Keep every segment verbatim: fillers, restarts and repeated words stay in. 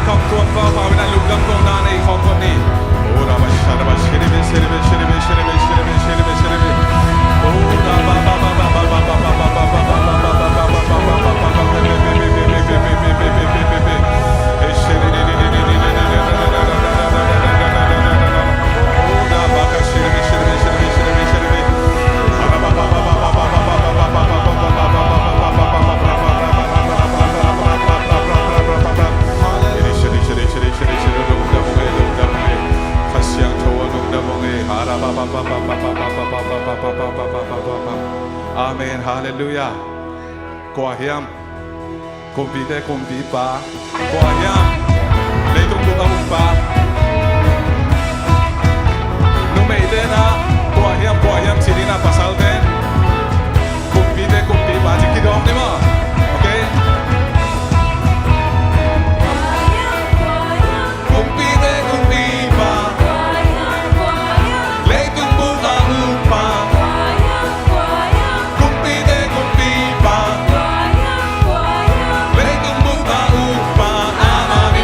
Kham tuam pau pau in a lungdam kong na nei khawm khawm ni. Amen. Halleluiah. Kua hiam? Kumpite kumpipa. Kua hiam? Leitung bup a ukpa. Numeite na kua hiam, kua hiam ci ni na, pasalte kumpite kumpipa ci kidawm ni maw. Okay. Kumpite kumpipa. Leitung bup a ukpa. Kumpite kumpipa. Leitung bup a ukpa. Amah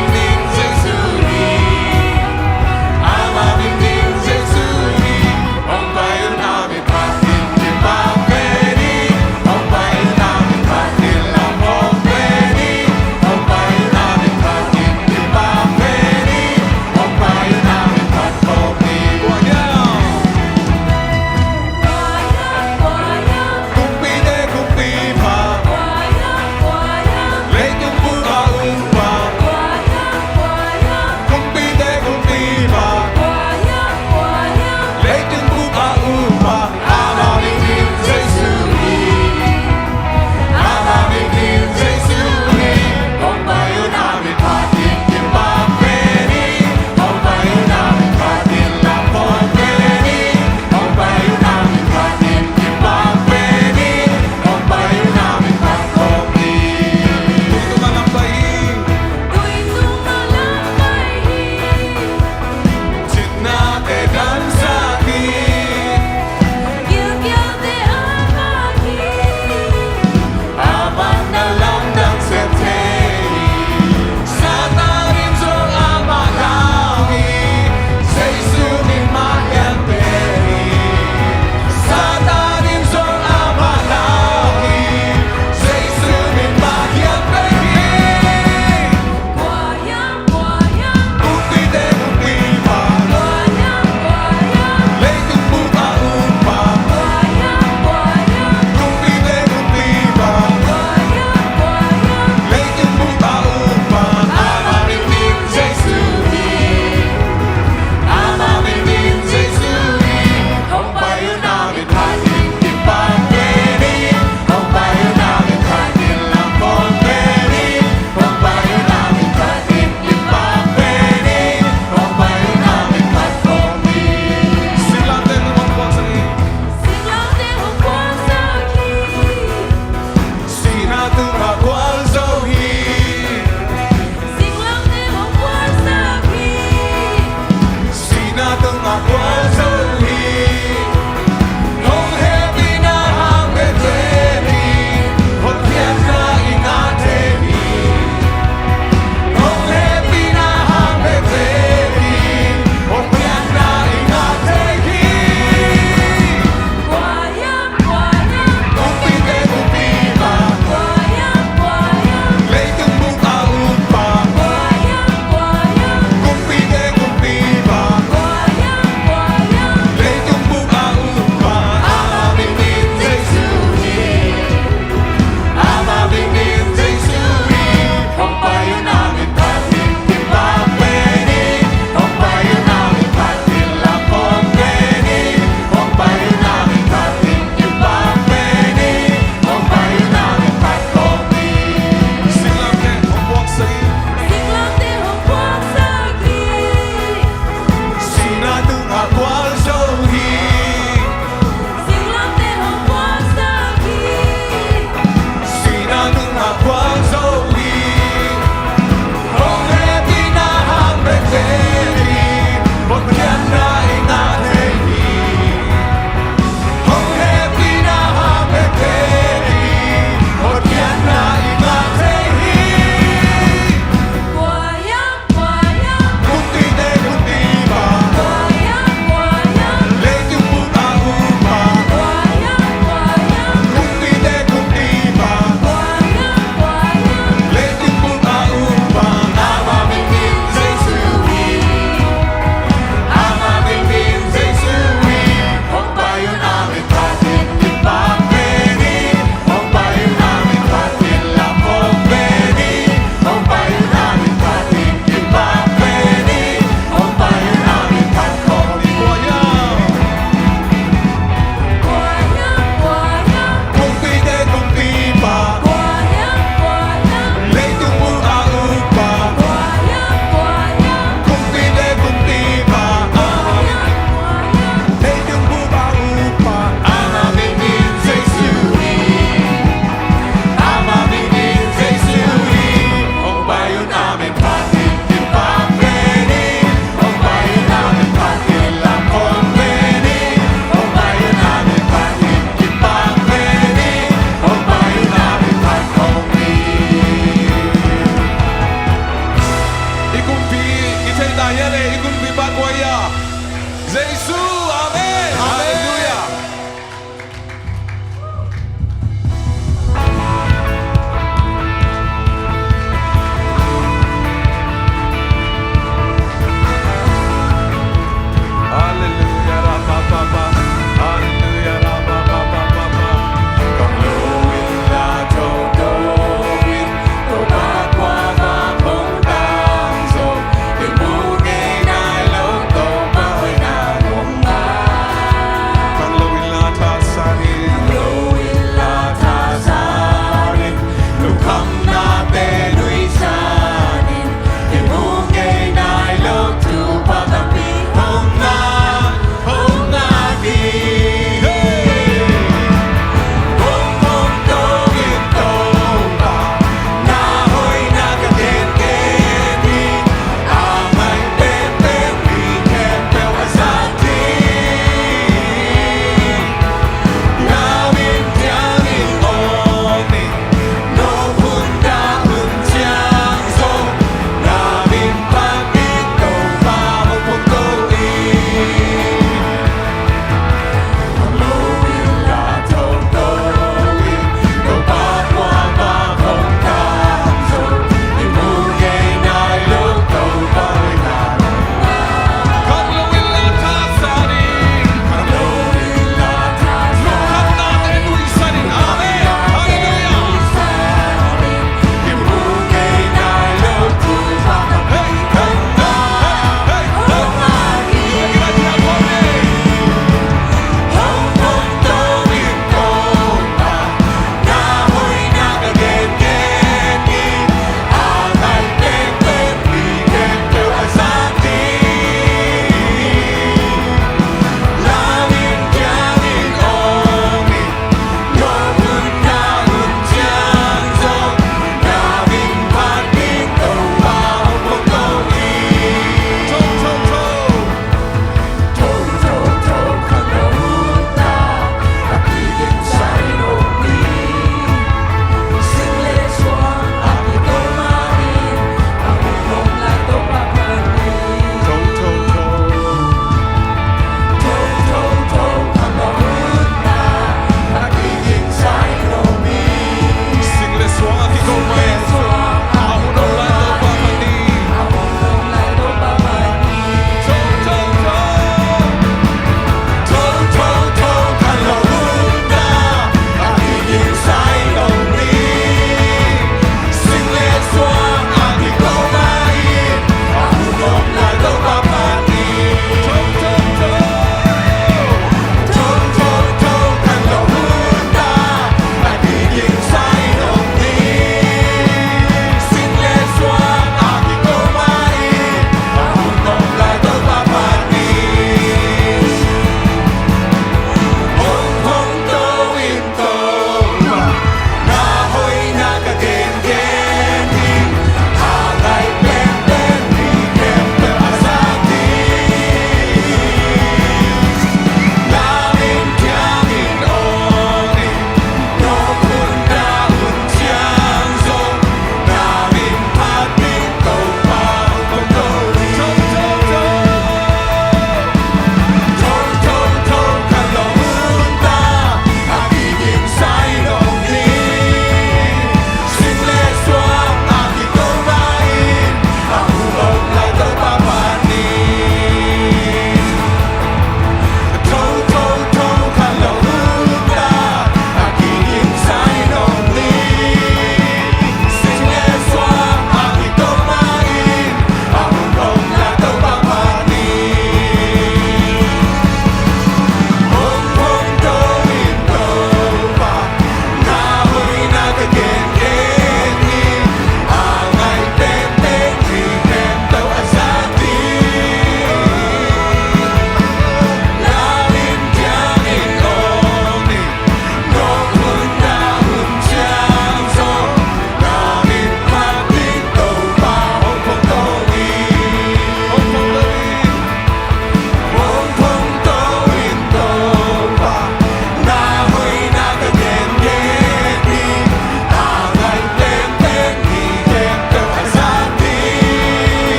Hiah le i gunpi pa kua hiam? Jesu. Amen. Amen. Halleluiah. Halleluiah, ra, pa, pa, pa. Halleluiah, ra, pa, pa, pa, pa, pa. Kong lo in la tho ko in, Topa kua vak hong tang zo. Kei mu kei nai lo, Topa hoihna hong ngah.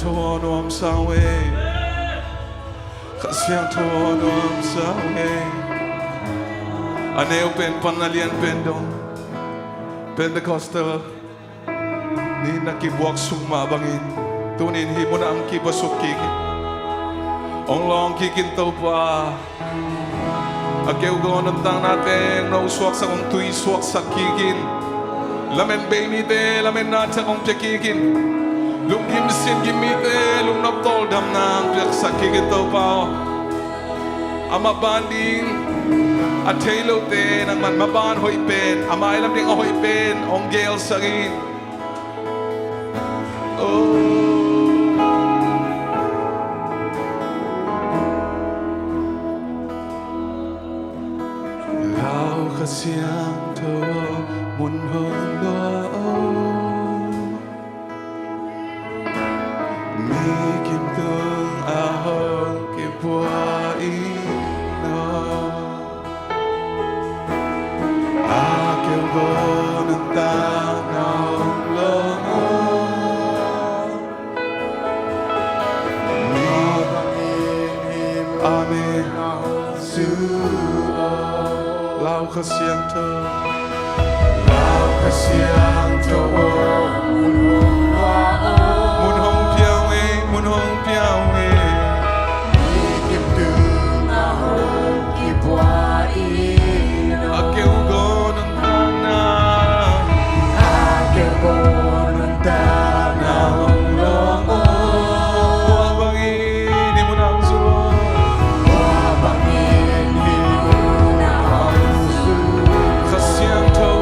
Siangtho nuamsa uh ei. Kha Siangtho nuamsa uh ei. A neu pen pan a lian pen dong Pentecostal ni na kibuak suk mah bangin tuni-in hih munah hong kipasuk kik in. Hong lawng kik in Topa. A keugaw nuntaknate hong no suaksak, hong tui suaksak kik in. Lamen bei mite lamen na ciang hong pia kik in. Lungkim sin gim mite lungnop tawldamna hong piaksak kik in Topa aw. Amah ban ding a thei lote nangman maban hoih pen, a mailam ding a hoih pen hong gelsak in. Oh. Lau Kha Siangtho mun hong lua aw. Mi kim tung a hong kipua in aw. A keugaw nuntakna hong lawng aw. Amen. Lau Kha Siangtho. Lau Kha Siangtho. Mun hong pia uh ei, mun hong pia uh ei. A keugaw nuntakna. Tua bangin hih munah hong zui. Kha Siangtho.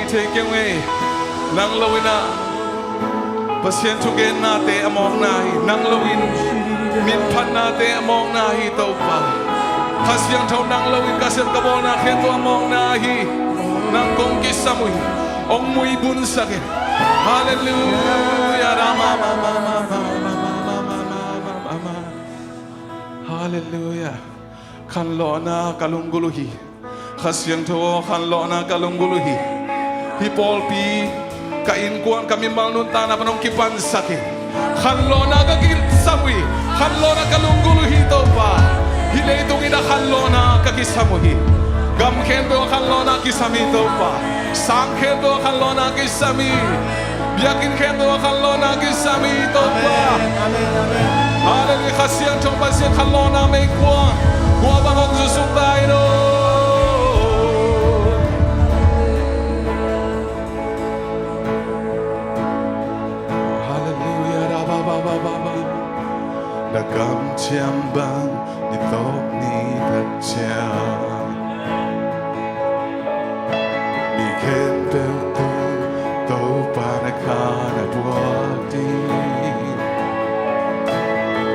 Thei kei ung ei. Nang lo in ah Pasian thugennate a mawkna hi. Nang lo in minphatnate a mawkna hi, Topa. Kha Siangtho, nang lo in ka sem ka bawlna khempeuh a mawkna hi. Nang kong kisam uh hi. Hong muibunsak in. Halleluia. Halleluia. Khanlawhna ka lunggulh uh hi. Kha Siangtho aw, khanlawhna ka lunggulh uh hi. Hih pawlpi, ka innkuan, ka mimal nuntakna pan hong kipansak in. Khanlawhna ka kisam uh hi. Khanlawhna ka lunggulh uh hi, Topa. Hih leitung in ah khanlawhna ka kisam uh hi. Gam khempeuh ah khanlawhna kisam hi, Topa. Sang khempeuh ah khanlawhna kisam hi. Biakinn khempeuh ah khanlawhna kisam hi, Topa. Halleluia. Kha Siangtho Pasian khanlawhna meikuang, kua bang hong zuksuk ta in aw. Halleluia. Na kamciam bang ni tawp ni tak ciang, mi khempeuh tung Topa na khan a puak ding.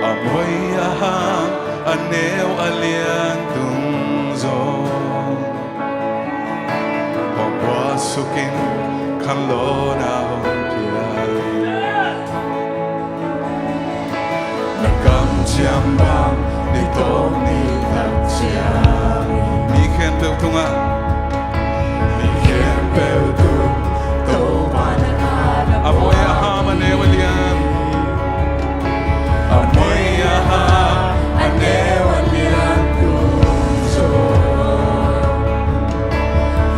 A moi a ham, a neu a lian tung zong, hong puasuk in, khanlawhna hong pia in. Na kamciam bang ni tawp ni tak ciang, mi khempeuh tungah, mi khempeuh tung Topa na khan a puak ding. A moi a ham, a neu a lian, a moi a ham, a neu a lian tung zong,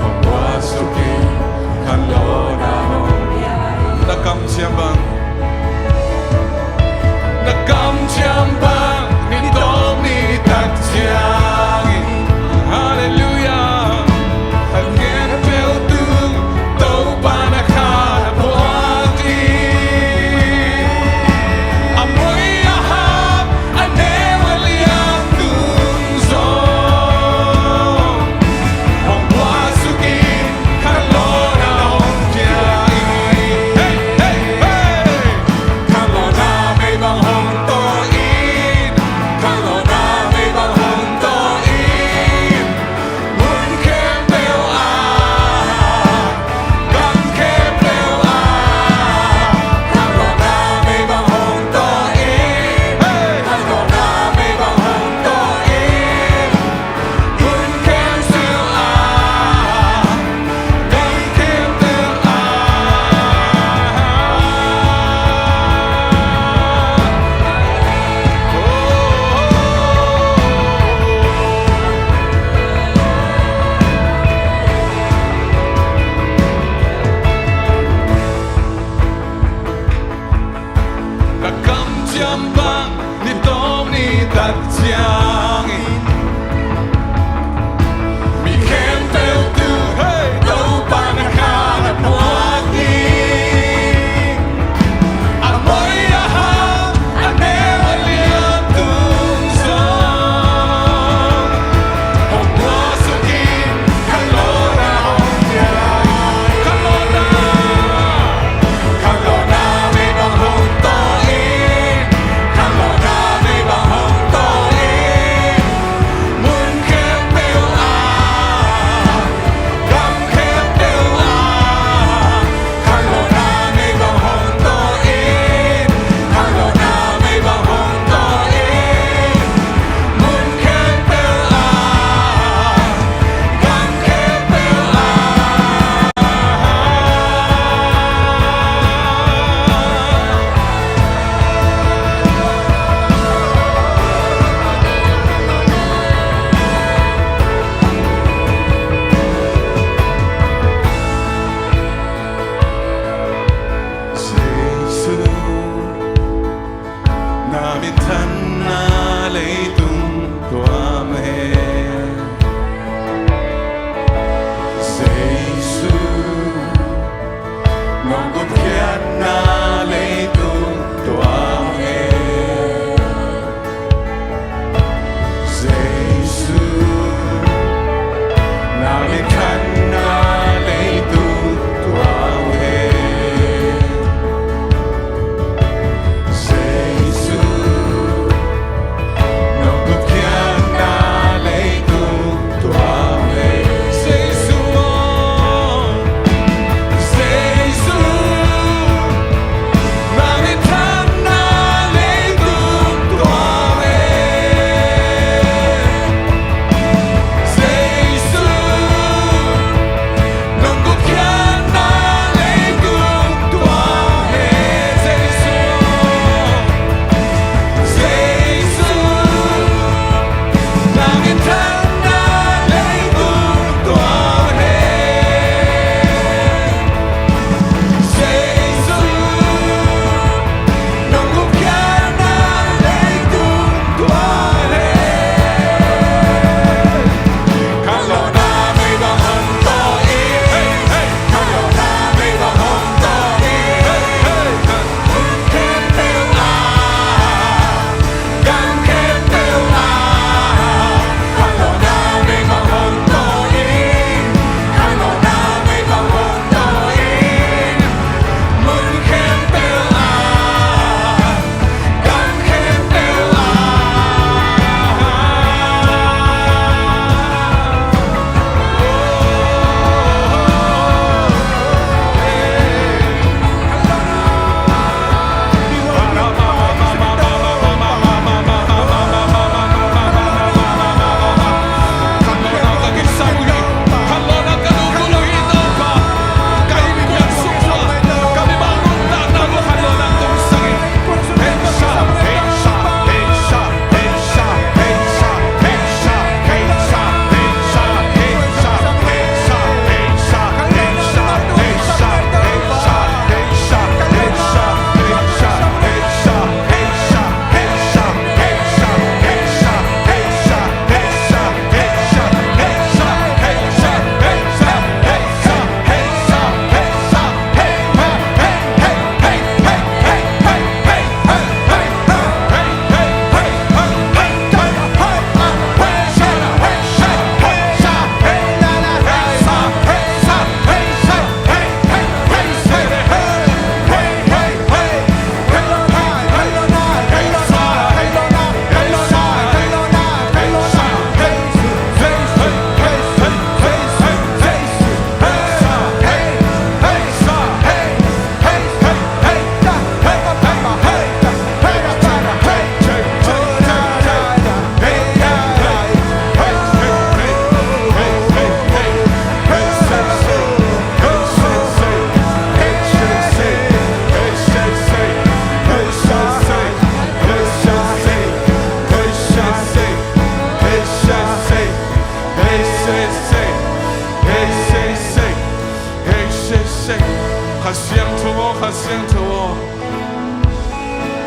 hong puasuk in, khanlawhna hong pia in. Na kamciam bang, na kamciam bang ni tawp ni tak ciangin. Halleluia. A khempeuh tung Topa na khan a puak ding. A moi a ham, a neu a lian tung zong, hong puasuk in, khanlawhna hong pia in. Hey, hey, hey. Khanlawhna mei bang hong tawi in, khanlawhna mei bang hong tawi in. Mun khempeuh ah, gam khempeuh ah, khanlawhna mei bang hong tawi in. Hey! Khanlawhna mei bang hong tawi in. Mun khempeuh ah, gam khempeuh ah. Na kamciam bang ni tawp ni tak ciangin, mi khempeuh tung, hey, Topa na khan a puak ding. A moi a ham, a neu a lian tung zong, hong puasuk in, khanlawhna hong pia in. Khanlawhna, khanlawhna mei bang hong tawi in, khanlawhna mei bang hong tawi in. Mun khempeuh ah, gam khempeuh ah, khanlawhna mei bang hong tawi in, khanlawhna mei bang hong tawi in. Mun khempeuh ah, gam khempeuh ah. Jesu, na minthanna leitung tuam hen. Jesu, nong gutkhiatna leitung tuam hen. Jesu, na minthanna leitung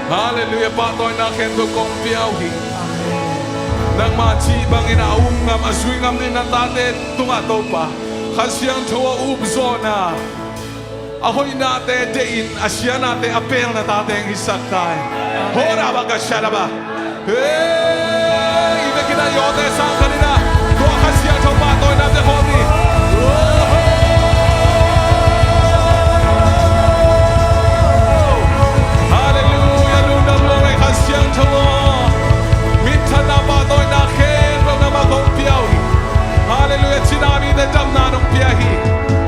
Halleluiah. Pahtawina khempeuh kong pia uh hi. Nangmah cih bangin a um ngam, a zui ngam ding na tate tungah Topa, Kha Siangtho a upzawhna, a hoihnate deihin, a sianate a pelna tate hong hisak ta hi. Hora baka shalaba. Hey, i vekin a yawte sang khat in a, tua Kha Siangtho pahtawinate khawm ni. Halleluiah, lungdam lo ei Kha Siangtho aw. Minthanna pahtawina khempeuh nangmah kong pia uh hi. Halleluiah, cina mite damna nong pia hi.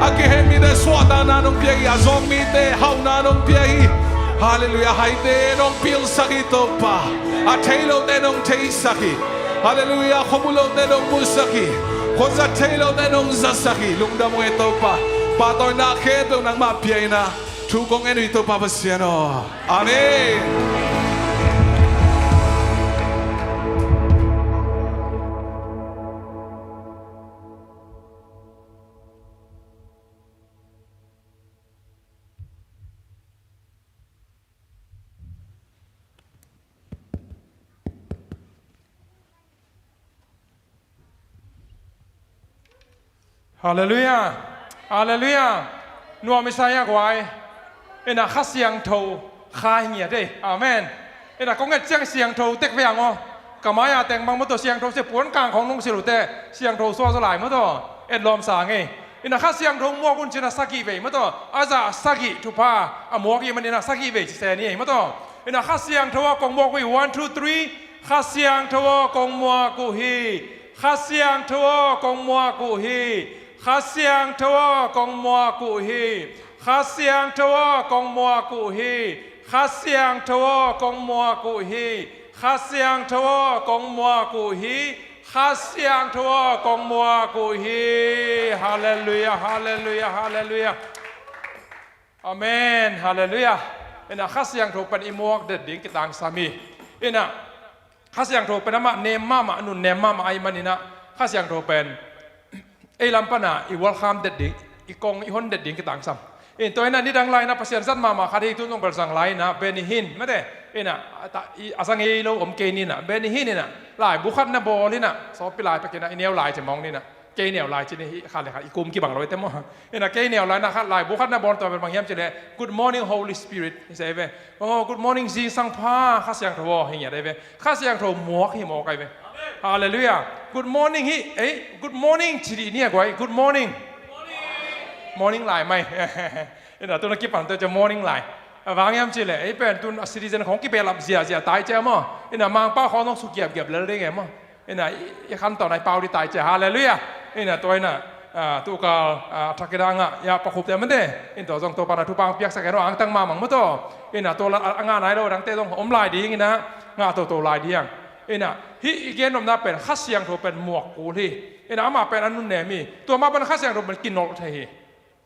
A kihen mite suahtakna nong pia hi. A zawng mite hauhna nong pia hi. Halleluiah, haite nong pilsak hi Topa. A thei lote nong theisak hi. Halleluiah, khuamu lote nong musak hi. Khuazat thei lote nong zatsak hi. Lungdam ung ei Topa. Pahtawina khempeuh nangmah pia in a, thu kong en uh hi Topa Pasian aw. Amen. Halleluiah. Halleluiah. Nuam i sa hia guai. Ina Kha Siangtho kha hi ngiat ei. Amen. Ina kong et ciang siangtho tek ve ang aw. Ka mai-a teng bang maw tawh siangtho sia puan kang khong nong silh uh teh siangtho suah zaw lai maw tawh. Et lawm sa ngei. Ina Kha Siangtho muak un cina sagih vei maw tawh. A zah sagih thupha a muak i man ina sagih vei ci se ni ei maw tawh. Ina Kha Siangtho a kong muak uh hi. One, two, three. Kha Siangtho aw kong muak uh hi. Kha Siangtho aw kong muak uh hi. Kha Siangtho aw kong muak uh hi. Kha Siangtho aw kong muak uh hi. Kha Siangtho aw kong muak uh hi. Kha Siangtho aw kong muak uh hi. Kha Siangtho aw kong muak uh hi. Halleluiah, halleluiah, halleluiah. Amen. Halleluiah. Ina Kha Siangtho pen i muak det ding kitangsam hi. Ina Kha Siangtho pen amah nem mahmah, a nun nem mahmah ahih man ina Kha Siangtho pen ei lam pana i welcome det ding, i kong i hon det ding kitangsam. Ina tua ina nidang lai ina Pasian zat mahmah khat hi, tun zong bel zang lai ina Benny Hinn mate. Ina a ta, i, a zang ei lo om kei ni ina Benny Hinn ina laibu khat na bawl ina sawpi lai pek ina i neu lai ci mawng ni ina. Kei neu lai ci ni hi kha le kha i kum kibang lo i te maw. Ina kei neu lai na khat laibu khat na bawl tua bel bang hiam ci le, "Good morning, Holy Spirit," hi se ve. "Oh, good morning, zingsang pha, Kha Siangtho aw," hi ngiat ei ve. Kha Siangtho muak hi mawk ei ve. Halleluiah. Good morning hi, ei, good morning ci dih ni a guai. Good morning. Morning lai mai. Ina tun a kipan tua cia morning lai. A vang hiam ci le, ei pen tun a citizen khong kibelap ziazia tai cia maw. Ina Mangpau khong nong suk giapgiap lel ding e maw. Ina i, i khan tawn ai pau di tai cia. Halleluiah. Ina tua ina, ah, tukal, ah, thak ina ngah ya pakhup te mate. Ina tua zong tua pana thupang piaksak eno angtang mamang maw tawh. Ina tua la, a, a ngah nai lo dangte zong om lai ding ina ngah toto lai ding. Ina hih i gen nopna pen Kha Siangtho pen muak kul hi. Ina amah pen a nun nem hi. Tua mah pen Kha Siangtho pen kinolh thei hi.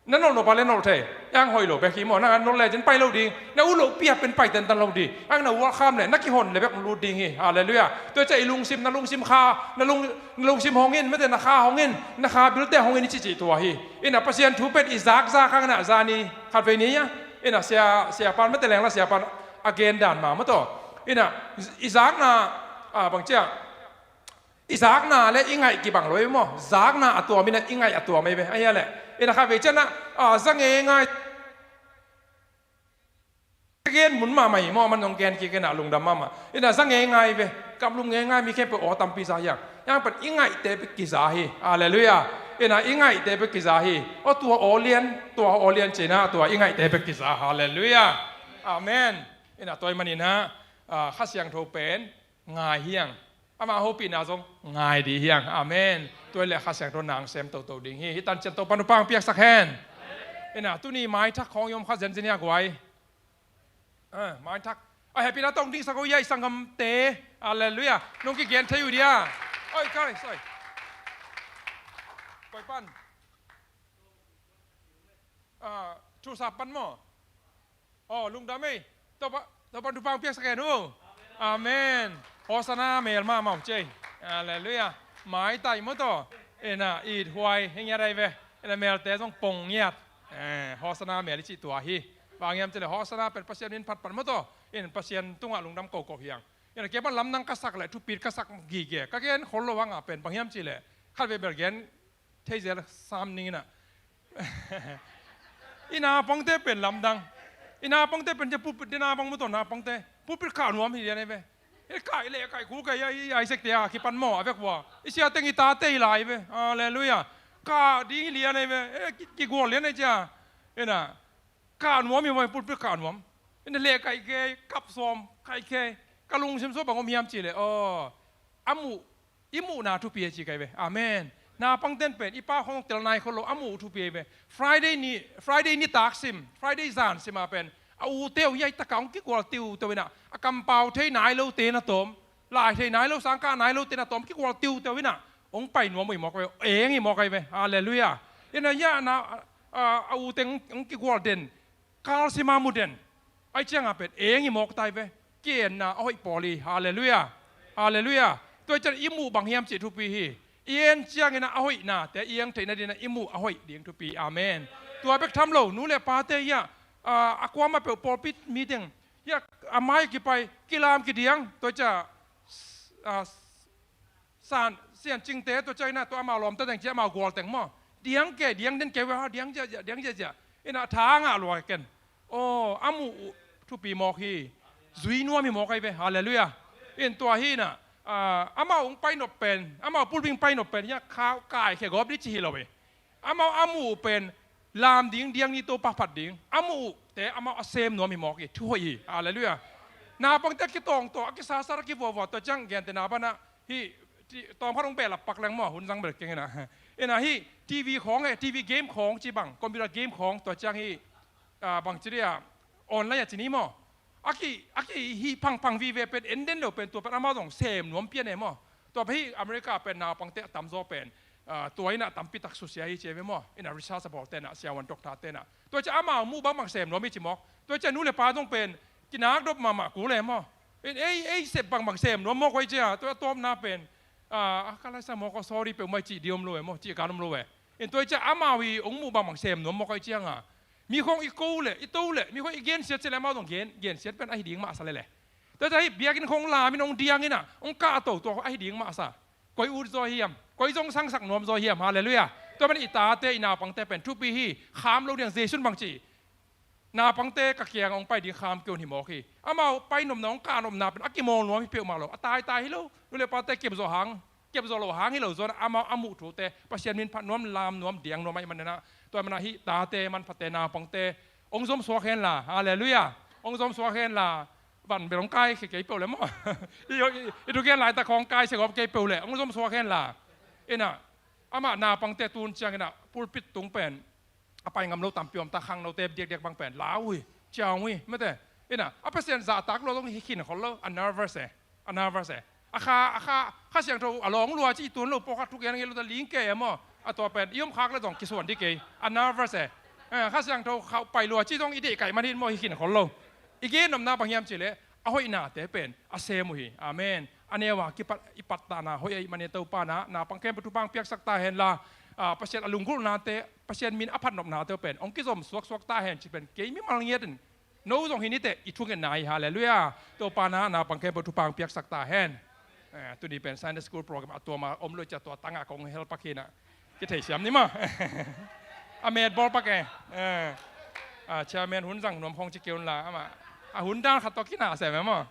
Na nolh nop a le nolh thei. Ang hoih lo bek hi maw, nang a nolh le cin pai lo ding. Na ut loh pi a pen pai tentan lo ding. Ang na welcome le na kihon le bek lut ding hi. Halleluiah. Tua cia i lungsim, na lungsim kha, na lung, na lungsim hong in, mate na kha hong in, na kha bilte hong in i cicih tua hi. Ina Pasian thu pen i zakzak ang ina zani khat vei ni a. Ina sia, sia pan mate leng la sia pan a gen dan ma maw tawh. Ina i zakna, a, bang cia. I zakna le i ngaih kibang lo hi maw? Zakna a tuam ina i ngaih a tuam ei ve. Ahi a leh. Ina kha vei cian ah, a, za ngeingai. Gen mun mahmah hi maw? Man zong gen kik ina lungdam mahmah. Ina za ngeingai ve. Kaplum ngeingai mi khempeuh aw tampi za hiang. Hiang pen i ngaihte bek kiza hi. Halleluiah. Ina i ngaihte bek kiza hi. Aw tua aw lian, tua aw lian cina, tua i ngaihte bek kiza. Halleluiah. Amen. Ina tua i man ina, a, Kha Siangtho pen ngai hiang. Ama hopihna zong ngai dih hiang. Amen. Tua i le Kha Siangtho nang sem toto ding hi. Hih tan cian Topan upang piaksak hen. Ina, tuni maithak khawng i om kha zenzen hiang guai. Ah, maithak. A hehpihna tawng dingsak uh hia i sanggamte. Halleluiah. Nong kigen thei uh dia. Oi, kai, soi. Koi pan. Ah, thusap pan maw? Aw, lungdam ei. Topa, Topa thupha piaksak hen uh. Amen. Hosanna mel mahmah uh cei. Halleluiah. Maitai maw tawh. Ina it huai hi ngiat ai ve. Ina melte zong pong ngiat. Eh, Hosanna mel i cih tua hi. Bang hiam cih leh Hosanna pen Pasian min phatphat maw tawh. In Pasian tungah lungdam koko hi hang. In a kei pan lamdang ka sak leh thupit ka sak gige ka gen khol lo hang a pen bang hiam cih leh khat vei bel gen thei zel sam ning in a. I naupangte pen lamdang. I naupangte pen cia pulpit te naupang mu tawh naupangte pulpit kah nuam hi lian ei ve. I kai leh kai kul kai a i Isaac te a kipan maw a vek vua i sia teng i tate hi lai ve. Halleluiah. Kah ding hi lian ei ve. Kigual lian ei cia. In a kah nuam hi maw, pulpit kah nuam. In a leh kai kei kap sawm kai kei. Ka lungsim sua bang om hiam cih leh aw a muh i muhna thupi a ci kai ve. Amen. Naupangten pen i pa khong tel nai khol lo a muh thupi a ve. Friday ni, Friday ni tak sim, Friday zan sim a pen a ute uh hiai taka hong kigual tiuteu in a, a kampau thei nai lote na tawm, lai thei nai lo, sangkah nai lote na tawm kigual tiuteu in a hong pai nuam uh hi mawk ve. Eng hi mawk kai ve. Halleluiah. In a hiah na a ute hong kigual den kal sima mu den. Ai cianga pen eng i mawk tai ve. Kienna a hoih pawl hi. Halleluiah. Halleluiah. Tua i cian i muh bang hiam cih thupi hi. I en ciangin a hoihnate i eng theihna dingin a i muh a hoih ding thupi. Amen. Tua bek tham lo nu le pate hiah a kuama peuh pawlpi mi teng hiah a mai kipai kilam kidiang tua i cia san sian cingte tua ciangin a tua amau lawmta teng cia amau gual teng maw. Diang ke diang den ke ve ha diang ziahziah diang ziahziah. In a tha ngah lua ken. Aw a muh uh thupi mawk hi. Zui nuam hi mawk ai ve. Halleluiah. In tua hi in a amau hong pai nop pen amau pulpit hong pai nop pen hiah khau kai khia gawp dih ci hi lo hi. Amau a muh uh pen lam ding diang ni Topa phat ding a muh uh te amau a sem nuam hi mawk hi. Thu hoih hi. Halleluiah. Naupangte a kitawngtawng a kisasar a kivuavua tua ciang gente na banah hih tawmkhat hong behlap pak leng maw hun zang bel keng in a. In a hih TV khawng e TV game khawng ci bang computer game khawng tua ciang hih bang ci dih a online a ci ni maw. A ki a ki hih phangphang vive pen en den lo pen tua pen amau zong sem nuam pian e maw. Tua pen hih America pen naupangte a tamzaw pen tua in a tampi tak susia hi ci e ve maw. In a research a bawlte in a siavuan doctor te in a tua cia amau muh bangbang sem nuam hi ci mawk. Tua cia nu le pa zong pen kinak dop mahmah kul e maw. In ei ei sep bangbang sem nuam mawk hoih cia tua a tawpna pen a ka laisa mawk aw sorry peuhmah i cih dih om lo e maw cih kan om lo e. In tua i cia amau hi hong muh bangbang sem nuam mawk hoih cianga mi khawng i ko leh i to leh mi khawng i gensiat cia leh amau zong gen gensiat pen ahi ding mahsa leh leh. Tua cia hih biakinn khawng lam in hong diang in a hong kahto tua ahi ding mahsa. Koi ut zaw hiam koi zong sangsak nuam zaw hiam. Halleluiah. Tua man i tate i naupangte pen thupi hi. Kham lo diang Jesu'n bang ci naupangte ka kiang hong pai ding kham kei un hi mawk hi. Amau pai nopna hong kah nopna pen a kimawl nuam hi peuhmah lo a taitai hi lo. Nu le pate kepzawh hang kepzawh loh hang hi lo zawn amau a muh thute Pasian min phat nuam lam nuam diang nuam ahih manin a tua manah hih tate manphate naupangte hong zomsuak henla. Halleluiah. Hong zomsuak henla. Van bel hong kai khe kei peuh le maw. I thugen laitak hong kai se gawp kei peuh le hong zomsuak henla. In a amah naupangte tun ciangin a pulpit tung pen a pai ngam lo tampi om ta khangnote diakdiak bang pen lau hi ciang hi mate. In a a Pasian zahtak lua zong hi khin khol lo a nervous e. A nervous e. A kha a kha kha siangtho a lawng lua ci i tun lo pawlkhat thugen ngei lo ta ling kei e maw. A tua pen i om khak le zong kisuan dih kei a nervous e. Kha siangtho khauh pai lua ci zong i deih kaih man hi maw hi khin khol lo. I gen nopna bang hiam cih leh a hoihnate pen a sem uh hi. Amen. A neu a kipat i pattahna hoih ahih manin Topa na naupang khempeuh thupha hong piaksak ta henla. Pasian a lunggulhnate Pasian min a phatnopnate uh pen hong kizom suaksuak ta hen ci pen kei mimal ngiat in no zong hi niteh i thungetna hi. Halleluiah. Topa na naupang khempeuh thupha hong piaksak ta hen. Tuni pen Sunday school program a tuam a om lo cia tua tangah kong helpak hi na. Kithei siam ni maw? A met bawlpak e. Chairman hun zang nuam khong ci kei unla amah a hun dan khat tawh kina sem e maw?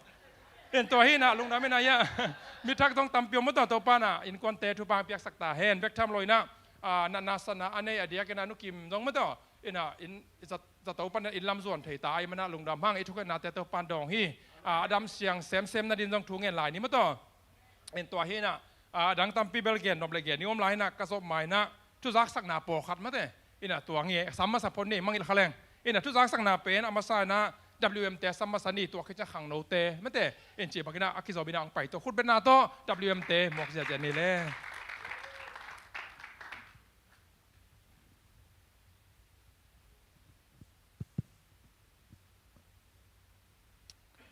In tua hi na lungdam in a ia mi thak zong tampi om maw tawh Topa na innkuante thupha piaksak ta hen bek tham lo in a natna sana a nei a diak in a nukim zong maw tawh in a in zato pan in lam zuan thei ta ahih manin a lungdam hang i thukhenate Topa in dawng hi. A dam siang semsem nadin zong thu ngen lai ni maw tawh. In tua hi na a dang tampi bel gen nop le gen ni om lai na ka zop mai na thuzaksakna pawlkhat mate. In a tua nge sam masa phot ni mangilh kha leng. In a thuzaksakna pen a masa na W M te sam masa ni tua khit ciang khangnote mate. In ci bangin a kizom in a ang pai tawh khutbetna tawh W M te muak ziazia ni le.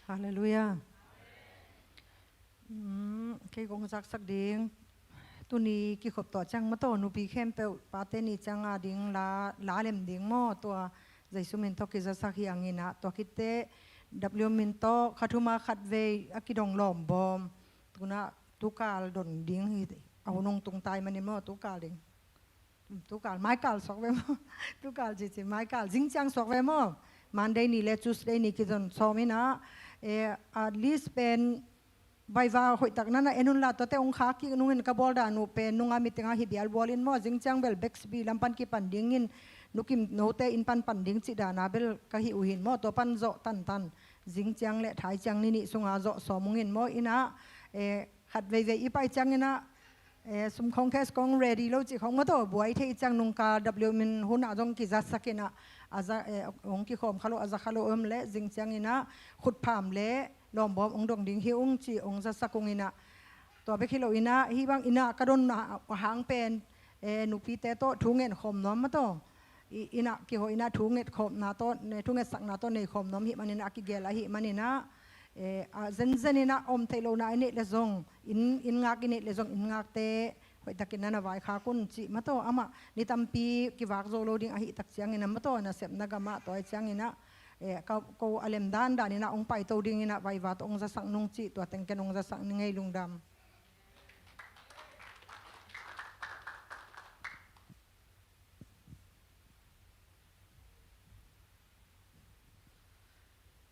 Halleluiah. Kei kong zaksak ding. Tuni kikhop tawh ciang maw tawh nupi khempeuh pate ni cianga ding la lem ding maw tua Jesu min tawh kizasak hi angin ah tua khitteh W min tawh kha thuma khat vei a kidong lawmbawm. Tuna tukal don ding hi, a hun hong tung tai manin maw, tukal ding. Tukal, maikal suak ve maw? Tukal cici, maikal. Zingciang suak ve maw? Monday ni le Tuesday ni kizon sawm ina, eh, at least pen vaiva hoihtak nana en unla, tuate hong khak kik nungin ka bawl dan uh pen nunga meeting a hi bial bualin maw, zingciang bel Bexby lam pan kipan dingin, nukim note inn pan pan ding cih dana bel ka hi uhin maw, tua pan zawh tantan. Zingciang le thaiciang ni nih sunga zawh sawm ungin maw ina, eh, khat veivei i pai ciang ina, eh, sum khong cash khong ready lo cih khong maw tawh, buai thei ciang nungka W min hunah zong kizasak ina, a za, eh, hong kikhawm kha lo, a za kha lo om le, zingciang ina khutpham le lawmbawm hong dong ding hi ung ci hong zasak ung ina. Tua bek hi lo ina, hih bang ina ka don a hang pen, eh, nupite tawh thu ngen khawm nuam maw tawh. I, ina kiho ina thu nget khawmna tawh, ne, thu ngetsakna tawh nei khawm nuam hih manin a kigel ahih manin a, eh, a zenzen ina om theih lohna i neih le zong, inn, inn ngak i neih le zong, inn ngakte hoihtakin na na vaikhak un cih maw tawh, amah ni tampi kivak zo lo ding ahih tak ciangin a maw tawh, nasepna gamah tua ciangin a, eh, ka, ko a lem dandan ina hong paito ding ina vaiva tawh hong zasak nung cih, tua teng ken hong zasak ni ngei, lungdam.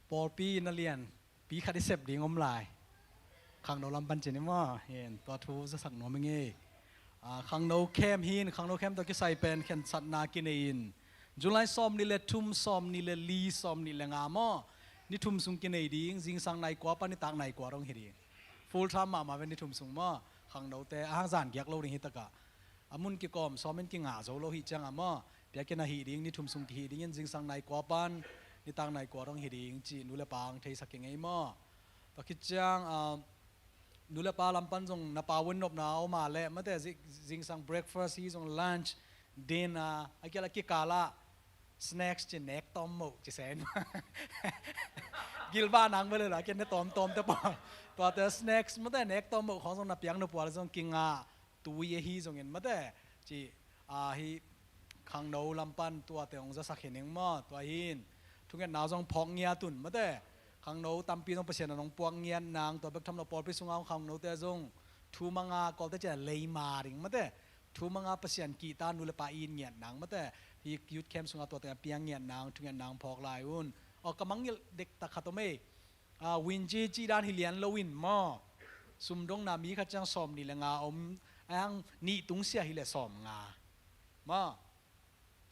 Pawlpi inn a lianpi khat i sep ding om lai. Khangno lam pan cin i maw, hin tua thu zasak nuam i ngei. Ah, khangno camp hin, khangno camp tawh kisai pen khensatna kinei in, July sawm nih le thum, sawm nih le li, sawm nih le nga maw, ni thum sung kinei ding, zingsang nai kua pan nitak nai kua dong hi ding. Full time mahmah ve ni thum sung maw, khangnote a hang zan giak lo ding hi takah. A mun kikawm sawmin kinga zo lo hi ciangah maw, piakin a hih ding, ni thum sung kihih dingin zingsang nai kua pan nitak nai kua dong hi ding cih nu le pa hong theisak i ngei maw. Tua khit ciang, ah, nu le pa lam pan zong na pau in nopna a om a leh mate, zi-, zingsang breakfast hi zong, lunch, dinner, a kial a kikal ah snacks ci, nek tawm moh ci sen. Gilbah nang bel la ken ne tawm tawm te pawl. Tuate snacks mate, nek tawm moh khawng zong na piak nop uh a leh zong kinga tui ahi zongin mate, ci, a, hi khangno lam pan tuate hong zasak hi ning maw, tua hin thungetna zong phawk ngiat un mate. Khangno tampi zong Pasian in hong puak ngiat nang, tua bek tham lo pawlpi sunga hong khangnote zong thu manga, Kawlte ciah leima ding mate, thu manga Pasian kihta nu le pa it ngiat nang mate. Hi youth camp sunga tuate a piang ngiat nang, thungetna hong phawk lai un. Aw, ka mangngilh dektak khat om ei. A, Winji cih dan hi lian lo in maw, sumdongna mi khat ciang sawm nih le nga om, a, ang nih tungsia hi leh sawm nga maw.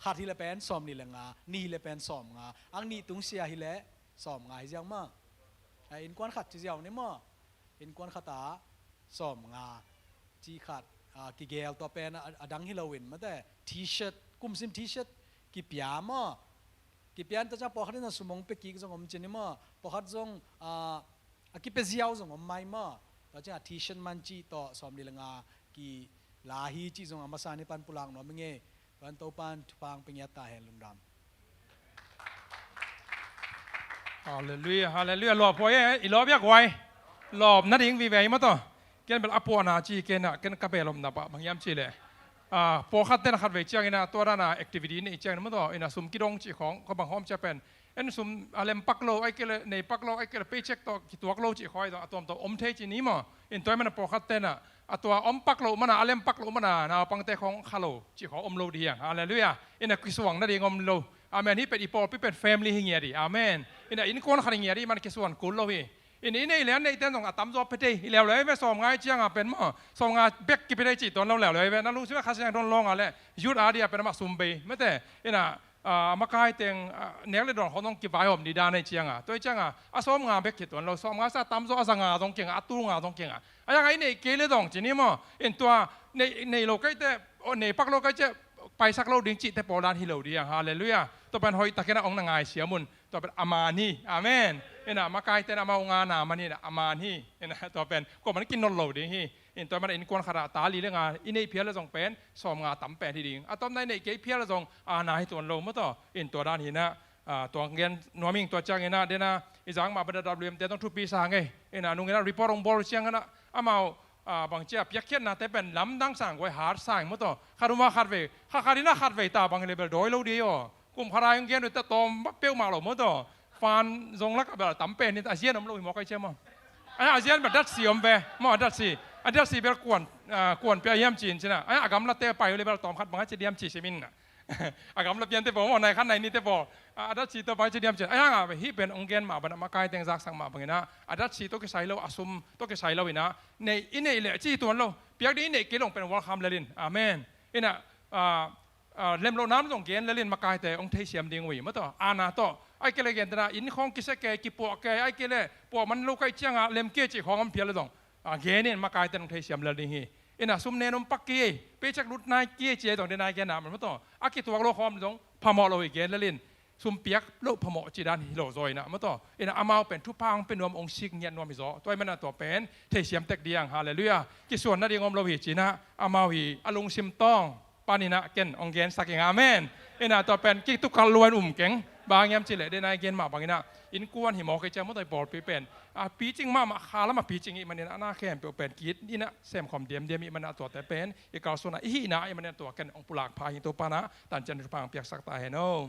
Khat hi leh pen sawm nih le nga, nih hi leh pen sawm nga, ang nih tungsia hi leh sawm nga hi ziau maw. A, innkuan khat ci ziau ni maw. Innkuan khat ah sawm nga ci khat, a, kigel, tua pen a, a dang hi lo in mate, t-shirt, kumsim t-shirt kipia maw. Kipia in tua ciang pawlkhat in a sum hong pia kik zong om cin i maw, pawlkhat zong, ah, a kipia ziau zong om mai maw. Tua ciang a t-shirt man cih tawh sawm nih le nga kila hi cih zong a masa ni pan pulak nuam i ngei. Tua in Topan thupha hong pia ngiat ta hen, lungdam. Halleluiah, halleluiah. Lawp huai e, i lawp ia guai. Lawp nading vive hi maw tawh. Ken bel a puahna ci ken ah, ken ka belopna pah bang hiam cih leh, ah, pawlkhat ten a khat vei ciangin ah tua dan a activity nei ciangin maw tawh, in a sum kidong cih khawng, kha bang hawm cia pen, en sum a lem pak lo, ai kei leh nei pak lo, ai kei leh paycheck tawh kituak lo cih khawng, a tuamtuam om thei ci ni maw. In tua hi man a pawlkhat ten ah, a tua om pak loh man a, a lem pak loh man a, naupangte khawng kha lo cih khawng om lo ding hi hang. Halleluiah. In a kisuang nading om lo. Amen. Hih pen i pawlpi pen family hi ngiat hi. Amen. In a innkuan khat hi ngiat hi, man kisuan kul lo hi. In i neih le a neihte zong a tamzaw pia thei hi leuleu ve, sawm nga i ciang a pen maw, sawm nga bek kipia thei cih tuan lo leuleu ve. Na lungsim a Kha Siangtho hong lawng a leh youth a dia pen amah sum bei mate. In a, a, a makai teng, a, nek le dawn khawng zong kivaihawm ding dan a i ciang a, tua i ciang a, a sawm nga bek hi tuan lo, sawm nga sa a tamzaw, a za nga zong kiang a, a tul nga zong kiang a. A yang a i neih kei le zong ci ni maw. In tua neih, neih lo kei te, aw, nei pak lo kei te, paisak lo ding cihte pawl dan hi lo ding hi hang. Halleluiah. Tua pen hoih takin a hong na ngaisiam un. Tua pen a man hi. Amen. In a makaite in amau nga na man hi, in a man hi. In a tua pen kuaman kinol lo ding hi. In tua man a innkuan khat ah ta li le nga i neih phial le zong pen sawm nga tam pen hi ding. A tawpna i neih kei phial le zong a na hi tuan lo maw tawh. In tua dan hi in a, a, tua gen nuam ing. Tua ciangin a, den a, i zak mah bang a W M te zong thupi sa ngei. In a nungin a report hong bawl ciangin a, amau, a, bang cia piakkhiatnate pen lamdang sang guai, hat sang maw tawh. Khat um a khat vei, kha khat in a khat vei ta bang hi leh bel dawi lo ding hi aw. Kum khat a hong gen uh ta tawm peuhmah lo maw tawh. Pan zong lak a bel tam pen hi ta, a zian om lo hi maw, kai ciam maw? A, a zian bel datsi om ve maw, a datsi. A datsi bel kuan, a, kuan pia hiam cin cina. A, a gamlate pai uh le bel tawm khat bang a ci diam ci simin na. A gamla piante pawl maw, nai khat nai nite pawl. A, a datsi tawh bang a ci diam cin. A, hang a hih pen ong gen mah bang a, makai teng zaksak mah bangin a, a datsi tawh kisai lo, a sum tawh kisai lo in a, nei, i neih leh ci tuan lo. Piak ding i neih kei lo pen welcome lel in. Amen. In a, a, a, lemlohna zong gen lel in, makaite ong theisiam ding uh hi maw tawh. Ana tawh, ai kei le gen tena, inn khawng kisia kei, kipuah kei, ai kei le puah man lo kai cianga lem kei cih khawng om phial le zong, a, gen in, makaite ong theisiam lel ding hi. Ina sum nen om pak kei, paycheck lut nai kei ci ei zong denai gen a maw tawh. A kituak lo khawm zong phamawh lo hi, gen lel in. Sum piak loh phamawh cih dan hi lo zaw ina maw tawh. Ina amau pen thupha ong pia nuam, ong sik ngiat nuam hi zaw. Tua hi mana tua pen theisiam tek diang. Halleluiah. Kisuan nading om lo hi cina amau hi a lungsim tawng pan ina ken ong gensak ing. Amen. Ina tua pen kitukal luan um keng. Bang hiam cih leh denai gen mah bang ina innkuan hi maw, kei ciang maw tawh i pawlpi pen a picing mahmah, kha lam a picing ih man ina, a na khempeuh pen ki-it ina semkhawm diamdiam ih man ina, tuate pen i kalsuan a i hihna ih man ina tua ken ong pulak pha hi. Topa na tancian thupha ong piaksak ta hen o.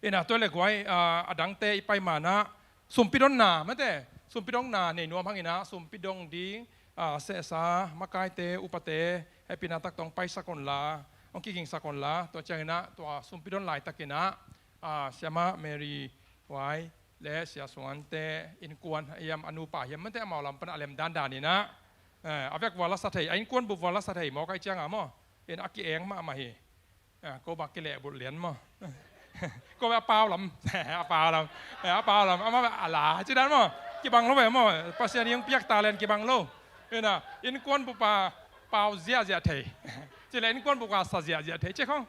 Ina tua le guai, a, a dangte i pai mana sumpi donna mate, sumpi donna nei nuam hang ina, sumpi dong ding, a, sehsa, makaite, upate hehpihna tak tawh ong paisak unla, ong kigingsak unla. Tua ciang ina tua sumpi don laitak ina, a, Siama Mary Huai le Sia Suante innkuan hiam, a nupa hiam mate, amau lam pan a lem dandan ina, eh, a vek vua la sa thei, a innkuan bup vua la sa thei maw, kai cianga maw. In a ki-eng mahmah hi. Ah, ko bak kilehbulh lian maw? Ko bak a pau lam. A pau lam. Eh, a pau lam. Amah bak a la ci dan maw? Kibang lo ve maw? Pasian ih hong piak talent kibang lo. Ina innkuan bup a pau ziahziah thei. Ci le innkuan bup a sa ziahziah thei ci khong.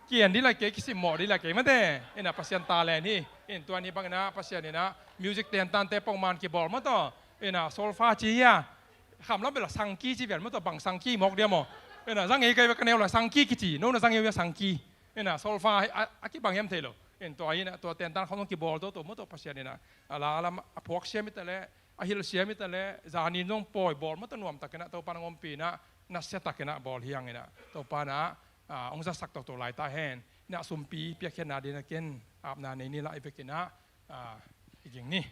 Kian dih la kei, kisimmawh dih la kei mate. Ina Pasian talent hi. In tuan hi bang ina Pasian ina music tentante pongman kibawl maw tawh. Ina solfa ci hia. Kham lam bel a sangki ci vial maw tawh, bang sangki mawk dia maw. Ina zang ei kai ve ka neu la sangki kici, no na zang ei ve sangki. Ina solfa a, a kibang hiam thei lo. In tua ina tua tentan khawng zong kibawl toto maw tawh, Pasian ina a la lam a phuak siam ita le, a hilh siam ita le, zanin zong pawi bawl maw tawh, nuamtak ina Topa nang ompih ina, nasia tak ina bawl hi hang ina Topa na, a, ong zasak toto lai ta hen. Ina sumpi piakkhiatna ding ina ken apna nei ni la i vek ina, a, i ging ni.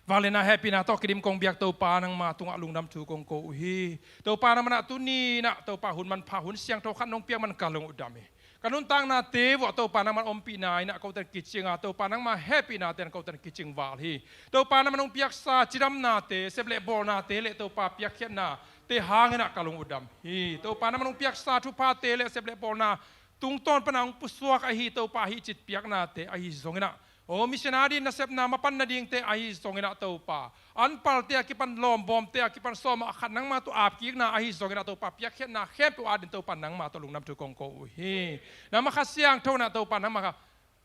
Vangliatna hehpihna tawh kidim kong biak Topa, nangma tungah lungdam thu kong ko uh hi. Topa, nangma na tuni na Topa hun manpha, hun siangtho khat nong piak man ka lung uh dam hi. Ka nuntaknate vuah Topa nangma ompihna ina koten kicing a, Topa nangma hehpihna ten koten kicing val hi. Topa nangma nong piaksa cidamnate, sep le bawlnate le Topa piakkhiatnate hang ina ka lung uh dam hi. Topa nangma nong piaksa thuphate le sep le bawlna tungtawn pana hong pusuak ahi Topa, ahi citpiaknate ahi zong ina, o, missionary nasepna mapan nadingte ahi zong ina Topa, anpalte a kipan, lawmbawmte a kipan sawm ah khat nangma tawh apkikna ahi zong ina Topa, piakkhiatna khempeuh adin Topa nangma tawh lungdam thu kong ko uh hi. Nangma Kha Siangtho ina Topa nangma kha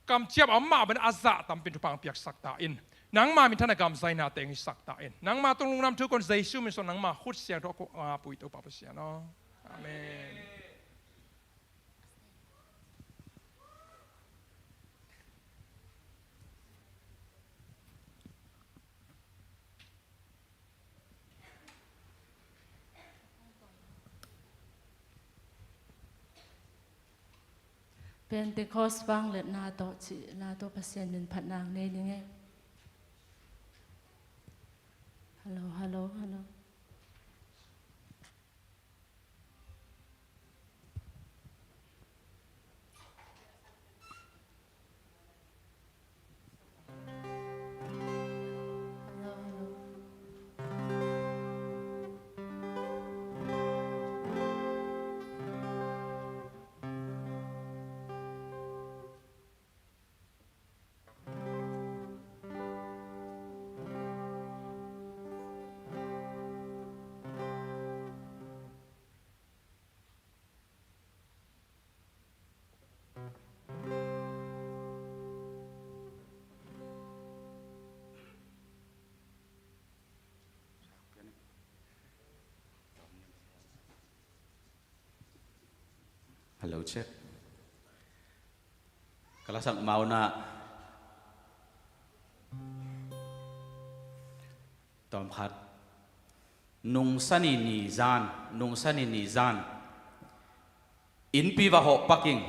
kamciam a om mah bangin a zah tampin thupha ong piaksak ta in. Nangma minthanna gamzaina teng hisak ta in. Nangma tung lungdam thu kon Jesu min suang, nangma khut siangtho a kong ap uh hi Topa Pasian aw. Amen. Pentecost vangliatna tawh cih la tawh Pasian min phatna nei ning e. Hello, hello, hello. Hello, check. Ka lasak mauna tawmkhat. Nungsan i ni zan, nungsan i ni zan. Innpi va hawh paking.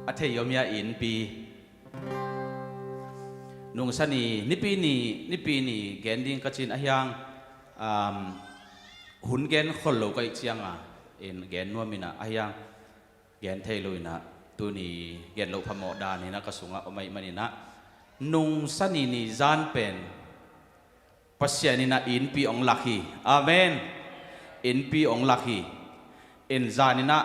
A thei om ia innpi. Nungsa ni, nipi ni, nipi ni gen ding ka cin a hiang, um, hun gen khol lo ka ih cianga in gen nuam inah a hiang gen thei lo inah tuni gen loh phamawh dan inah ka sungah om ahih maninah nungsa ni ni zan pen Pasian inah innpi ong lak hi. Amen. Innpi ong lak hi. In zan inah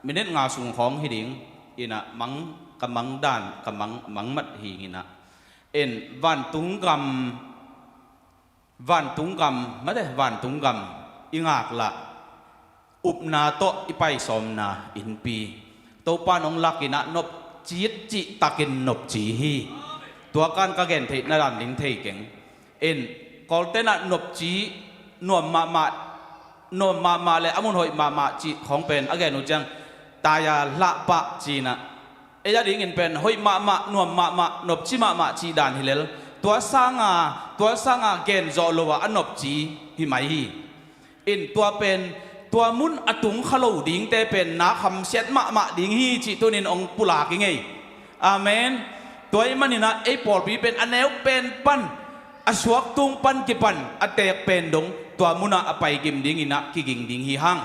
minit nga sung khawng hi ding inah mang ka mang dan ka mang mang mat hi inah in vantung gam vantung gam mate vantung gam i ngaklah upna tawh i paisawmna innpi Topa nong lak inah nopci cih takin nopci hi. Tua kan ka gen theih na dan ding thei keng. In Kawltenah nopci nuam mahmah nuam mahmah le a mun hoih mahmah cih khawng pen a gen uh ciang taya hlahpah cinah ei a dingin pen hoih mahmah nuam mahmah nopci mahmah cih dan hi lel. Tua sanga tua sanga gen zawh lo ah a nopci hi mai hi. In tua pen tua mun a tung kha lo dingte pen na khamsiat mahmah ding hi cih tunin ong pulak i ngei. Amen. Tua ih maninah ei pawlpi pen a neu pen pan a suak tung pan kipan a teek pen dong tua munah a pai gim dinginah kiging ding hi hang.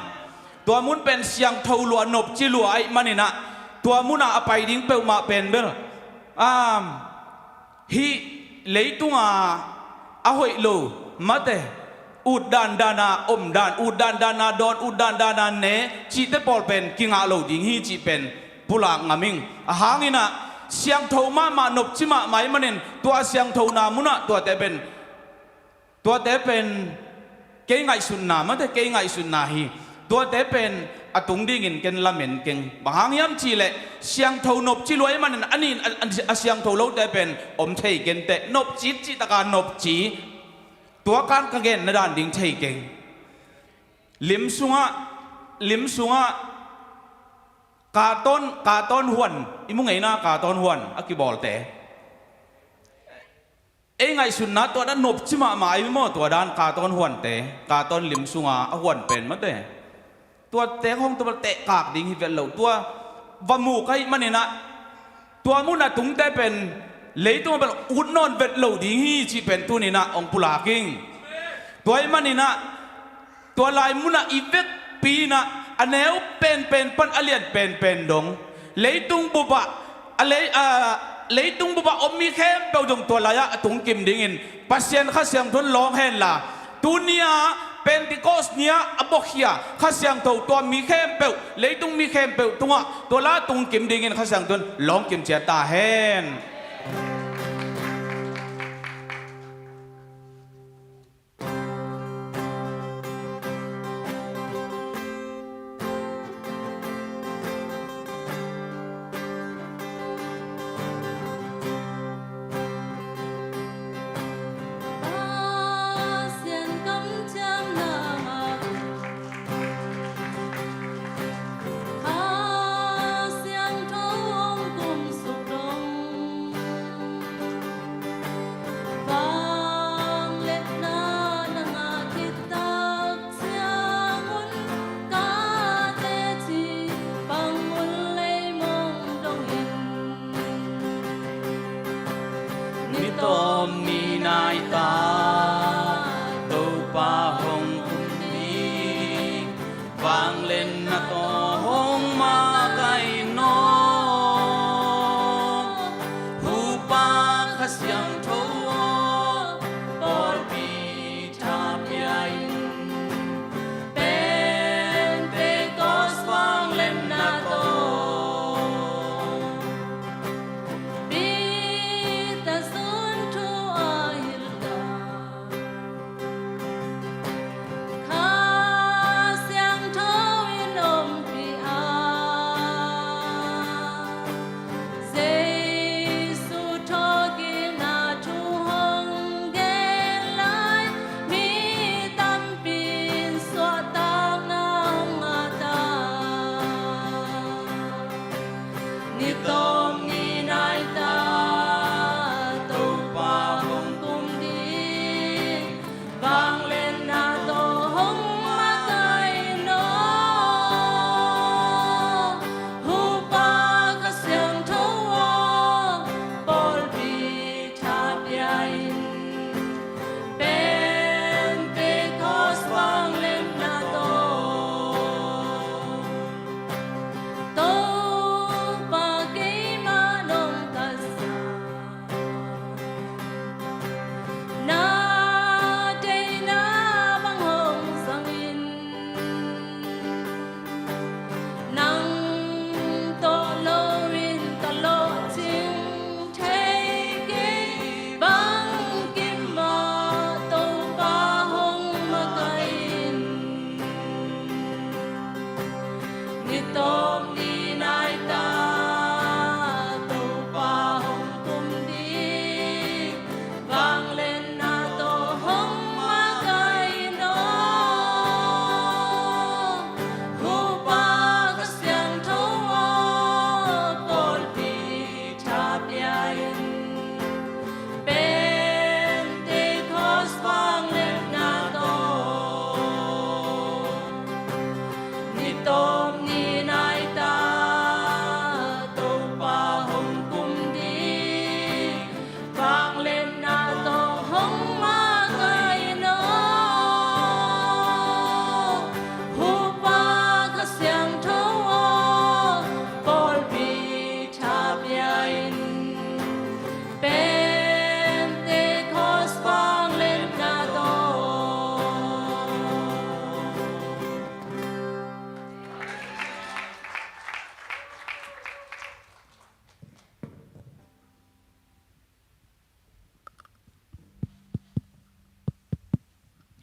Tua mun pen siangtho lua nopci lua ahih maninah tua munah a pai ding peuhmah pen bel um, hih leitunga a hoih lo mate ut dandana om dan ut dandana dawn ut dandana ne cihte pawl pen kingah lo ding hi cih pen pulak ngam ing. A hanginah siangtho mahmah nopci mahmah ih manin tua a siangthona munah tuate pen tuate pen kei ngaihsutna mate kei ngaihsutna hi. Tuate pen a tung dingin ken lamen keng bang hang hiam cihleh siangtho nopci lua ih manin a nin a, a, a siangtho lote pen om thei kenteh nopci cih taka nopci. Tua kan ka gen na dan ding thei keng. Lim sungah lim sungah katon katon huan i mu ngeina katon huan a kibawlte ei ngaihsutna tua dan nopci mahmah i mu maw tua dan katon huante katon lim sunga a huan pen mate. Tua teng hong tua bel tehkak ding hi vet lo tua va mu ka hih maninah tua mun a tungte pen leitung a bel ut nawn vet lo ding hi cih pen tuninah hong pulak ing. Tua ih maninah tua lai munah i vekpi inah a neu penpen pan a lian penpen dong leitung bupah a lei, a, leitung bupah om mi khempeuh dong tua lai-ah a tungkim dingin Pasian Kha Siangtho in lawng henla tunia Pentecost nia a bawkhia Kha Siangtho tua mi khempeuh leitung mi khempeuh tungah tua la tungkim dingin Kha Siangtho in lawngkim ciat ta hen.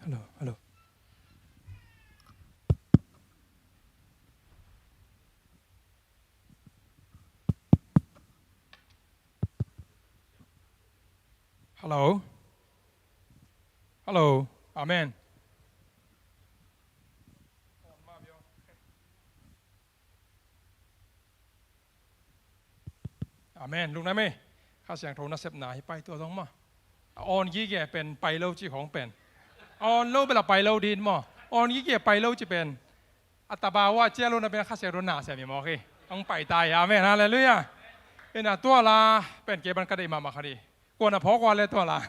Hello, hello. Hello. Hello. Amen. Amen. Lungdam ei. Kha Siangtho nasepna hi pai tua zong maw. A awn gige pen pai lo ci khong pen. A awn lo bel a pai lo din maw. A awn gige pai lo ci pen. A taba ua cia lo na pen Kha Siangtho na sia mi mawk hi. Hong pai tai. Amen. Halleluiah. Ina tua la pen kei ban ka deih mahmah kha di. Kuan a phawk ua le tua la.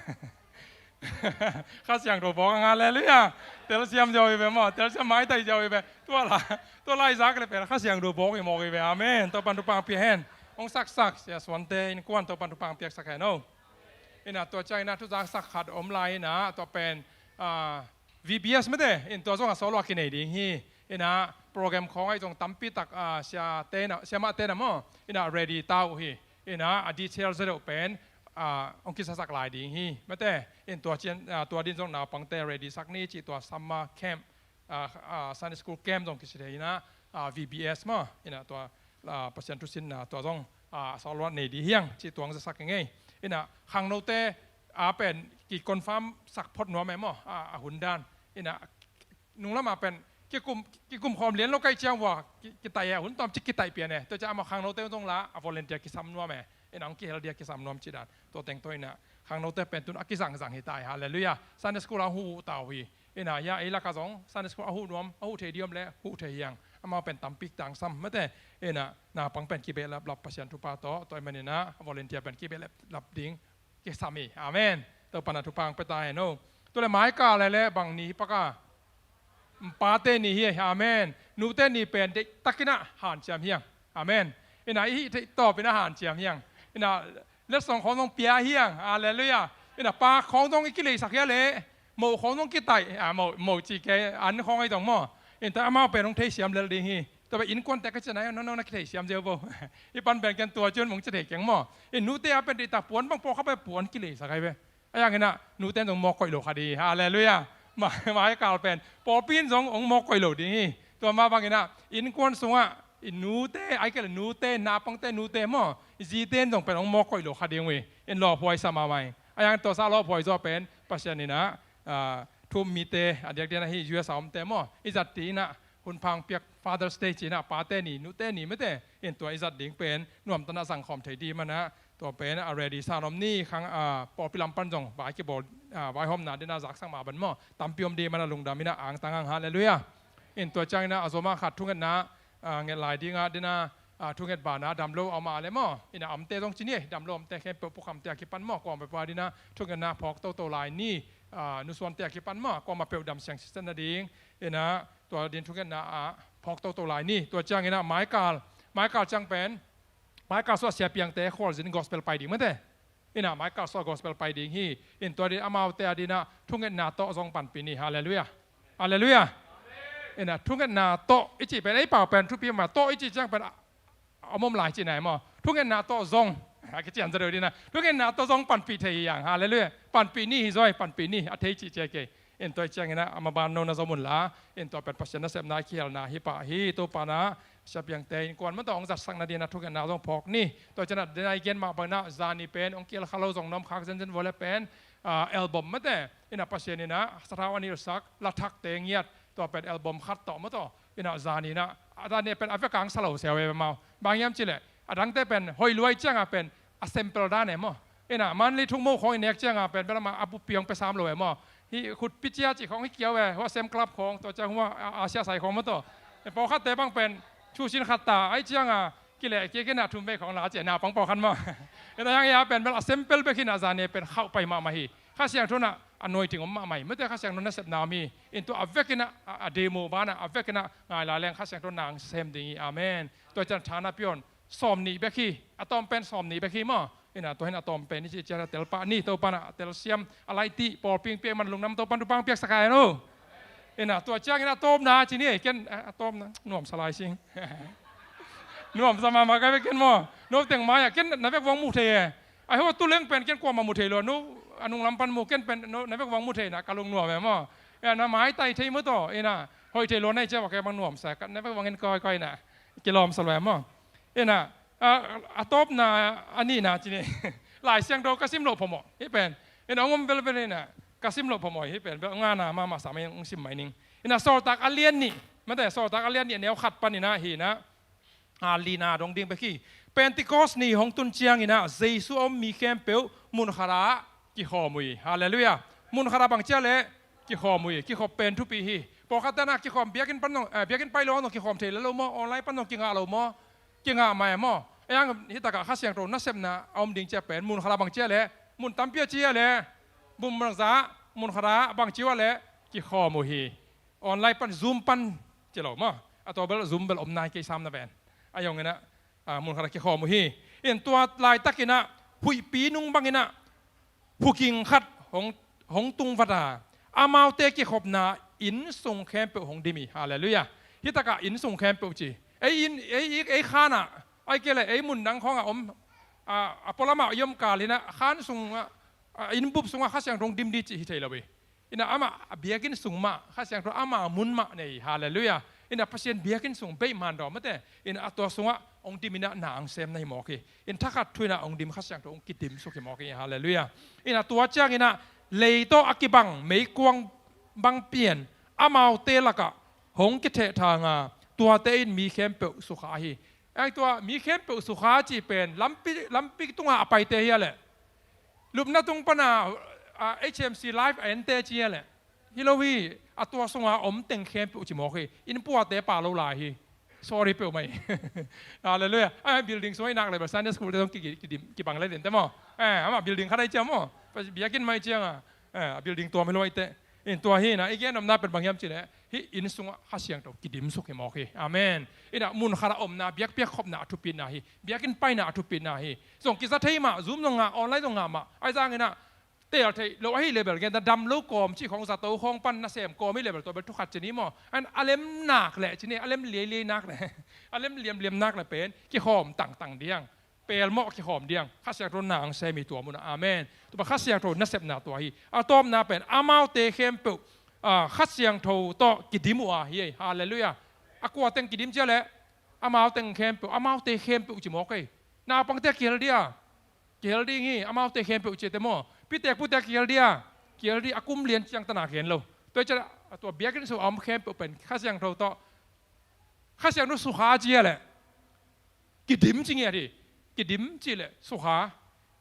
Kha Siangtho phawk ang, halleluiah. Telsiam ziau hi ve maw, telsiam maitai ziau hi ve. Tua la, tua la i zak le pen Kha Siangtho phawk hi mawk hi ve. Amen. Topan thupha pia hen. Hong saksak Sia Suante innkuan Topan thupha piaksak hen o. Ina tua ciang ina thuzaksak khat om lai ina tua pen, ah, V B S mete in tua zong a solo a kinei ding hi. Ina program khawng ai zong tampi tak, ah, sia tena, siamah tena maw. Ina ready ta uh hi. Ina a detail zedeuh pen, ah, hong kisasak lai ding hi. Mete in tua cian, ah, tua din zong naupangte ready sak ni ci tua summer camp, ah, ah, Sunday school camp zong kisithei ina, ah, V B S maw. Ina tua, ah, Pasian thusinna tua zong, ah, a solo a nei di hiang ci tuang zasak hi ngei. Ina khangnote a pen ki confirm sak phot nuam e maw, ah, a hun dan. Ina nunglam a pen kikum, kikum khawm lian lo kai ciang vua ki, kitaih e, hun tawm cik kitaih pian e. Tua ciang amah khangnote zong la a volunteer kisam nuam e. Ina hong kihel dia kisam nuam ci dan. Tua teng tua ina khangnote pen tun a kizangzang hi tai. Halleluiah. Sunday school a huh uh tau hi. Ina hia ei laka zong Sunday school a huh nuam, a huh thei diam le huh thei hiang. Amau pen tampik tangsam mete. Ina naupang pen kibehlap lap Pasian thupha tawh, tua i man ina volunteer pen kibehlap lap ding kisam hi. Amen. Topan a thupha hong pia ta hen o. Tua le maika le le bang ni hi paka. Pate ni hi. Amen. Nute ni pen deihtakin a hanciam hiang. Amen. Ina i hih theih tawpin a hanciam hiang. Ina letsong khawng zong pia hiang. Halleluiah. Ina pa khawng zong i kileisak hia le. Moh khawng zong kitaih. Ah, moh, moh ci kei an khawng ai zong maw. Ina amau pen hong theisiam lel ding hi. Tua pen innkuante ka cian ai, no, no, na kitheisiam zel vo. I pan pen ken tua cian mong ci thei keng maw. Ina nute a pen deihtak puan bang pawlkhat pen puan kileisak ai ve. A yang ina nute zong mawk koih lo kha di. Halleluiah. Ma, maikal pen pawlpi in zong hong mawk koih lo ding hi. Tua mah bang ina innkuan sungah i nute, ai kei le nute, naupangte nute maw, i zite in zong pen hong mawk koih lo kha ding uh hi. In lawphuai sa mahmah hi. A yang tua sa lawphuai zaw pen Pasian ina, ah, thu-um mite a diakdiak ina hi U S a omte maw, i zat ti ina hun pha hong piak Father's Day ci ina pate ni, nute ni mete. In tua i zat ding pen nuamtana zangkhawm thei di mana tua pen a ready sa nuam ni khang, ah, pawlpi lam pan zong vai kibawl, ah, vaihawmna dina zaksak mah ban maw. Tampi om di mana lungdam ina angtang ang. Halleluiah. In tua ciang ina a zom a khat thungetna, ah, nget lai dinga dina, ah, thunget bana damlo a om a le maw. Ina omte zong ci ni, damlo omte khempeuh pukhamte a kipan maw. Kuamah peuh a dina thungetna phawk toto lai ni, ah, nusuante a kipan maw. Kuamah peuh dam siang sisan nading. Ina tua din thungetna a phawk toto lai ni. Tua ciang ina maikal, maikal ciang pen maikal suah siapiangte khualzin gospel pai ding mate. Ina maikal suah gospel pai ding hi. In tua din amaute a dina thungetna tawh zong panpih ni. Halleluiah. Halleluiah. Ina thungetna tawh i cih pen ei pau pen thupi mah, tawh i cih ciang pen a om om lai cihna hi maw. Thungetna tawh zong a kician zaw deuh dina thungetna tawh zong panpih thei hi hang. Halleluiah. Panpih ni hi zaw, panpih ni a thei cih cia kei. In tua i ciang ina a maban no na zom un la. In tua pen Pasian nasepna a kihelna hi pah hi. Topa na siapiangte innkuan mate hong zatsak nadina thungetna zong phawk ni. Tua ciang ina dena i gen mah bangina zani pen hong kihel kha lo zong na om khak zenzen vua le pen, ah, album mate ina Pasian ina sathau a nilhsak lathakte ngiat tua pen album khat tawh mate. Ina zani ina a zani pen a vekang sa lo siau e mau. Bang hiam cih leh a dangte pen hoih luai cianga pen a sample dan e maw. Ina manli thukmo khawng i nek cianga pen bel amah a buppi hong pia sam lo e maw. Hih khutpi cia cih khawng hi kiau e, hua sem club khawng, tua ciang hua a, a siasai khawng maw tawh. E pawlkhatte bang pen thusin khat ta ai cianga kileh kik ina thum vei khawng la cia naupang pawlkhat maw. Ina hiang ia pen bel a sample bek hi ina zani pen khauh pai mahmah hi. Kha Siangtho ina a nuai ting om mahmah hi. Mate Kha Siangtho nasepna om hi. In tua a vek ina a, a demo bana a vek ina ngai la leng Kha Siangtho nang sem ding hi. Amen. Tua ciang thana pion sawm nih bek hi, a tawm pen sawm nih bek hi maw. Ina tua hin a tawm pen i cih ciang a tel pah ni, Topa na a telsiam a laih tih pawlpi hong piak man lungdam Topa na thupha hong piaksak a hen o. Ina tua ciang ina a tawmna ci ni ei ken, a, a tawmna nuamsa lai sing. Nuamsa mahmah ka vek ken maw. No teng mai-ah ken na vek vang mu thei e. Ai ho tu leng pen ken kuamah mu thei lo, no a nunglam pan mu ken pen no na vek vang mu thei na ka lungnuam e maw. Ina maitai thei maw taw, ina hoih thei lua na hi cia, va kei bang nuamsa, ka na bang in koi koi na kilawm sa lua maw. Ina a, a tawpna a nihna ci ni. Lai Siangtho ka sim loh phamawh hi pen. Ina hong om velvel ina ka sim loh phamawh hi pen. Bel ngana mahmah sa mai hong sim mai ning. Ina Sawltak a lian nih, mate, Sawltak a lian nih a neu khat pan ina hi ina a lina dong ding bek hi. Pentecost ni hong tun ciangin ah Jesu a om mi khempeuh mun khatah kikhawm uh hi. Halleluiah. Mun khatah bang cia leh kikhawm uh hi. Kikhop pen thupi hi. Pawlkhat te na kikhawm, biakinn pan zong, eh, biakinn pai lo zong kikhawm thei lo maw, online pan zong kingah lo maw, kingah mai maw. Ei ang hi takah Kha Siangtho nasepna a om ding cia pen mun khatah bang cia leh, mun tampi a cia leh, mun bangzah, mun khatah bang cia leh kikhawm uh hi. Online pan, Zoom pan ci lo maw. A tua bel Zoom bel om nai kei sam na ven. A zong ina, ah, mun khatah kikhawm uh hi. In tua laitakin ah huihpi nung bangin ah huking khat hong, hong tung vat a, amaute kikhopna inn sung khempeuh hong dim hi. Halleluiah. Hi takah inn sung khempeuh ci. Ei inn, ei, ei, ei khan ah, ai kei leh ei mun dang khawng ah om, ah, a pualam ah i om kal in ah khan sung ah, ah, inn bup sungah Kha Siangtho hong dim ding ci hi thei lo hi. Ina amah a biakinn sung mah, Kha Siangtho ama mun mah nei. Halleluiah. Ina Pasian biakinn sung beih man daw mate. Ina a tua sungah hong dim ina na hong sem na hi mawk hi. In thakhat thu ina hong dim Kha Siangtho hong kidim suk hi mawk hi. Halleluiah. Ina tua ciangin ah lei tawh a kibang meikuang bang pian amaute lakah hong kithehthang a, tuate in mi khempeuh sukha hi. Ei tua mi khempeuh sukha cih pen lampi, lampi tungah a paite hi a leh, lupna tung pana, ah, H M C Live a ente ci a leh, hi lo hi. A tua sunga om teng khempeuh ci mawk hi. Inn puate pha lo lai hi. Sorry peuhmah hi. Halleluiah. Ah, building sung i nak leh bel Sunday school te zong ki, ki, kidim, kibang lel in te maw. Eh, amah building khat ahi cia maw. Biakinn mah ahi cianga, eh, a building tuam hi lo ahi te. In tua hi ina i gen nopna pen bang hiam cih leh, hih inn sungah Kha Siangtho kidim suk hi mawk hi. Amen. Ina mun khatah omna, biakpiak khopna a thupitna hi. Biakinn paina a thupitna hi. Zong kiza thei mah, Zoom zong ngah, online zong ngah mah. Ahi zongin ah teel theih lo ahih leh bel, gen ta, dam lo kawm cih khawng, zato khawng pan nasem kawm ahih leh bel, tua bel thu khat ci ni maw. An a lem nak leh ci ni, a lem liailiai nak leh, a lem liamliam nak leh pen kikhawm tangtang ding. Pelmawh kikhawm ding. Kha Siangtho na hong sem hi tua munah. Amen. Tua bang Kha Siangtho nasepna tua hi. A tawpna pen amaute khempeuh, ah, Kha Siangtho tawh kidim uh a hi ei. Halleluiah. A kua teng kidim cia leh, amau teng khempeuh, amaute khempeuh ci mawk ei. Naupangte kihel dia, kihel ding hi, amaute khempeuh ci te maw. Pitek pute kihel dia, kihel ding, a kum lian ciang tana gen lo. Tua ciang a tua biakinn sung a om khempeuh pen Kha Siangtho tawh, Kha Siangtho sukha cia leh kidim ci ngiat hi. Kidim cih leh sukha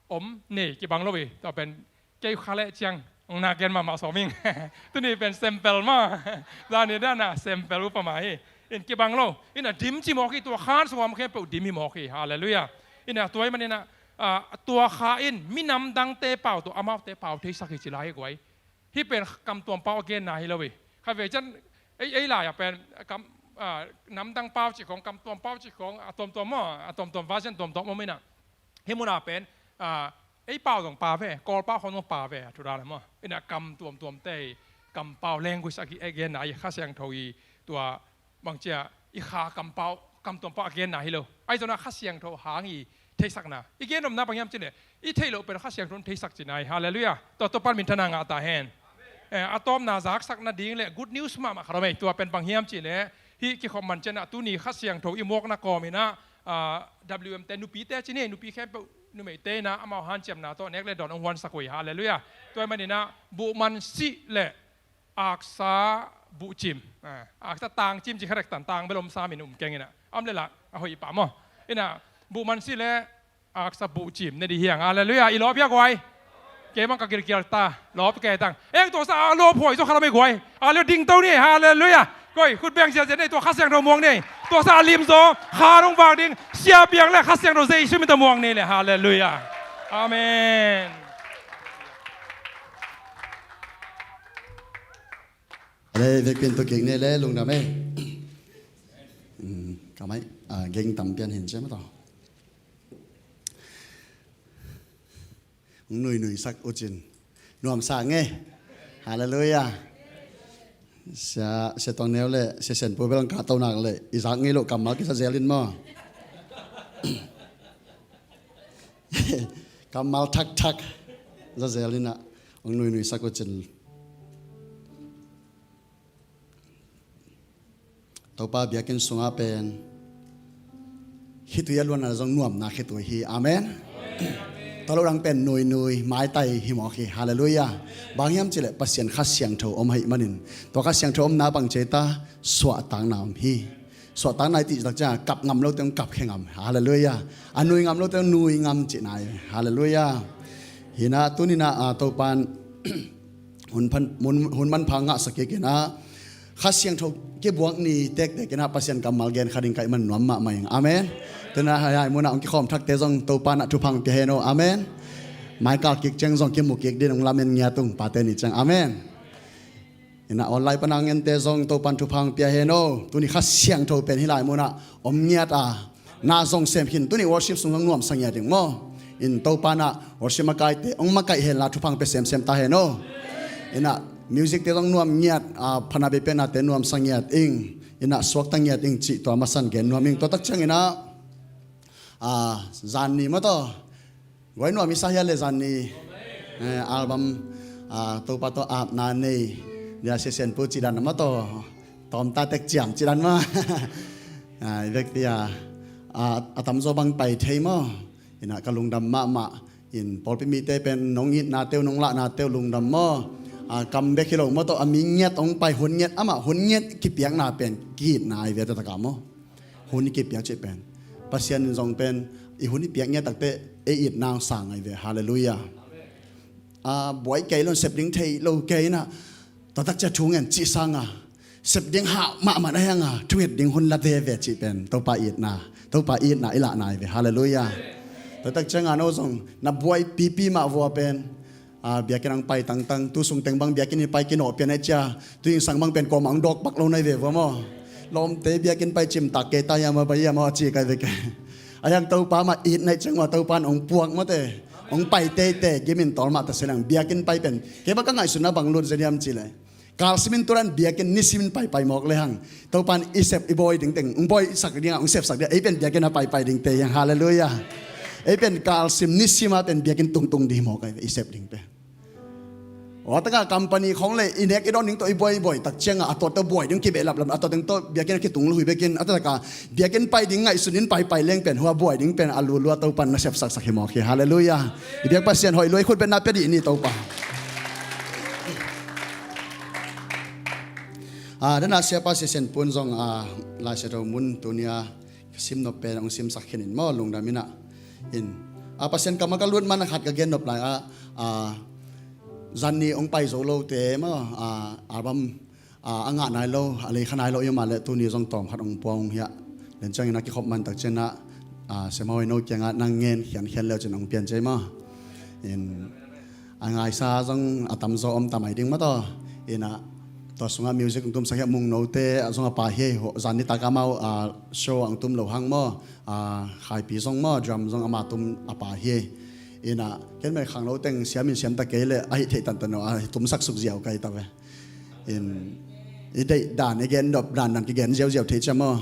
om nei kibang lo hi. Tua pen kei kha leh ciang hong na gen mahmah sawm ing. Tuni pen sample maw. Zani dana sample upama hi. In kibang lo. Ina dim ci mawk hi, tua khan sung a om khempeuh dim hi mawk hi. Halleluiah. Ina tua ahih manin ah, ah, tua kha in minam dangte pau tawh amaute pau theisak hi ci lai hi guai. Hih pen kam tuam pau a genna hi lo hi. Kha ve ciang ei, ei lai ah pen kam, ah, namdang pau cih khawng, kam tuam pau cih khawng, a tuamtuam maw, a tuamtuam version tuamtuam om ina. Hih munah pen, ah, ei pau zong pau ve, Kawl pau khawng zong pau ve, a thu dan maw. Ina kam tuamtuamte hi, kam pau language a ki, a genna hi. Kha Siangtho i tua bang cia i kha kam pau, kam tuam pau a genna hi lo. Ahi zongin ah Kha Siangtho hang i theihsakna. I gen nopna bang hiam cih leh, i theih loh pen Kha Siangtho in theisak cihna hi. Halleluiah. Tua, tua pan minthanna ngah ta hen. Eh, a tawpna zaksak nading leh good news mahmah khat om ei. Tua pen bang hiam cih leh, hih kikhop man ciangin ah tuni Kha Siangtho i muakna kawmin ah, ah, W M te, nupite ci ni, nupi khempeuh, numeite in ah amau hanciamna tawh nek leh dawn hong huansak uh hi. Halleluiah. Tua ahih manin ah buhman sih leh aksa buhcim. Ah, aksa tangcim ci kha dek tan, tang bel om sam in um keng ina. Om leh lah a hoih pah maw. Ina buhman sih leh aksa buhcim ne ding hi hang. Halleluiah. I lawp hia guai? Kei bang ka gilkial ta. Lawp kei tang. Eng tua sa a lawphuai zaw kha lam ei guai. A lio dingto ni. Halleluiah. Koi, khut beng ziahziah ni, tua Kha Siangtho muang ni. Tua sa a limzaw, kha dong vak ding. Sia piang leh Kha Siangtho Jesu min tawh muang ni leh. Halleluiah. Amen. Ale, vekpi in tua kik ni le, lungdam ei. Hmm, kamai, ah, geng tam pian hin cia mah tawh. Hong nuinui sak uh cin. Nuamsa ngei. Halleluiah. Sia, Sia Tuang Neu leh Sia Sian Pu bel hong kahto nak leh, i zak ngei loh kammal kisa zel in maw. Kammal thakthak za zel in ah, hong nuinui sak uh cin. Topa biakinn sungah pen khitui a luanna zong nuamna khitui hi. Amen. Tua lo dang pen nuinui maitai hi mawk hi. Halleluiah. Bang hiam cileh Pasian Kha Siangtho om ahih manin tua Kha Siangtho omna bang ci ta, suahtakna om hi. Suahtakna i cih tak ciangah kap ngam lote hong kap khia ngam. Halleluiah. A nui ngam lote hong nui ngam cihna hi. Halleluiah. Hi inah tuni inah Topa in hun manpha ngahsak kik inah Kha Siangtho kibuak ni tektek inah Pasian kammal gen kha ding ka hih man nuam mahmah ing. Amen. Tu inah hiai munah hong kikhawm thakte zong Topa inah thupha hong pia hen aw. Amen. Maikal kik ciang zong kimu kik ding hong lamen ngiat ung, pate ni ciang. Amen. Inah online pana ngente zong Topa in thupha hong pia hen aw. Tuni Kha Siangtho pen hih lai munah om ngiat a, na zong sem khin. Tuni worship sung zong nuamsa ngiat ding maw. In Topa inah worship makaite hong makaih hen la thupha hong pia semsem ta hen aw. Inah music te zong nuam ngiat a, phatna bei piaknate nuamsa ngiat ing. Inah suakta ngiat ing cih tua masa in gen nuam ing. Tua tak ciang inah zan ni maw taw guai nuam i sa hia le zan ni. Album Topa tawh apna nei dia sesen pu cidan a maw taw tawmta tek ciam cidan maw. I vekpi a a tamzaw bang pai thei maw. Inah ka lungdam mahmah. In pawlpi mite pen nong itna teu nong lahna teu lungdam maw. Kam bek hi lo maw taw a mi ngiat hong pai hun ngiat amah hun ngiat kipiakna pen ki-itna ahi ve taktak a maw. Hun i kipiak cih pen Pasian in zong pen i hun i piak ngiat takte ei itna hong sang ahi ve. Halleluiah. Buai kei lo in sep ding thei lo kei inah tua tak ciah thu ngen cih sanga sep ding hau mahmah na hianga thunget ding hun la ve ve cih pen Topa itna, Topa itna i lahna ahi ve. Halleluiah. Tua tak cianga no zong na buai pipi mah vua pen biakinn ang pai tangtang tu sung teng bang biakinn i pai kinawh pian ahi cia tu ingsang bang pen kawmah ang dawk bak lo nai ve vua maw. Lawmte biakinn pai cimtak kei ta hiam a pai hiam a ci kai ve kei. A hiang Topa mah it naih ciang ua Topa in hong puak mawte hong pai teite gimin tawl mah ta se leng biakinn pai pen kei bang ka ngaihsutna bang lut zen hiam cileh kalsimin turan biakinn nisimin paipai mawk le hang Topa in i sep i bawi ding teng hong bawisak dingah hong sepsak dingah ei pen biakinn a paipai dingte hiang. Halleluiah. Ei pen kalsim nisima pen biakinn tungtung ding hi mawk ai ve i sep ding pen. Aw taka company khong le i nek i dawn ding tawh i buai i buai tak cianga a tuat tawh buai ding kibehlaplap a tuat ding tawh biakinn a kitung luhui bekin a taka biakinn pai ding ngaihsun in paipai leng pen hua buai ding pen a lulua Topa in na sepsaksak hi mawk hi. Halleluiah. I biak Pasian hoih lua i khut betna pia dih ni Topa. Dana siapa sisen pun zong Laisiangtho mun tunia simnop pen hong simsak khin in maw lungdam inah in Pasian kammal ka lut man a khat ka gen nop lai ah zan ni hong pai zo lote maw album a ngah nai lo a lei kha nai lo i mah leh tuni zong tawm khat hong puang hong hiah len ciangin a kikhop man tak cianah Semhawino kiangah nang ngen khiankhian leu cin hong pian cia i maw. In a ngaisa zong a tamzaw om ta mai ding maw taw. Inah tua sungah music ang tumsak hiah Mungnote zong a pa hi ei. Zan nitak amau show ang tum lo hang maw. Khaipi zong maw drum zong ama tum a pa hi ei. Inah ken mai khangno teng siamin siam ta kei leh a hih theih tantan aw a tumsak suk ziau kai ta ve. In i deih dan i gen dop dan dan kigen ziauziau thei cia maw.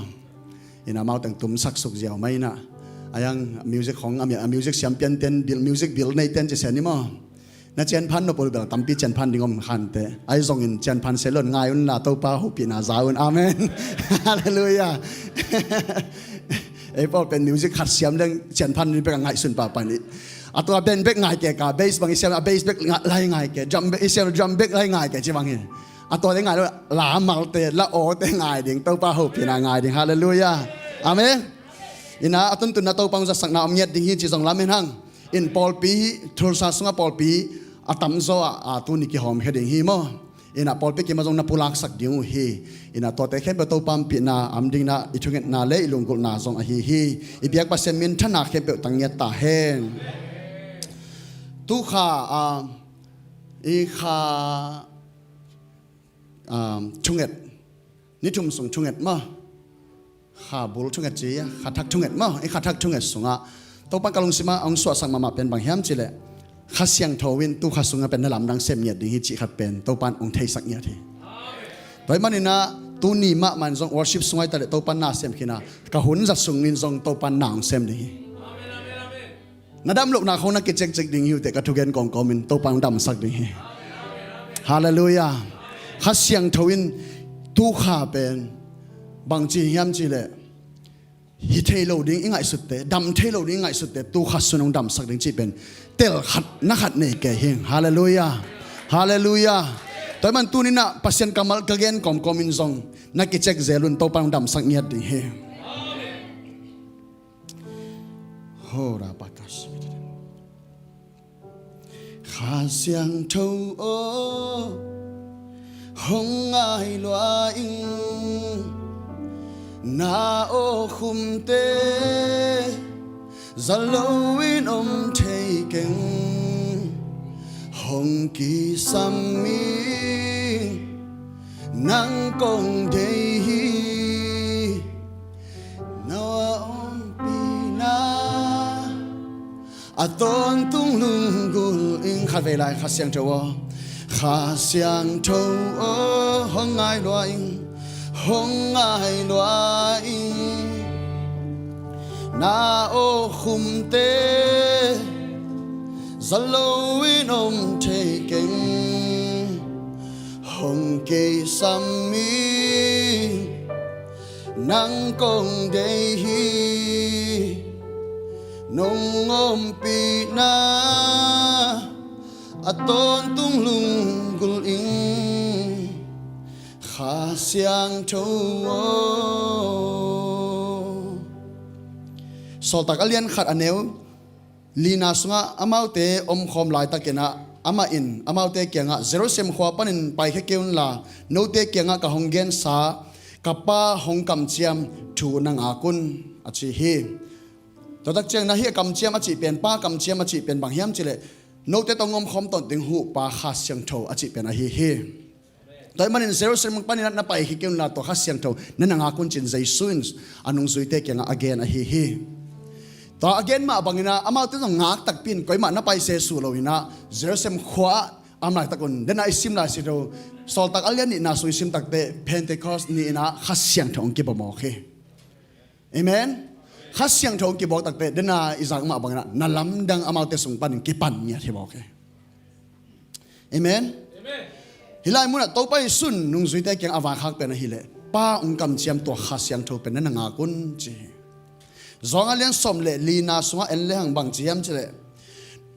Inah amau teng tumsak suk ziau mai inah a yang music khong a music siam pianten music bil neiten ci sen i maw. Na cianphan nop uh bel tampi cianphan ding om khante. Ahi zongin cianphan se lon ngai unla Topa hopihna za un. Amen. Halleluiah. Ei pawl pen music khat siam leng cianphan ding bek a ngaihsun pahpah ni. A tua ben bek ngai kei ka bass bang i siam a bass bek lai ngai kei drum bek i siam drum bek lai ngai kei ci bang hi. A tua ding ngai lo la malte la awte ngai ding Topa hopihna ngai ding. Halleluiah. Amen. Inah a tuntunna Topa hong zatsakna om ngiat ding hi ci zong lamen hang. In pawlpi thulsa sungah pawlpi a tamzaw ah tuni kihawmkhia ding hi maw. Inah pawlpi kimah zong na pulaksak ding uh hi. Inah tuate khempeuh Topa ompihna am dingna i thungetna le i lunggulhna zong ahi hi. I biak Pasian minthana khempeuh tangiat ta hen. Tu kha i kha thunget ni thum sung thunget maw. Kha bul thunget ci a kha thak thunget maw i kha thak thunget sungah Topa ka lungsimah a hong suahsak mahmah pen bang hiam cileh Kha Siangtho in tu kha sungah pen na lamdang sem ngiat ding hi cih khat pen Topa in hong theisak ngiat hi. Tua hih maninah tuni mahmah in zong worship sungah i taleh Topa in na sem khinah ka hun zat sungin zong Topa in na hong sem ding hi. Na dam lohna khong na kicekcek ding hi uh teh ka thugen kawmkawmin Topa in hong damsak ding hi. Halleluiah. Kha Siangtho in tu kha pen Bangci hiam cihleh, hi thei lo ding i ngaihsutte, dam thei lo ding i ngaihsutte, tu khat sung hong damsak ding cih pen tel khat na khat nei kei hi. Halleluiah. Halleluiah. Tua ahih man tuni-in ah Pasian kammal ka gen kawmkawm in zong na kicek zel un, Topa in hong damsak ngiat ding hi. Ho ra pa ka si. Kha Siangtho aw, hong ngai lua ing. Na awkhumte za loin om thei keng. Hong kisam ing, nang kong deih hi. Na ompihna a tawntung lunggulh ing. Khatvei lai, Kha Siangtho aw. Kha Siangtho aw, hong ngai lua ing, hong ngai lua ing. Na awkhumte za loin om thei keng. Hong kisam ing, nang kong deih hi. Nong ompihna a tawntung lunggulh ing, Kha Siangtho aw. Sawltak a lian khat a neu lina sungah amaute omkhawm laitakin ah, amah in amaute kiangah, Jerusalem khua panin paikhia kei unla, note kiangah ka hong gensa ka Pa hong kamciam thu na ngak un, a ci hi. Tua tak ciangin ah hih a kamciam a cih pen, Pa kamciam a cih pen bang hiam cihleh, note tawh hong omkhawm tawntung huhpa Kha Siangtho a cih pen ahi hi. Tua ahih manin Jerusalem panin ah na paikhia kei unla, tua Kha Siangtho na na ngak un, ci-in Jesu in a nungzuite kiangah a gen ahi hi. Tua a gen mah bangin ah amaute zong ngak takpi in, koimah na pai sesu loin ah Jerusalem khua ah a om laitak un. Dena i sim lai si lo, Sawltak a lian nihna sung i sim takteh Pentecost ni-in ah Kha Siangtho hong kibawl mawk hi. Amen. Kha Siangtho hong kibawl takteh, dena i zak mah bangin ah na lamdang amaute sung panin kipan ngiat hi mawk hi. Amen. Hih lai munah Topa Jesu in nungzuite kiang a vaikhak pen ahih leh, Pa hong kamciam tua Kha Siangtho pen na na ngak un, ci hi. Johan a lian sawm le lina sungah en lehang bang ci hiam cihleh,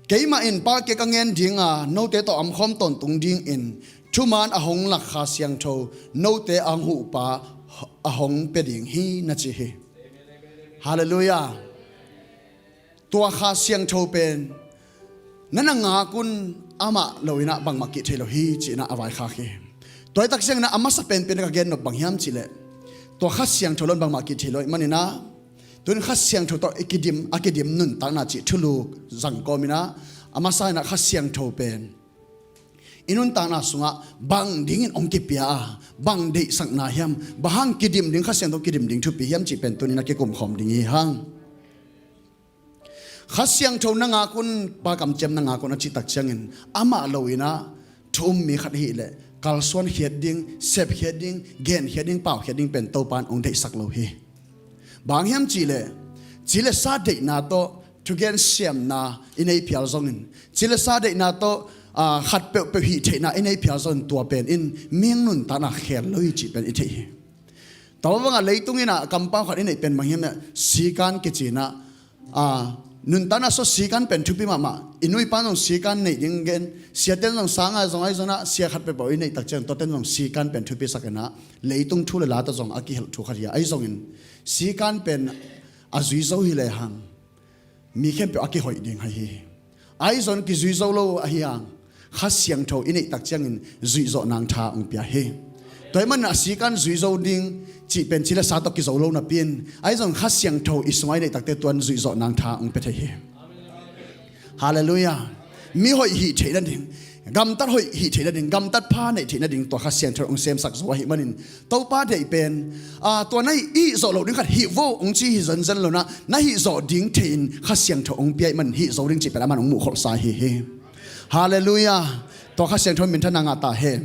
keimah in Pa kiang ka ngen ding a, note tawh omkhawm tawntung dingin thuman a hong lak Kha Siangtho note a hong huhpa a hong pia ding hi, na ci hi. Halleluiah. Tua Kha Siangtho pen na na ngak un, amah loin ah bangmah kih thei lo hi, ci-in ah a vaikhak hi. Tua hi tak ciangin ah a masa penpen ka gen nop bang hiam cihleh, tua Kha Siangtho lo-in bangmah kih thei lo ahih manin ah, tu-in Kha Siangtho tawh i kidim, a kidim nuntakna cih thulu zang kawmin ah, a masa in ah Kha Siangtho pen i nuntakna sungah bang dingin hong kipia a, bang deihsakna hiam, bang hang kidim ding, Kha Siangtho kidim ding thupi hiam cih pen tuni-in a kikumkhawm ding hi hang. Kha Siangtho na ngak un, Pa kamciam na ngak un a cih tak ciangin, amah loin ah thu um mi khat ahih leh kalsuan khiat ding, sep khiat ding, gen khiat ding, pau khiat ding pen Topa in hong deihsak lo hi. Bang hiam cihleh, ci le sa deihna tawh thugen siamna i nei phial zongin, ci le sa deihna tawh, aa, khat peuhpeuh hih theihna i nei phial zongin, tua pen in mihing nuntakna khel lo hi cih pen i theih hi. Tua bangah leitung in ah kampau khat i neih pen bang hiam cihleh, sikan kici-in ah, aa, nuntakna sungah sikan pen thupi mahmah. I nu i pa in zong sikan neih ding gen, siate in zong sang a zong, ahi zongin ah sia khat peuhpeuh i neih tak ciang, tuate in zong sikan pen thupi sak in ah, leitung thu le la tawh zong a kihelh thu khat hi a, ahi zongin sikan pen a zui zo hi lehang mi khempeuh a kihoih ding ahi hi. Ahi zongin kizui zo lo ahih hang, Kha Siangtho i neih tak ciangin zuihzawh nang tha hong pia hi. Tua ahih manin a sikan zui zo ding cih pen ci le sa tawh kizo lo napi-in, ahi zongin Kha Siangtho i sungah i neih takteh tua in zuihzawh nang tha hong pia thei hi. Halleluiah. Mi hoih hih theih nading, gamtat hoih hih theih nading, gamtat pha neih theih nading tua Kha Siangtho hong semsak zo ahih manin, Topa deih pen, aa, tua na hih, hih zawh loh ding khat hih vo hong ci hi zenzen lo-in ah, na hih zawh ding thei-in Kha Siangtho hong pia ahih manin hih zo ding cih pen aman hong muhkholhsa ahi hi. Halleluiah. Tua Kha Siangtho minthanna ngah ta hen.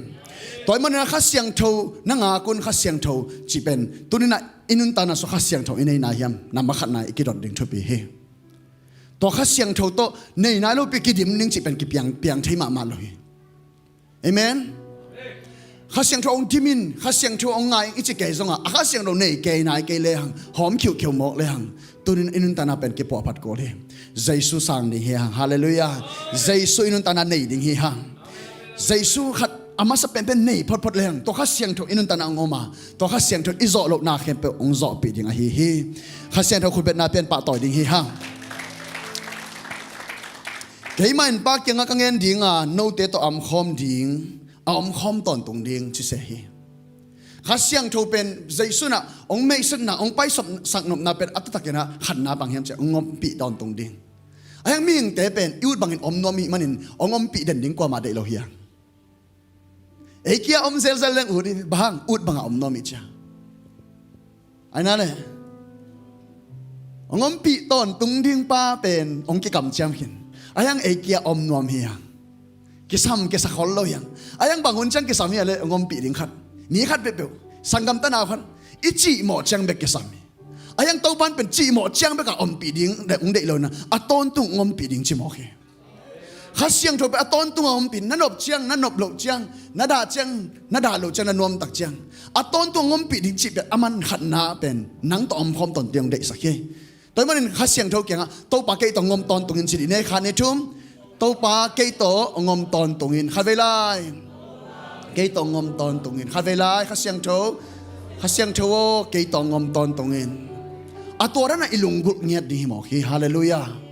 Tua ahih manin ah Kha Siangtho na ngak un, Kha Siangtho cih pen tuni-in ah i nuntakna sungah Kha Siangtho i nei nai hiam, na masa khatna i kidot ding thupi hi. Tua Kha Siangtho tawh nei nai lopi kidim ding cih pen kipiang, piang thei mahmah lo hi. Amen. Kha Siangtho hong dim in, Kha Siangtho hong ngai in i ci kei zongah, a Kha Siangtho nei kei nai kei lehang, hawm khiuhkhiu mawk lehang, tunin i nuntakna pen kipuahphat kul hi. Jesu sang ding hi hang. Halleluiah. Jesu i nuntakna nei ding hi hang. Jesu khat a masa penpen nei photphot lehang, tua Kha Siangtho i nuntakna hong om a, tua Kha Siangtho i zawh lohna khempeuh hong zawhpih ding ahi hi. Kha Siangtho khutbetna pian pahtawi ding hi hang. Keimah in Pa kiangah ka ngen dinga, note tawh a omkhawm ding, a omkhawm tawntung ding, ci se hi. Kha Siangtho pen Jesu in ah hong meisakna, hong paisaknopna pen a taktakin ah khatna bang hiam cih leh hong ompih tawntung ding. Ahi hang mihingte pen i ut bangin om nuam i hih manin hong ompih den ding kuamah deih lo hi hang. Ei kia om zelzel leng ut hi, bang hang ut bangah om nuam i hih ciang. Ahi na le, hong ompih tawntung ding pa pen hong kikamciam khin. Ahi hang ei kia om nuam hi hang. Kisam kisa khol lo hi hang. Ahi hang bang hun ciang kisam hiam cih leh hong ompih ding khat, ni khat peuhpeuh, sanggam tanau khat, i cihmawh ciang bek kisam hi. Ahi hang Topa in pen cihmawh ciang bekah ompih ding hong deih lo hi na, a tawntung hong ompih ding ci mawk hi. Kha Siangtho pen a tawntung a ompih, na nop ciang, na nop loh ciang, na dah ciang, na dah loh ciang, na nuamtak ciang, a tawntung a ompih ding cih pen a man khatna pen nang tawh omkhawm tawntung hong deihsak hi. Tua ahih manin Kha Siangtho kiangah, Topa kei tawh hong om tawntung in ci dih ni, khat ni thum. Topa kei tawh hong om tawntung in, khatvei lai. Kei tawh hong om tawntung in, khatvei lai. Kha Siangtho, Kha Siangtho aw, kei tawh hong om tawntung in. A tua dan ah i lunggulh ngiat ding hi mawk hi. Halleluiah.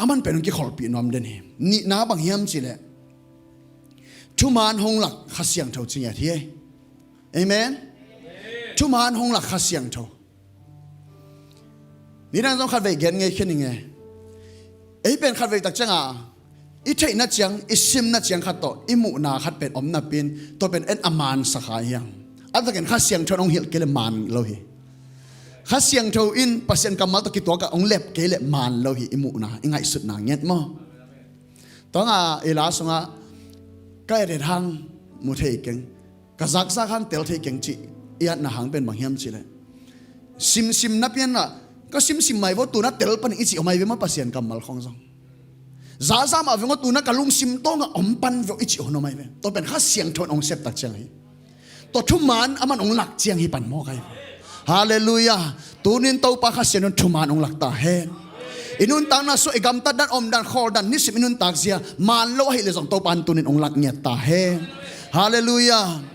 A man pen hong kikholhpih nuam den hi. Nihna bang hiam cih leh, thuman hong lak Kha Siangtho ci ngiat hi. Amen. Thuman hong lak Kha Siangtho. Nidang zong khatvei gen ngei khin ing e. Ei pen khatvei tak ciangah i theihna ciang, i simna ciang khat tawh i muhna khat pen om napi-in, tua pen en a mansak hi hang. A takin Kha Siangtho in hong hilh kei leh man lo hi. Kha Siangtho in Pasian kammal tawh kituak a hong lep kei leh man lo hi, i muhna, i ngaihsutna ngiat maw. Tua hangah i la sungah ka et et hang mu thei keng, ka zakzak hang tel thei keng cih i atna hang pen bang hiam cih leh, simsim napi-in ah, ka simsim mai vaw, tu-in ah tel pan ing i cih om ahi ve maw, Pasian kammal khawng zong. Za za mah veng aw, tu-in ah ka lungsim tawngah om pan veng aw i cih hun om ahi ve. Tua pen Kha Siangtho in hong sep tak ciang hi. Tua thuman a man hong lak ciang hi pan mawk ahi ve. Halleluiah. Tuni-in Topa Kha Siangtho in thuman hong lak ta hen. I nuntakna sungah i gamtat dan, om dan, khawl dan, nisim i nuntak zia man lo ahih leh zong Topa in tuni-in hong lak ngiat ta hen. Halleluiah.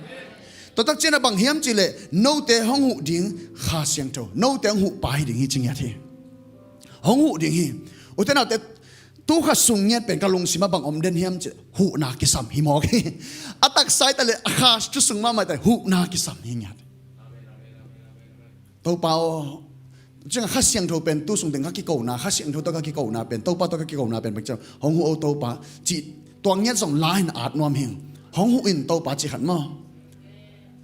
Tua tak ciangin ah bang hiam cih leh, note hong huh ding Kha Siangtho, note hong huh pa hi ding hi ci ngiat hi. Hong huh ding hi. U te nau te, tu kha sung ngiat pen ka lungsim ah bang om den hiam cih leh, huhna kisam hi mawk hi. A taksa hi ta leh, a kha thu sung mahmah hi ta leh, huhna kisam hi ngiat. Topa aw, ciang Kha Siangtho pen tu sung teng ka kikona, Kha Siangtho tawh ka kikona pen, Topa tawh ka kikona pen bek ciang, hong huh o Topa cih tuang ngiat zong la in at nuam hi. Hong huh in Topa cih khat maw.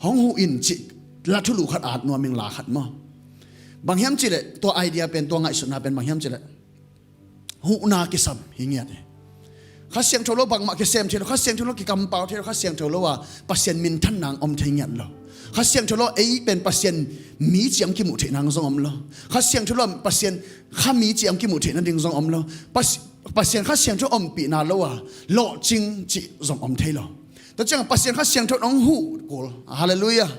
Hong huh in cih la thulu khat at nuam hi, la khat maw. Bang hiam cih leh, tua idea pen, tua ngaihsutna pen bang hiam cih leh, huhna kisam hi ngiat hi. Kha Siangtho lo bangmah kisem thei lo, Kha Siangtho lo kikampau thei lo, Kha Siangtho lo a Pasian minthan nang om thei ngiat lo. Kha Siangtho lo ei pen Pasian mi ci-a kimuh theih nang zong om lo. Kha Siangtho lo Pasian kha mi ci-a kimuh theih nading zong om lo. Pas-, Pasian Kha Siangtho ompihna lo a lawhcing cih zong om thei lo. Tua ciangah Pasian Kha Siangtho in hong huh kul. Halleluiah.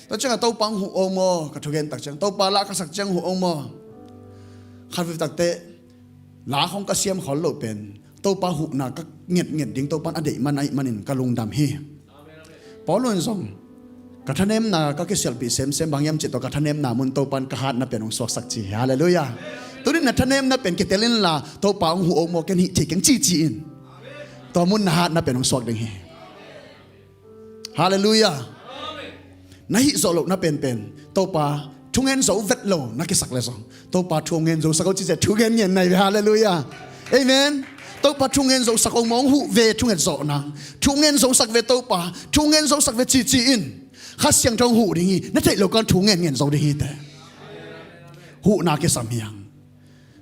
Tua ciangah Topa hong huh o maw, ka thugen tak ciang, Topa la ka sak ciang huh o maw. Khatvei tak teh, la khawng ka siam khol loh pen, Topa huhna ka ngetnget ding Topa in a deih man ahih manin ka lungdam hi. Paul in zong, ka thanemna ka kisialhpih semsem, bang hiam cih leh tua ka thanemna mun Topa in ka hatna pen hong suaksak ci hi. Halleluiah. Tuni-in na thanemna pen kitel inla, Topa hong huh o maw, ken hih thei keng ci ci in. Tua mun na hatna pen hong suak ding hi. Halleluiah. Na hih zawh lohna penpen, Topa thu ngen zo vet lo na kisak leh zong, Topa thu hong ngen zo sak o ci ciang thu ngen ngen na hi ve. Halleluiah. Amen. Topa thu ngen zo sak o maw, hong huh ve thunget zawh nang. Thu ngen zo sak ve Topa, thu ngen zo sak ve ci ci in. Kha Siangtho hong huh ding hi, na theih loh kal thu ngen ngen zo ding hi teh. Huhna kisam hi hang.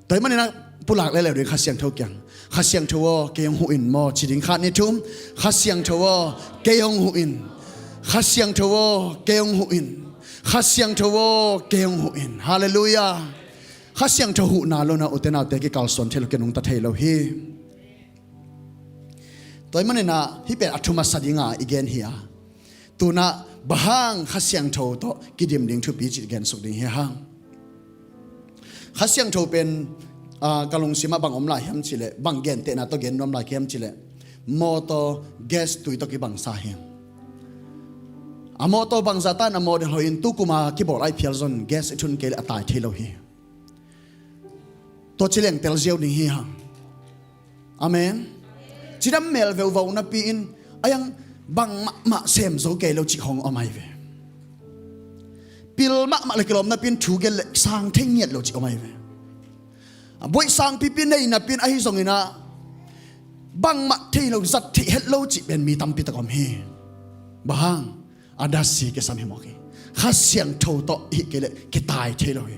Tua ahih manin ah pulak leuleu ding Kha Siangtho kiang. Kha Siangtho aw, kei hong huh in maw, ci ding khat ni thum. Kha Siangtho aw, kei hong huh in. Kha Siangtho aw, kei hong huh in. Kha Siangtho aw, kei hong huh in. Halleluiah. Kha Siangtho huhna lo-in ah u te nau te kikalsuan thei lo, kinungta thei lo hi. Tua ahih manin ah hih pen a thu masa dinga i gen hi a, tu-in ah bang hang Kha Siangtho tawh kidim ding thupi cih gensuk ding hi hang. Kha Siangtho pen, ah, ka lungsim ah bang om lai hiam cih leh, bang gentehna tawh gen nuam lai ka hiam cih leh, mawtaw gas tui tawh kibang sa hi. A mawtaw bangzah ta in a mawtaw hoih in, tu kum a kibawl a i phial zong gas i thun kei leh a tai thei lo hi. Tua ci leng tel ziau ding hi hang. Amen. Cidam mel veuvo napi in, a yang bang mahmah sem zo kei lo cih hong om ahi ve. Pil mahmah le kilawm napi in thu gen le sang thei ngiat lo cih om ahi ve. A buaih sang pipi nei napi in ahi zongin ah bangmah thei lo, zat theih het lo cih pen mi tampi tak om hi. Bang hang? A dasi kisam hi mawk hi. Kha Siangtho tawh i hih kei leh kitai thei lo hi.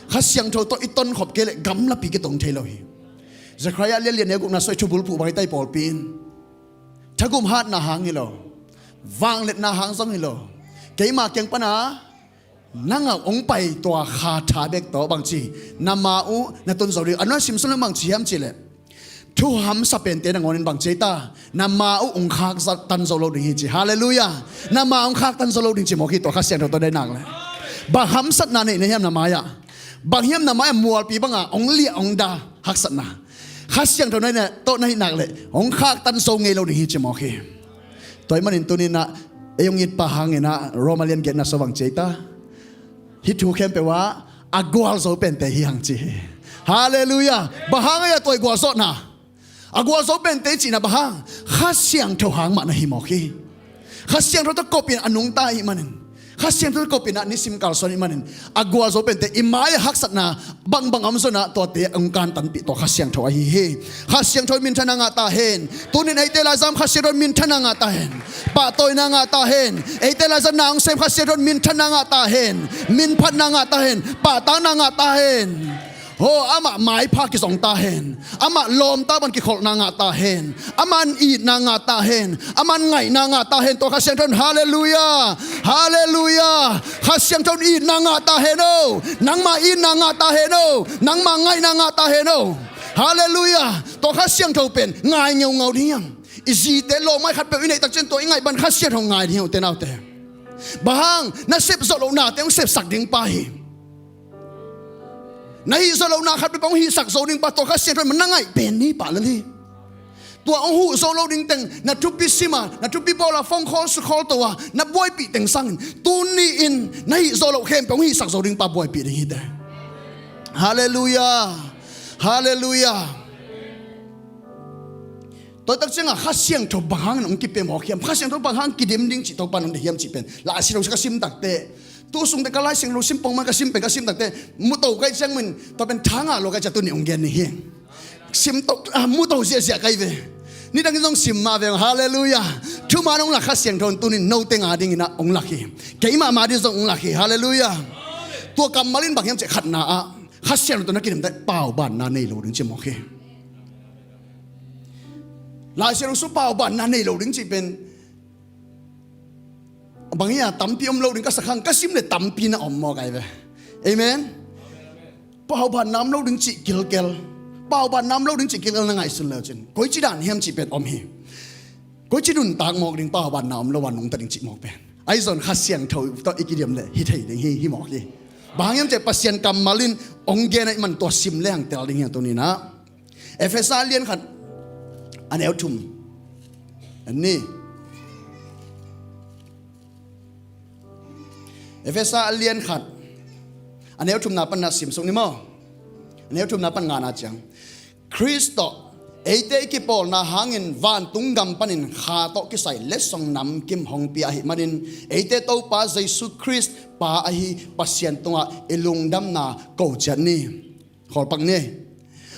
Kha Siangtho tawh i tonkhop kei leh gamlapi kitong thei lo hi. Zekhariah lian lian neu gukna sawm thu bulphuh bang hi ta i pawlpi in, thagum hatna hang hi lo, vangliatna hang zong hi lo, keima kiang pana nang a hong pai tua Kha tha bek tawh bang ci, na ma uh na tun zo ding. A nung a simsuk leng bang ci hiam cih leh, thu hamsa pente nangawnin bang ci ei ta, na ma uh hong khaktan zo lo ding hi ci. Halleluiah. Na ma hong khaktan zo lo ding ci mawk hi, tua Kha Siangtho tawh na hih nak leh. Bang hamsatna nei na hiam na mai-ah? Bang hiam na mai-ah mualpi banga hong liah hong da haksatna? Kha Siangtho na hih nak, tawh na hih nak leh hong khaktan zo ngei lo ding hi ci mawk hi. Tua ahih manin tuni-in ah ei hong it pa hangin ah Roma lian giatna sawm bang ci ei ta, hih thu khempeuh ah a gualzo pente hi hang ci hi. Halleluiah. Bang hang ei a tua i gualzawhna? A gualzo pente i cihna bang hang? Kha Siangtho hang mah na hi mawk hi. Kha Siangtho tawh kopin a nungta ahih manin, Kha Siangtho tawh kopin ah nisim kalsuan ahih manin, a gualzo pente i mai-ah haksatna bangbang a om zongin ah tuate hong kantanpih tua Kha Siangtho ahi hi. Kha Siangtho in minthanna ngah ta hen. Tunin eite laizang Kha Siangtho in minthanna ngah ta hen. Pahtawina ngah ta hen. Eite laizang na hong sem Kha Siangtho in minthanna ngah ta hen. Minphatna ngah ta hen. Pahtakna ngah ta hen. Ho, amah maipha kizong ta hen. Amah lawmta bang kikholhna ngah ta hen. Aman itna ngah ta hen. Aman ngaihna ngah ta hen. Tua Kha Siangtho in, halleluiah. Halleluiah. Kha Siangtho in itna ngah ta hen o. Nangma itna ngah ta hen o. Nangma ngaihna ngah ta hen o. Halleluiah. Tua Kha Siangtho pen ngai ngeungau ding hiam? I zite lawm ngai khatpeuh i neih takciang tua i ngaih bang Kha Siangtho ngai ding hiam, ute naute? Bang hang? Na sep zawh lohnate hong sepsak ding pa hi. Na hih zawh lohna khat peuh hong hihsak zo ding pa, tua Kha Siangtho in na ngaih pen ni pah lel hi. Tua hong huh zo lo ding teng, na thupi sim a, na thupi bawl a, phone call, su call to a na buaipih teng sangin, tuni-in na hih zawh loh khempeuh hong hihsak zo ding pa buaipih ding hi teh. Halleluiah. Halleluiah. Tua tak ciangah Kha Siangtho bang hangin hong kipia mawk hiam? Kha Siangtho bang hang kidim ding cih Topa in hong deih hiam cih pen Lai Siangtho ka sim takteh, tu sungte ka Lai Siangtho sim pongman ka sim pen ka sim takteh, mu to ka hih ciangin tua pen thangah lua ka hih ciang tuni hong gen ni hi. Sim to, ah, mu to ziahziah ka hi ve. Nidangin zong sim mah ve. Halleluiah. Thuman hong lak Kha Siangtho in tuni note nga dingin ah hong lak hi. Keimah mah ding zong hong lak hi. Halleluiah. Tua kammal in bang hiam cih khatna ah Kha Siangtho tawh na kidemte paubanna nei lo ding ci mawk hi. Lai Siangtho sung paubanna nei lo ding cih pen bang hi a, tampi om lo ding ka sak hang, ka sim le tampi na om mawk ai ve. Amen. Paubanna om lo ding cih kilkel, paubanna om lo ding cih kilkel na ngaihsun le uh cin, koici dan hiam cih pen om hi. Koici nuntak mawk ding, paubanna om lo a nungta ding cih mawk pen. Ahi zong Kha Siangtho tawh i kidem le hi thei ding hi, hi mawk hi. Bang hang hiam cih Pasian kammal in hong gen ahih man tua sim le hang tel ding hi a tuni-in ah. Efesa lian khat a neu thum. Anni. Efesa lian khat a neu thumna pan na simsuk ni maw? A neu thumna pan ngana ciang. Khrist tawh eite i kipawlna hangin vantung gam panin Kha tawh kisai letsong namkim hong pia ahih manin, eite Topa Jesu Khrist Pa ahi Pasian tungah i lungdamna ko ciat ni. Khawlpak ni.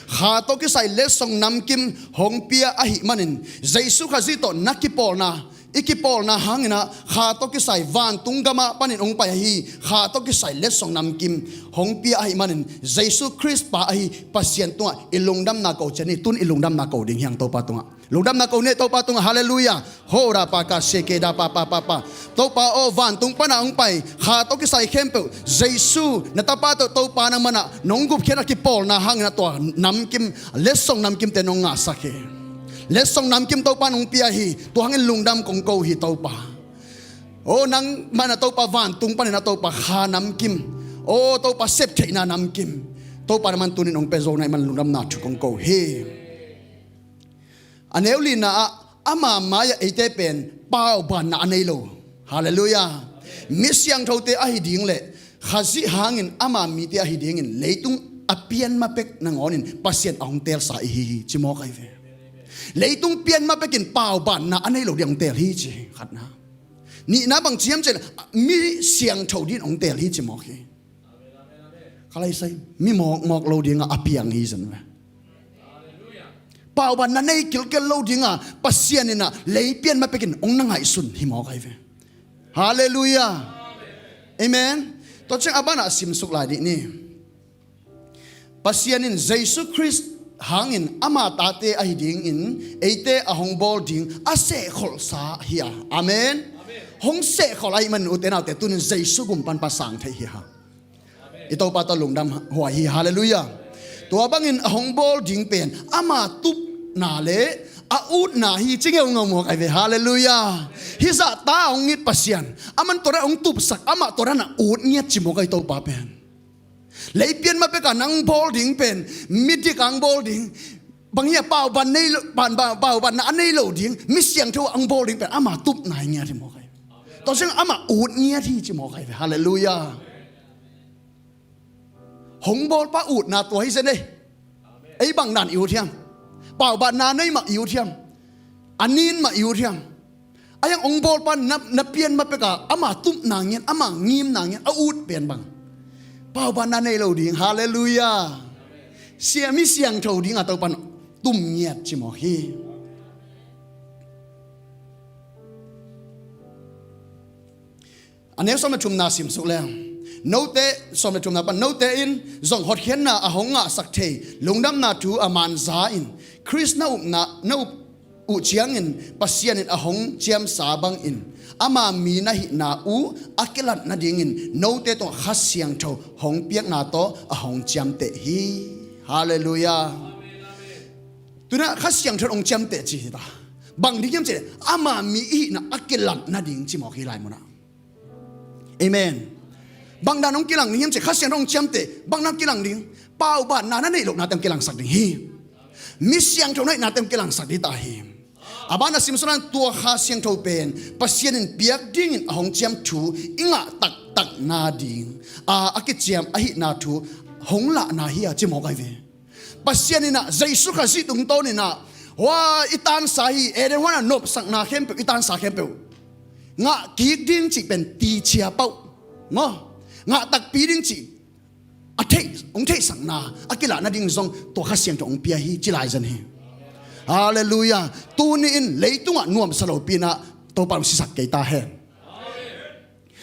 Kha tawh kisai letsong namkim hong pia ahih manin, Jesu Khazih tawh na kipawlna, i kipawlna hangin ah Kha tawh kisai vantung gamah panin hong pai ahi Kha tawh kisai letsong namkim hong pia ahih manin, Jesu Khrist Pa ahi Pasian tungah i lungdamna ko ciat ni. Tun i lungdamna ko ding hi hang Topa tungah. Lungdamna ko ni Topa tungah. Halleluiah. Ho ra pa ka se ke da pa pa pa pa. Topa aw, vantung pana hong pai Kha tawh kisai khempeuh Jesu na Tapa tawh Topa nangmah in ah nong gupkhiat a kipawlna hangin ah tua namkim, letsong namkimte nong ngahsak hi. Letsong namkim Topa in hong pia hi. Tua hangin lungdam kong ko hi Topa. O nang mana Topa vantung panin a Topa kha namkim, o Topa septheihna namkim Topa na man tunin hong pia zo na i man lungdamna thu kong ko hi. A neu lina ah ama mai-ah eite pen paubanna a nei lo. Halleluiah. Mi siangthote ahi ding le Khazih hangin ama mite ahi dingin leitung a pian ma pek nangawnin Pasian a hong teelsa i hi hi ci mawk ahi ve. Leitung pian ma pekin paubanna a nei lo ding hong teel hi ci hi khatna. Nihna bang ci hiam cih le mi siangtho dingin hong teel hi ci mawk hi. Kha lai sai mi mawkmawk lo dinga a piang hi zan ve. Paubanna nei kilkel lo dinga Pasian inah lei pian ma pekin hong na ngaihsun hi mawk ahi ve. Halleluiah. Amen. Tua ciang a banah a simsuk lai dih ni. Pasian in Jesu Khrist hangin ama tate ahi dingin eite a hong bawl ding a sehkholhsa hi a. Amen. Hong sehkholh ahih manin ute naute tunin Jesu gumpan pa sang thei hi a. I Topa tawh lungdam huai hi. Halleluiah. Tua bangin a hong bawl ding pen ama tupna le a utna hi ci ngeungau mawk ahi ve. Halleluiah. Hih zahta a hong it Pasian, aman tua dan a hong tupsak, amah tua dan a ut ngiat ci mawk ahi Topa pen. Lei pian ma peka nang bawl ding pen midik ang bawl ding. Bang hi a pauban nei lo, pan, pa, paubanna a nei lo ding mi siangtho ang bawl ding pen ama tupna hi ngiat hi mawk ahi. Tua ciang ama ut ngiat hi ci mawk ahi ve. Halleluiah. Hong bawlpa utna tua hi zen ei. Ei bang dan i ut hiam? Paubanna nei mah i ut hiam? A nin mah i ut hiam? A hiang hong bawlpa na, na pian ma peka ama tupna ngiat, ama ngimna ngiat a ut pen bang? Paubanna nei lo ding. Halleluiah. Sia mi siangtho dinga Topan tum ngiat ci mawk hi. A neu sawm le thumna simsuk leng note, sawm le thumna pan note in zong hotkhiatna a hong ngahsak thei lungdamna thu a manza in Khrist na upna, na up uh ciangin Pasian in a hong ciamsa bangin ama mi na hihna uh a kilat nadingin note tungah Kha Siangtho hong piakna tawh a hong ciamteh hi. Halleluiah. Tunah Kha Siangtho hong ciamteh ci hi ta. Bang ding hiam cih leh ama mi i hihna a kilat nading ci mawk hi lai munah. Amen. Bang dan hong kilang ding hiam cih leh Kha Siangtho hong ciamteh bang dan kilang ding? Paubanna na neih lohnate hong kilangsak ding hi. Mi siangtho na hihna teng kilangsak dih ta hi. A ban a simsunan tua Kha Siangtho pen Pasian in piak dingin a hong ciam thu i ngah taktak nading a, a kiciam ahihna thu hong lahna hi a ci mawk ahi ve. Pasian inah Jesu Khazih tungtawn inah hua i tansa hi. Eden huanah nopsakna khempeuh, i tansa khempeuh ngah kik ding cih pen ticia pauh maw, ngah takpi ding cih a theih, hong theihsakna a kilah nading zong tua Kha Siangtho hong pia hi ci lai zan hi. Halleluiah. Tuni in leitungah nuamsa lopi inah Topa hong sisak kei ta hen.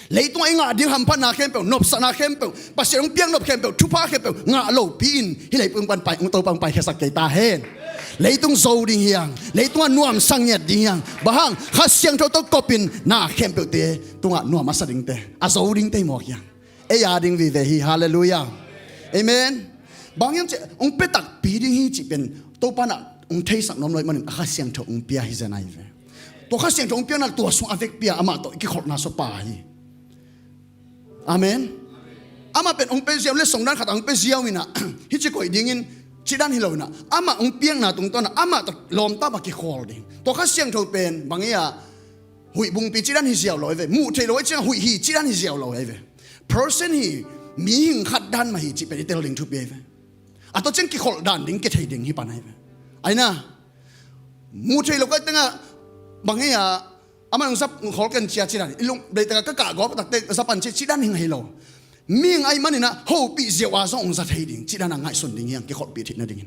Leitungah i ngah ding hamphatna khempeuh, nopsakna khempeuh, Pasian hong piak nop khempeuh, thupha khempeuh ngah lopi in hih leitungah Topa hong paikhiasak kei ta hen. Leitung zo ding hiang, leitungah nuamsa ngiat ding hiang. Bang hang? Kha Siangtho tawh kopin na khempeuhte tungah nuam a sa dingte, a zo dingte hi mawk hiang. Ei a ding vive hi. Halleluiah. Amen. Bang hiam cih hong pia takpi ding hi cih pen Topa inah hong theisak nuam lo ahih manin a Kha Siangtho hong pia hi zen ahi ve. Tua Kha Siangtho hong piakna tua sung a vekpi a amah tawh i kikholhna sua pa hi. Amen. Amah pen hong pia ziau le songdan khat a hong pia ziau inah hih ci koih dingin cih dan hi lo inah amah hong piakna tungtawn ah amah tawh lawmta mah kikhawl ding. Tua Kha Siangtho pen bang hi a, huih bungpi cih dan hi ziau lo ahi ve. Muh theih lo ahi ciangah huih hi cih dan hi ziau lo ahi ve. Person hi, mihing khat dan mah hi cih pen i tel ding thupi ahi ve. A tua ciang kikholh dan ding kithei ding hi pan ahi ve. Aina muh theih lo ka tengah bang hi a, amah nong zap khawl ken cia cih dan i lung bleitakah ka kahgawp takte zap an cih cih dan hing ahi lo. Mihing ahih maninah hopih ziau a zong hong za thei ding cih dan a ngaihsun ding hiang kikholhpih theih nadingin.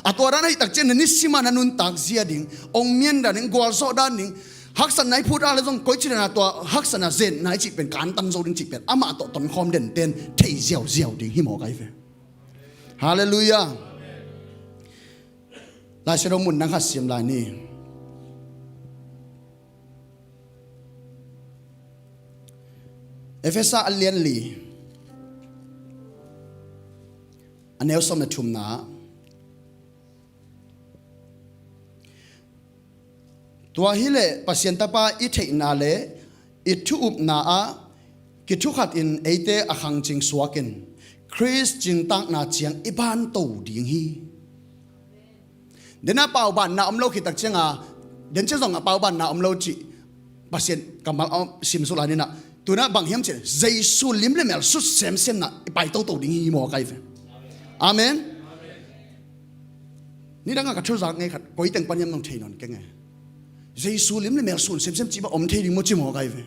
A tua dan ahih tak ciang na nisim a na nuntak zia ding, ong mian dan ding, gualzawh dan ding, haksatna i phut a le zong koici dan a tua haksatna zenna i cih pen kantan zo ding cih pen amah tawh tonkhawm denten thei ziauziau ding hi mawk ahi ve. Halleluiah. Lai Siangtho mun nang khat sim lai ni. Efesa a lian li, a neu sawm le thumna. Tua hileh Pasian Tapa i theihna le i thu-upna ah kithukhatin eite a khangcing suakin Khrist cingtakna ciang i banto ding hi. Dena paubanna om lo khit tak cianga, den ciang zong a paubanna om lo cih Pasian kammal a simsuk lai ninah, tuna bang hiam cih Jesu lim le mel sut semsemna i pai toto ding hi maw kai ve. Amen. Nidanga ka thuzak ngei khat koi teng pan hiam nong thei nawn keng e. Jesu lim le mel sun semsem cih bang om thei ding maw ci maw kai ve.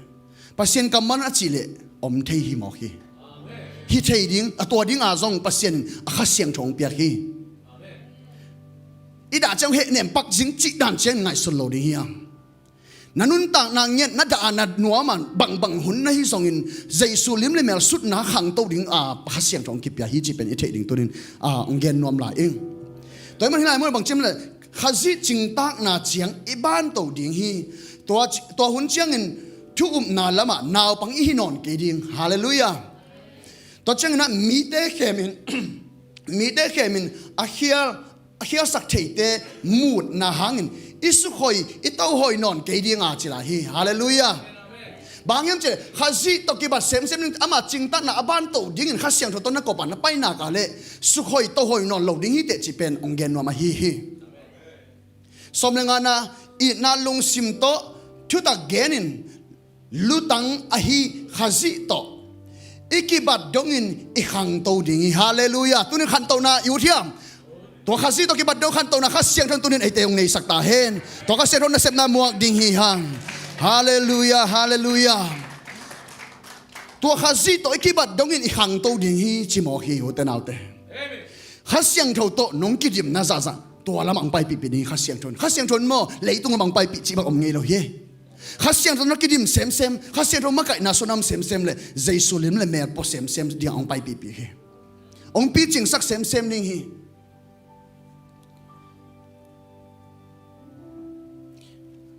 Pasian kammal a cih leh om thei hi mawk hi. Hi thei ding, a tua dinga zong Pasian in a Kha Siangtho hong piak hi. I dah ciang hehnem pak zing cih dan ciang ngaihsun lo ding hiam? Na nuntakna ngiat, na dah a na nuam a bangbang hun na hi zongin Jesu lim le mel sutna khangto ding a Kha Siangtho hong kipia hi cih pen i theih ding tunin a hong gen nuam lai ing. Tua hi man hi lai mun a bang ciam le Khazih cingtakna ciang i banto ding hi. Tua, tua hun ciangin thu-upna lamah naupang i hi nawn kei ding. Halleluiah. Tua ciangin ah mite khemin mite khemin a khial a khialsak theite mutna hangin i sukhoi i tohoi nawn kei dinga ci lai hi. Halleluiah. Bang hiam cih Khazih tawh kibat semsem ding, ama cingtakna a banto dingin Kha Siangtho tawh na kop a na painak a le sukhoi tohoi nawn lo ding hi teh cih pen hong gen nuam ahi hi. Sawm le ngana, itna lungsim tawh thutak genin lutang ahi Khazih tawh i kibat dongin i khangto ding hi. Halleluiah. Tunin khantona i ut hiam? Tua Khazih tawh kibat dong khantona Kha Siangtho in tunin eite hong neisak ta hen. Tua Kha Siangtho nasepna muak ding hi hang. Halleluiah, halleluiah. Tua Khazih tawh i kibat dongin i khangto ding hi ci mawk hi, ute naute. Kha Siangtho tawh nong kidimna zahzah tua lamah hong paipihpih ding hi Kha Siangtho in. Kha Siangtho in maw leitung lamah hong paipih cih bang om ngei lo hi. Kha Siangtho na kidim semsem, Kha Siangtho makaihna suan a om semsem le Jesu lim le mel pua semsem dingah hong paipihpih hi. Hong picingsak semsem ding hi.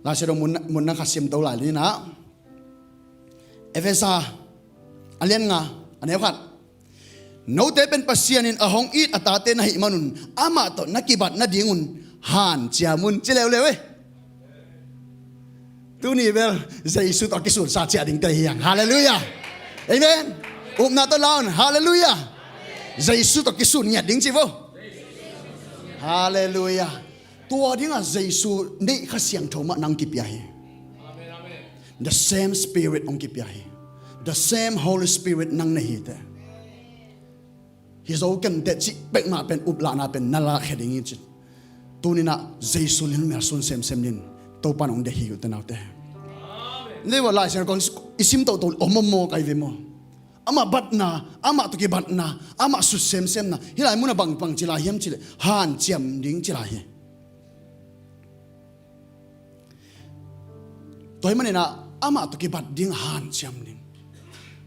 Lai Siangtho mun, mun na khat sim to lai linah Efesa a lian nga a neu khat. Note pen Pasian in a hong it a tate na hih manun amah tawh na kibat nadingun hanciam un ci leuleu e. Tuni bel Jesu tawh kisunsa ciah dingte hi hang. Halleluiah. Amen. Upna tawh la un. Halleluiah. Jesu tawh kisun ngiat ding ci vo. Halleluiah. Tua dingah Jesu neih Kha Siangtho mah nang kipia hi. The same Spirit hong kipia hi. The same Holy Spirit nang na hi teh. Hi zo kenteh cih pekmah pen uplahna pen na lahkhia ding hi cin. Tuninah Jesu lim mel sun semsem din Topa nong deih hi uh te naute. Nei va Lai Siangtho i sim toto om om maw kai ve maw? Amah batna, amah tawh kibatna, amah sut semsemna. Hih lai munah bang, bang ci lai hiam cileh hanciam ding ci lai hi. Tua hi maninah amah tawh kibat ding hanciam ding.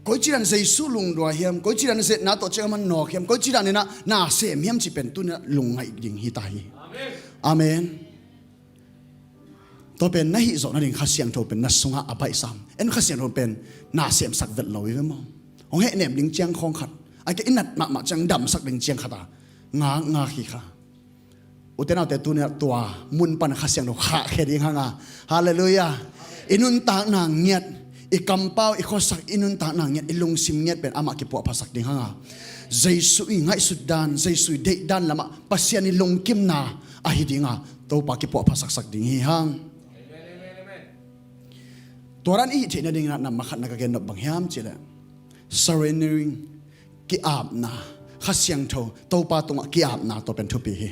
Koi cidan Jesu lungdua hiam, koi cidan zetna tawh ciang man nawk hiam, koi cidan inah na sem hiam cih pen tuninah lungngaih ding hi ta hi. Amen. Tua pen na hih zawh nading Kha Siangtho pen na sungah a baihsam. En Kha Siangtho pen na semsak vet lo hi ve maw? Hong hehnem ding ciang khawng khat, a ke i nat mahmah ciang damsak ding ciang khat a ngak ngak hi kha. Ute naute tuninah tua mun pan Kha Siangtho khahkhia ding hanga. Halleluiah. I nuntakna ngiat, i kampau, i khuasak, i nuntakna ngiat, i lungsim ngiat pen amah kipuahphasak ding hanga. Jesu i ngaihsut dan, Jesu i deih dan lamah Pasian i lungkimna ahi dinga Topa kipuahphasaksak ding hi hang. Tua dan i hih theih nadingin ah namma khatna ka gen nop bang hiam cileh surrendering, ki-apna, Kha Siangtho Topa tungah ki-apna tua pen thupi hi.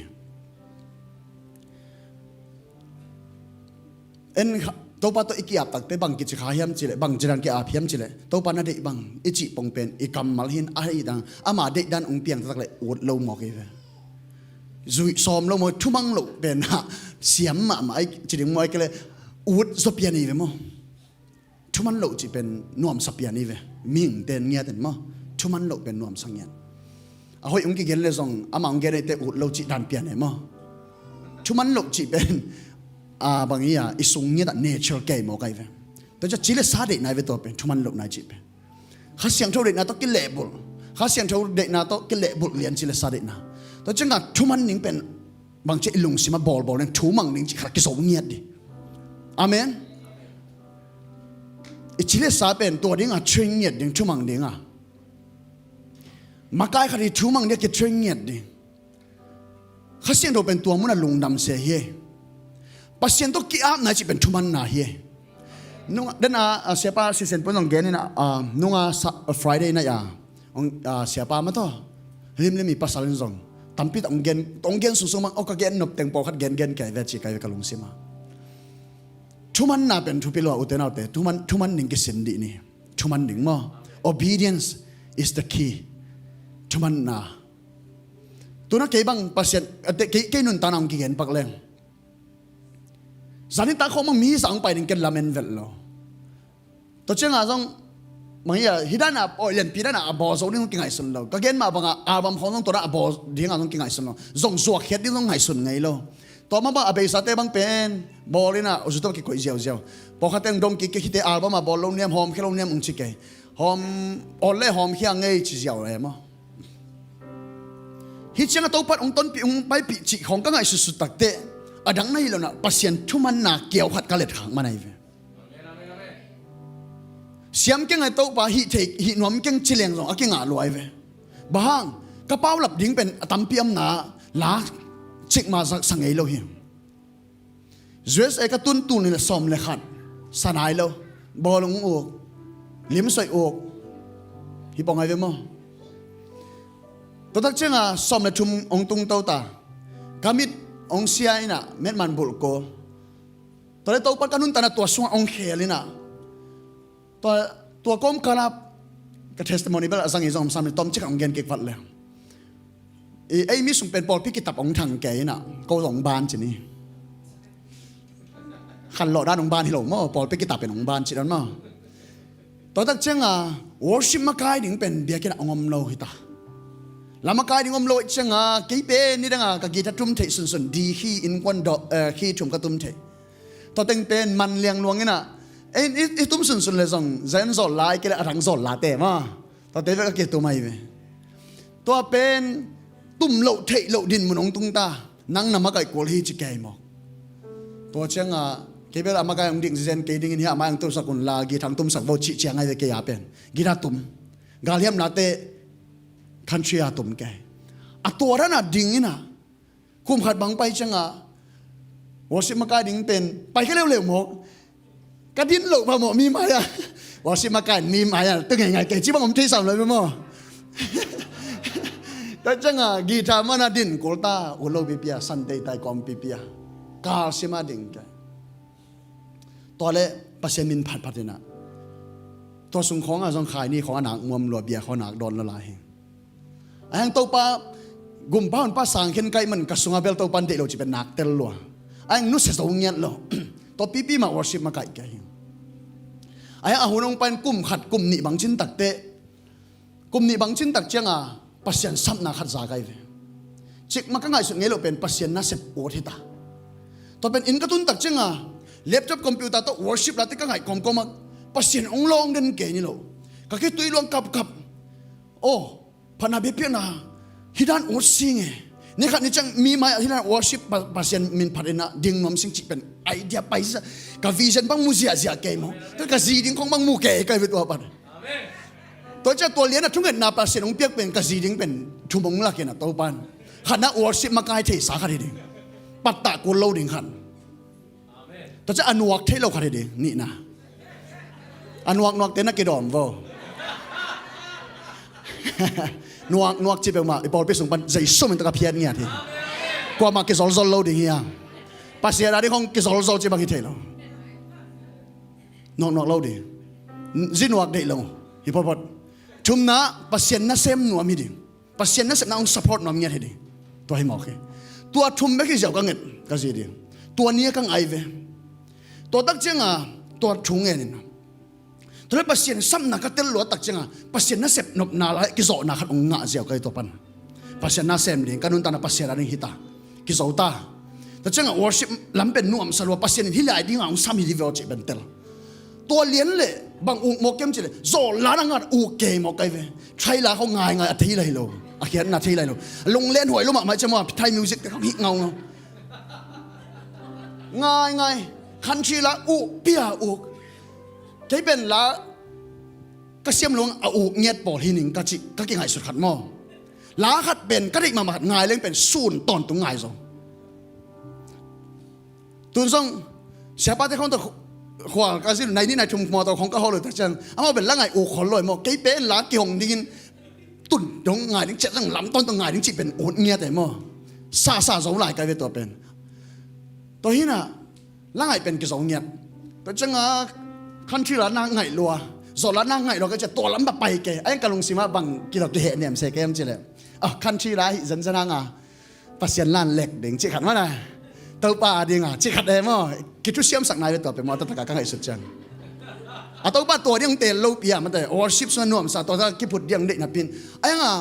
En Topa tawh i ki-ap takte bang kici kha hiam cileh, bang cidan ki-ap hiam cileh, Topa na deih bang i cih pong pen i kammal hin ahi dang ama deih dan hong piang taktak leh ut lo mawk hi ve. Zuih sawm lo maw, thumang loh pen ah siam mahmah ai ci ding maw, ai kei leh ut zaw pian hi ve maw? Thuman loh cih pen nuamsa pian hi ve. Mihingte in ngiat in maw? Thuman loh pen nuamsa ngiat. A hoih hong kigen le zong amah hong gen eite ut lo cih dan pian hi maw? Thuman loh cih pen a bang hi a i sung ngiat ah nature kei maw kai ve. Tua ciah ci le sa deihna hi ve tua pen thuman lohna cih pen. Kha Siangtho deihna tawh kilehbulh. Kha Siangtho deihna tawh kilehbulh lian ci le sa deihna. Tua ciangah thuman ning pen bang ciah i lungsim a bawlbawl ning thumang ning cih khat kizo ngiat dih. Amen. I ci le sa pen tua dinga train ngiat ding, thumang dinga. Makai khat i thumang dia kitrain ngiat ding. Kha Siangtho pen tua muna lungdam se hi. Pasian tawh ki-apna i cih pen thumanna hi. Nunga dena, ah, siapa sisen pun zong gen ina, ah, nunga sa, ah, Friday na ya. Ong, ah, siapa ma tawh limlim i pasal in zong tampi tak ong gen, ong gen sungsung mang, oh, ka gen nop teng pawlkhat gen gen kei ve ci kei ve ka lungsim a. Thumanna pen thupi lua ute naute, thuman, thuman ding kisin dih ni. Thuman ding maw. Obedience is the key. Thumanna. Tuna kei bang Pasian, ate, kei, kei nuntakna ong kigen pak leng. Zanin tak khawng bang mi zah ong pai ding ken lamen vet lo. Tua cianga zong, mangih a, hih dana, oi, lianpi dana a bawl zo ding zong kingaihsun lo. Ka gen mah banga album khawng zong tua dana a bawl dinga zong kingaihsun lo. Zong zuakkhiat ding zong ngaihsun ngei lo. Tua mah bang a beisate bang pen bawl ina, uh, zu tawh kikoih ziauziau. Pawlkhat teng dong kik kik hite album a bawl lo niam, hawmkhia lo niam ung ci kei. Hawm, awl le hawmkhia ngei ci ziau le maw. Hih cianga Topa ong tonpih ong paipih cih khawng ka ngaihsutsut takteh, a dang na hi lo na, Pasian thumanna kiau khat ka let khak man ahi ve. Siam keng a Topa hih thei, hih nuam keng ci leng zong a kingah luai ve. Bang hang, ka paulap ding pen a tampi omna la cikmah sa ngei lo hi. U S A ka tun tul ni le sawm le khat, sa nai lo, bawlung uk, limsoi uk, hi pawng ai ve maw. Tua tak cianga sawm le thum ong tung to ta, ka mit ong sia ina, met man bulh ko. Tua le Topa ka nuntakna tua sungah ong khel ina. Tua, tua kawmkala ka testimony bel a zang i zong sam ni tom cik a ong gen kik vat le. I, ei mi sung pen pawlpi kitap ong thang kei ina, ko zong ban ci ni. Khan lawh dan ong ban hi lo maw, pawlpi kitap pen ong ban ci dan maw. Tua tak cianga worship makai ding pen biakinn a ong om lo hi ta. La makai ding om lo cianga kei pen ni danga ka guitar tum theih sunsun di khi innkuan dawh, eh, khi thum ka tum theih. Tua teng pen man liang luang ina, ei, i, i tum sunsun le zong, zen zawl la, i kei le a rang zawl la te maw. Tua te vek a kitum ahi ve. Tua pen tum loh theih loh din mun ong tung ta, nang na makaih kul hi ci kei maw. Tua cianga kei bel a makaih ong ding zen kei dingin hi a mai ong tumsak un la, guitar ong tumsak vo cih ciang ahi ve kei a pen. Guitar tum. Galhiam la te country a tum kei. A tua dana ding ina, kum khat bang pai cianga worship makai ding pen pai ka leuleu maw. Ka din loh phamawh mi mai-ah worship makai mi mai-ah tu ngeingai kei ci bang om thei sam lo maw. Tua cianga guitar mana din kulta ulo pipia, Sunday tai kawm pipia, kalsima ding kei. Tua le Pasian min phatphat ina. Tua sung khawnga zong khai ni khawnga nak muam lua, bia khawnga nak dawn lua lai hi. A hiang Topa gumpa honpa sang khen kaih man ka sunga bel Topa in deih lo cih pen nak tel lua. A hiang nusia zo ngiat lo. Tua pipi mah worship makaih kei hi. A hiang a hun hong pain kum khat kum nih bang cin takteh, kum nih bang cin tak cianga Pasian sapna khat za kai ve. Cikmah ka ngaihsut ngei loh pen Pasian nasep ut hita. Tua pen inn ka tun tak cianga laptop, computer tawh worship late ka ngaih kawmkawmah Pasian hong lawng den kei ni lo. Ka khitui luang kapkap. Aw, phatna biakpiakna hih dan ut sing e. Ni khat ni ciang mi mai-ah hih dan worship pa-, Pasian min phat inah ding nuam sing cih pen idea pai sisa. Ka vision bang mu ziahziah kei maw. Ka, ka zi ding khong bang mu kei kai ve tua pan. Tua ciah tua lianah thungetna Pasian hong piak pen ka zi ding pen thum hong lak inah Topan. Khatna worship makai theihsa khat hi ding. Pattah kul lo ding khat. Tua ciah a nuak theih lo khat hi ding, nihna. A nuaknuak te na kidawm vo. Nuaknuak ci peuhmah i pawlpi sung pan Jesu min tawh ka phiat ngiat hi. Kuamah kizolzol lo ding hi a. Pasian a ding hong kizolzol ci bang hi thei lo. Nuaknuak lo ding. Zi nuak deih lo hi photphot. Thumna Pasian nasem nuam hi ding. Pasian nasepna hong support nuam ngiat hi ding. Tua hi mawk hi. Tua thum bek hi ziau ka nget ka zi ding. Tua nia ka ngai ve. Tua tak cianga tua thu ngen in. Tua le Pasian sapna ka tel luat tak cianga Pasian nasep nopna lai kizawhna khat hong ngah ziau ka hi tua pan. Pasian nasem ding ka nuntakna Pasian a ding hita. Kizo ta. Tua cianga worship lam pen nuamsa lua Pasian in hih lai dinga hong sam hi di veu cih pen tel. Tua lian le bang uk mawk kem cih le zawl la na ngat uk kei mawk kai ve. Thai la khong ngaingai a thei lai lo. A khiatna thei lai lo. Lunglen huai lo mahmah ciah maw Thai music te khong hih ngaungau. Ngaingai. Country la uk pia uk. Kei pen la ka siam lo a uk ngiat pawl hi ning ka cih ka kingaihsut khat maw. La khat pen ka deih mahmah khat ngai leng pen sun tawntung ngai zong. Tun zong siapate khawng tawh khual ka zin nai ni nai thum maw tawh khawng ka hawl lo tak ciang amau pen la ngai uk khol lo e maw. Kei pen la kihong dingin tun dong ngai ding ciat zong lam tawntung ngai ding cih pen ut ngiat e maw. Sa sa zo lai kai ve tua pen. Tua hinah la ngaih pen kizo ngiat. Tua cianga country la na ngaih lua, zawh la na ngaih lua ka cia tua lam ba pai ke. Ai ka lungsimah bang kilo kiheh niam se kem cileh. Ah, country la hi zenzen hanga Pasian lan lek ding cih khat mana. Topa a dinga cih khat e maw. Kithusiamsak nai ve tua pe maw, a tataka ka ngaihsut ciang. A Topa tua ding tel lo pia mate worship sung nuamsa tua ta kiphut diang deih napin. Ai nga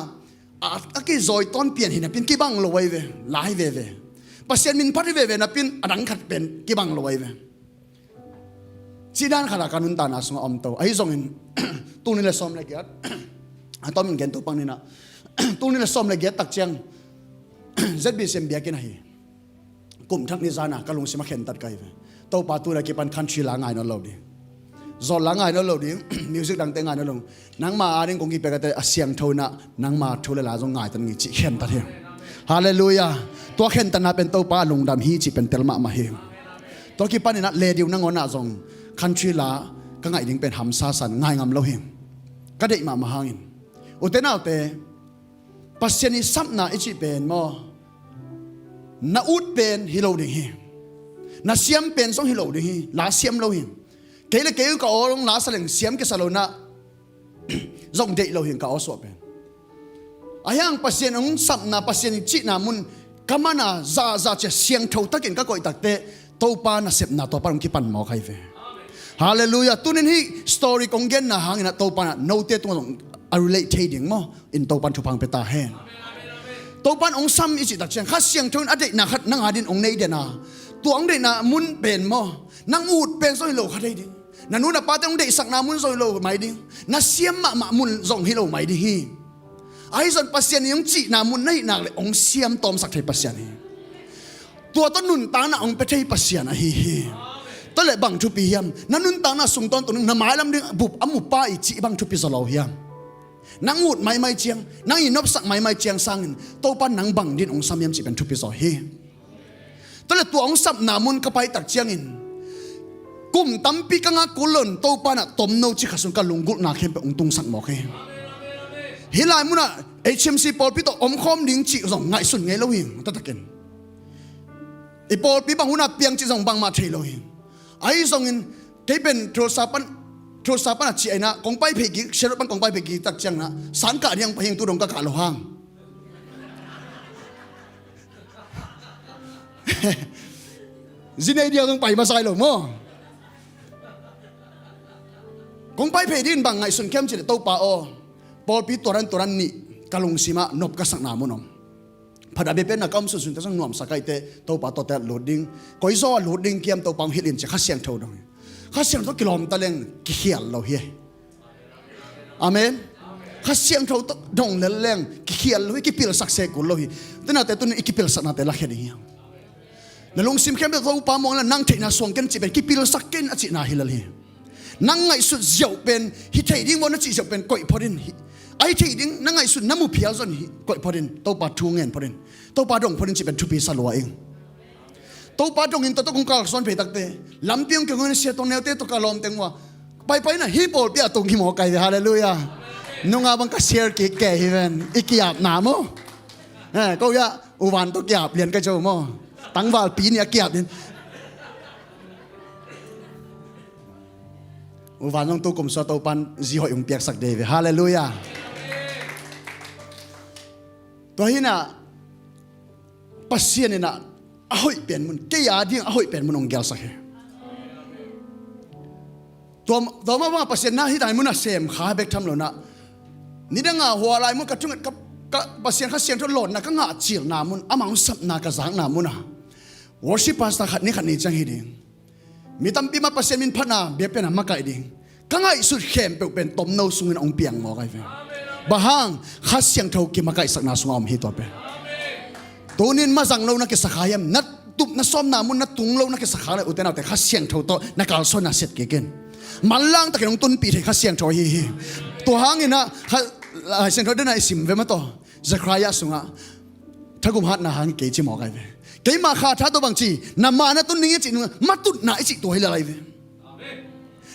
a, a kizawi tawn pian hi napin kibang lo ai ve, lai veve. Pasian min phat hi veve napin a dang khat pen kibang lo ai ve. Cidan khat a ka nuntakna sungah om to ahi zongin, tul ni le sawm le giat a tawmin gen to pang nina, tul ni le sawm le giat tak ciang Z B C M biakinn ahi. Kum thak ni zana ka lungsim a khentat kai ve. Topa tuna kipan country la ngai nawn lo ding. Zawh la ngai nawn lo ding. Music dangte ngai nawn lo. Nangma a ding kong kipia kate a siangtho inah nangma thu le la zong ngai tan ngi cih khentat hi. Halleluiah. Tua khentatna pen Topa a lungdam hi cih pen tel mahmah hi. Tua kipan inah le diu nangawnah zong country la ka ngaih ding pen hamsa san ngai ngam lo hi. Ka deih mahmah hangin. Ute naute Pasian i sapna i cih pen maw, na ut pen hi lo ding hi. Na siam pen zong hi lo ding hi. La siam lo hi. Kei le kei ka aw long la sa leng siam kisa lo na zong deih lo hi ka aw suah pen. A hiang Pasian ong sapna Pasian i cihna mun ka mana zahzah cia siangtho takin ka koih takte Topa nasepna Topa ong kipan mawk hai ve. Halleluiah. Tunin hih story kong genna hangin a Topa na note tungah zong a relate thei ding maw. In Topan thupha pia ta hen. Topan ong sam i cih tak ciang Kha Siangtho in a deihna khat nang a din ong nei den a, tua ong deihna mun pen maw, nang ut pen zong hi lo kha thei ding. Na nu na pate ong deihsakna mun zong hi lo mai ding. Na siam mahmah mun zong hi lo mai ding hi. Ahi zon Pasian i ong cihna mun na hih nak le ong siam tawmsak thei Pasian hi. Tua tawh nuntakna ong pia thei Pasian ahi hi. Tua le bang thupi hiam? Na nuntakna sung tawntung na mailam ding bup a mupa i cih bang thupi zaw lo hiam? Nang ut maimai ciang, nang i nopsak maimai ciang sangin Topa nang bang din ong sam hiam cih pen thupi zaw hi. Tua le tua ong sapna mun ka pai tak ciangin kum tampi ka ngak kul lon Topa na tomno cih kha sung ka lunggulhna khempeuh ong tungsak mawk hi. Hih lai munah H M C pawlpi tawh omkhawm ding cih zong ngaihsun ngei lo hi. Tatakin i pawlpi bang hunah piang cih zong bangmah thei lo hi. Ahi zongin kei pen Tulsa pan, Tulsa pan a ci aina kong pai phei kik, Sherwood pan kong pai phei kik tak ciangna sangkah diang pai hing tu dong ka kah lo hang. Zinei diang pai masai lo maw. Kong pai phei din bang ngaihsun khiam cih le Topa aw, pawlpi tuaran tuaran nih ka lungsimah nop ka sakna mun om. Phat a bia pen a ka om sunsun te sang nuamsa kaite Topa tawte a lut ding. Koi zaw a lut ding kiam Topa ong hilh in ci Kha Siangtho dong hi. Kha Siangtho kilawm ta leng kikhial lo hi. Amen. Kha Siangtho dong lel leng kikhial lo hi, kipilsak se kul lo hi. Tenate tunin i kipilsaknate lakhia ding hiam? Na lungsim khempeuh Topa muang la nang theihna suang ken cih pen kipilsak ken a cihna hi lel hi. Nang ngaihsut ziauh pen hi thei ding maw na cih ziauh pen koih phot in hi. A hi thei ding na ngaihsut na mu phial zon hi koih phot in Topa thu ngen phot in Topa dong phot in cih pen thupi sa lua ing. Topa dongin tawh tawh kong kalsuan phei takte lampi ong keng hun sia tong neute tawh ka lawm teng ua paipai na hi pawlpi a tung hi maw kai ve. Halleluiah. Nunga bang ka share kik ke hi ven i kiapna maw. Eh, ko ya uvan tawh kiap lian ka co maw. Tangval pi ni a kiap lian. Uvan zong tu kum sua Topan zi hoih ung piaksak dei ve. Halleluiah. Tua hinah Pasian inah a hoih pen mun kei a ding a hoih pen mun ong gelsak hi. Tua tua mah bangah Pasian na hih dai mun a sem kha bek tham lo na. Nidanga hua lai mun ka thunget ka, ka Pasian Kha Siangtho lawnna ka ngah cilna mun amah ong sapna ka zakna mun a worship pastor khat ni khat ni ciang hi ding. Mi tampi mah Pasian min phatna biakpiakna makaih ding ka ngaihsut khempeuh pen tomno sungin ong piang mawk ai ve. Bang hang? Kha Siangtho kimakaihsakna sungah om hi tua pen. Tunin mazang lo na kisa kha hiam? Na tupna sawmna mun na tung lo na kisak hang le, ute naute, Kha Siangtho tawh na kalsuanna set kik in. Manlang takin hong tunpih thei Kha Siangtho ahi hi. Tua hangin ah Kha, Lai Siangtho den a i sim ve maw taw, Zechariah sungah, thagum hatna hang kei ci mawk ai ve. Keima kha tha tawh bang ci, na ma na tun ding i cih nung, matutna i cih tua hi lai ve.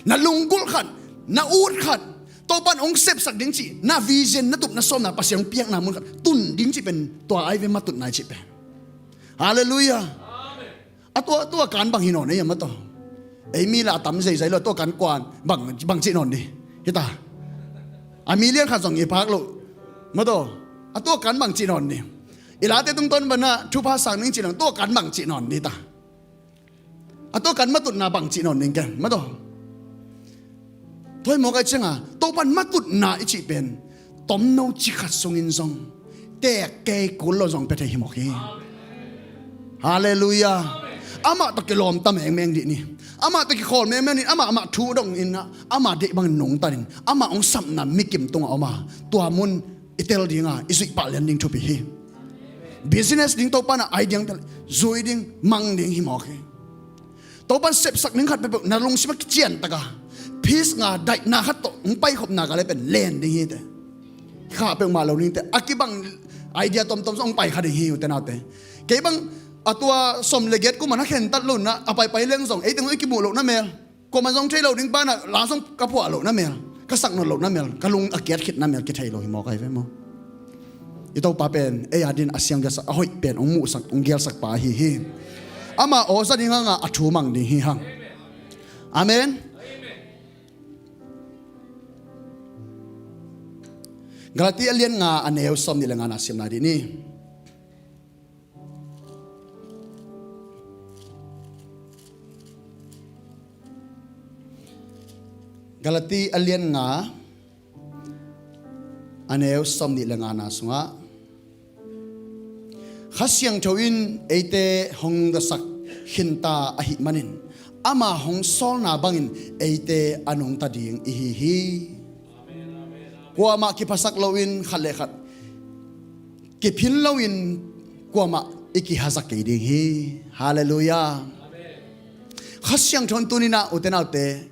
Na lunggulh khat, na ut khat, Topa'n hong sepsak ding cih na vision, na tupna sawmna, Pasian hong piakna mun khat tun ding cih pen tua ai ve, matutna i cih pen. Halleluiah. A tua, tua kan bang hi nawn ei a maw taw. Ei mi la a tam zeizai lo, tua kan kuan bang, bang cih nawn di. Hita. A mi lian khat zong i phak lo maw taw. A tua kan bang cih nawn di. I late tungtawn banah thupha sang ning cih nang, tua kan bang cih nawn di ta. A tua kan matutna bang cih nawn ning ken maw taw. Tua hi mawk ai cianga, Topa'n matutna i cih pen tomno ci khat sungin zong teek kei kul lo zong pia thei hi mawk hi. Halleluiah. Amah tawh kilawmta mengmeng dih ni. Amah tawh kikhawl mengmeng dih ni. Amah, amah thu dong in ah, ama deih bangin nungta dih ni. Amah hong sapna mikim tungah om a, tua mun i tel dinga i zuih pah lian ding thupi hi. Business ding Topa'n a ai ding tel, zui ding, mang ding hi mawk hi. Topa'n sepsak ning khat peuhpeuh na lungsim a kician taka, peace nga daihna khat tawh hong paikhopna ka le pen len ding hi te. Kha peuhmah lo ning te, a kibang idea tomtom zong hong pai kha ding hi, ute naute. Kei bang a tua sawm le giat kum a na khentat lo na, a paipai leng zong ei teng zong i kimuh loh na mel, kuamah zong thei lo ding banah la zong ka phuah loh na mel, ka sak nawn loh na mel, ka lung a kiat khit na mel kithei lo hi mawk ai ve maw. I Topa pen ei a din a siang gelsak, a hoih pen hong muhsak, hong gelsak pa ahi hi. Ama aw za ding hanga a thu mang ding hi hang. Amen. Galati a lian nga a neu sawm nih le nga na sim lai dih ni. Galati a lian nga a neu sawm nih le nga na sungah, Kha Siangtho in eite hong nungtasak khinta ahih manin, ama hong sawlna bangin eite a nungta ding ihi hi. Kuamah kiphasak loin khat le khat kiphin loin kuamah i kihazak kei ding hi. Halleluiah. Kha Siangtho in tuni-in ah, ute naute,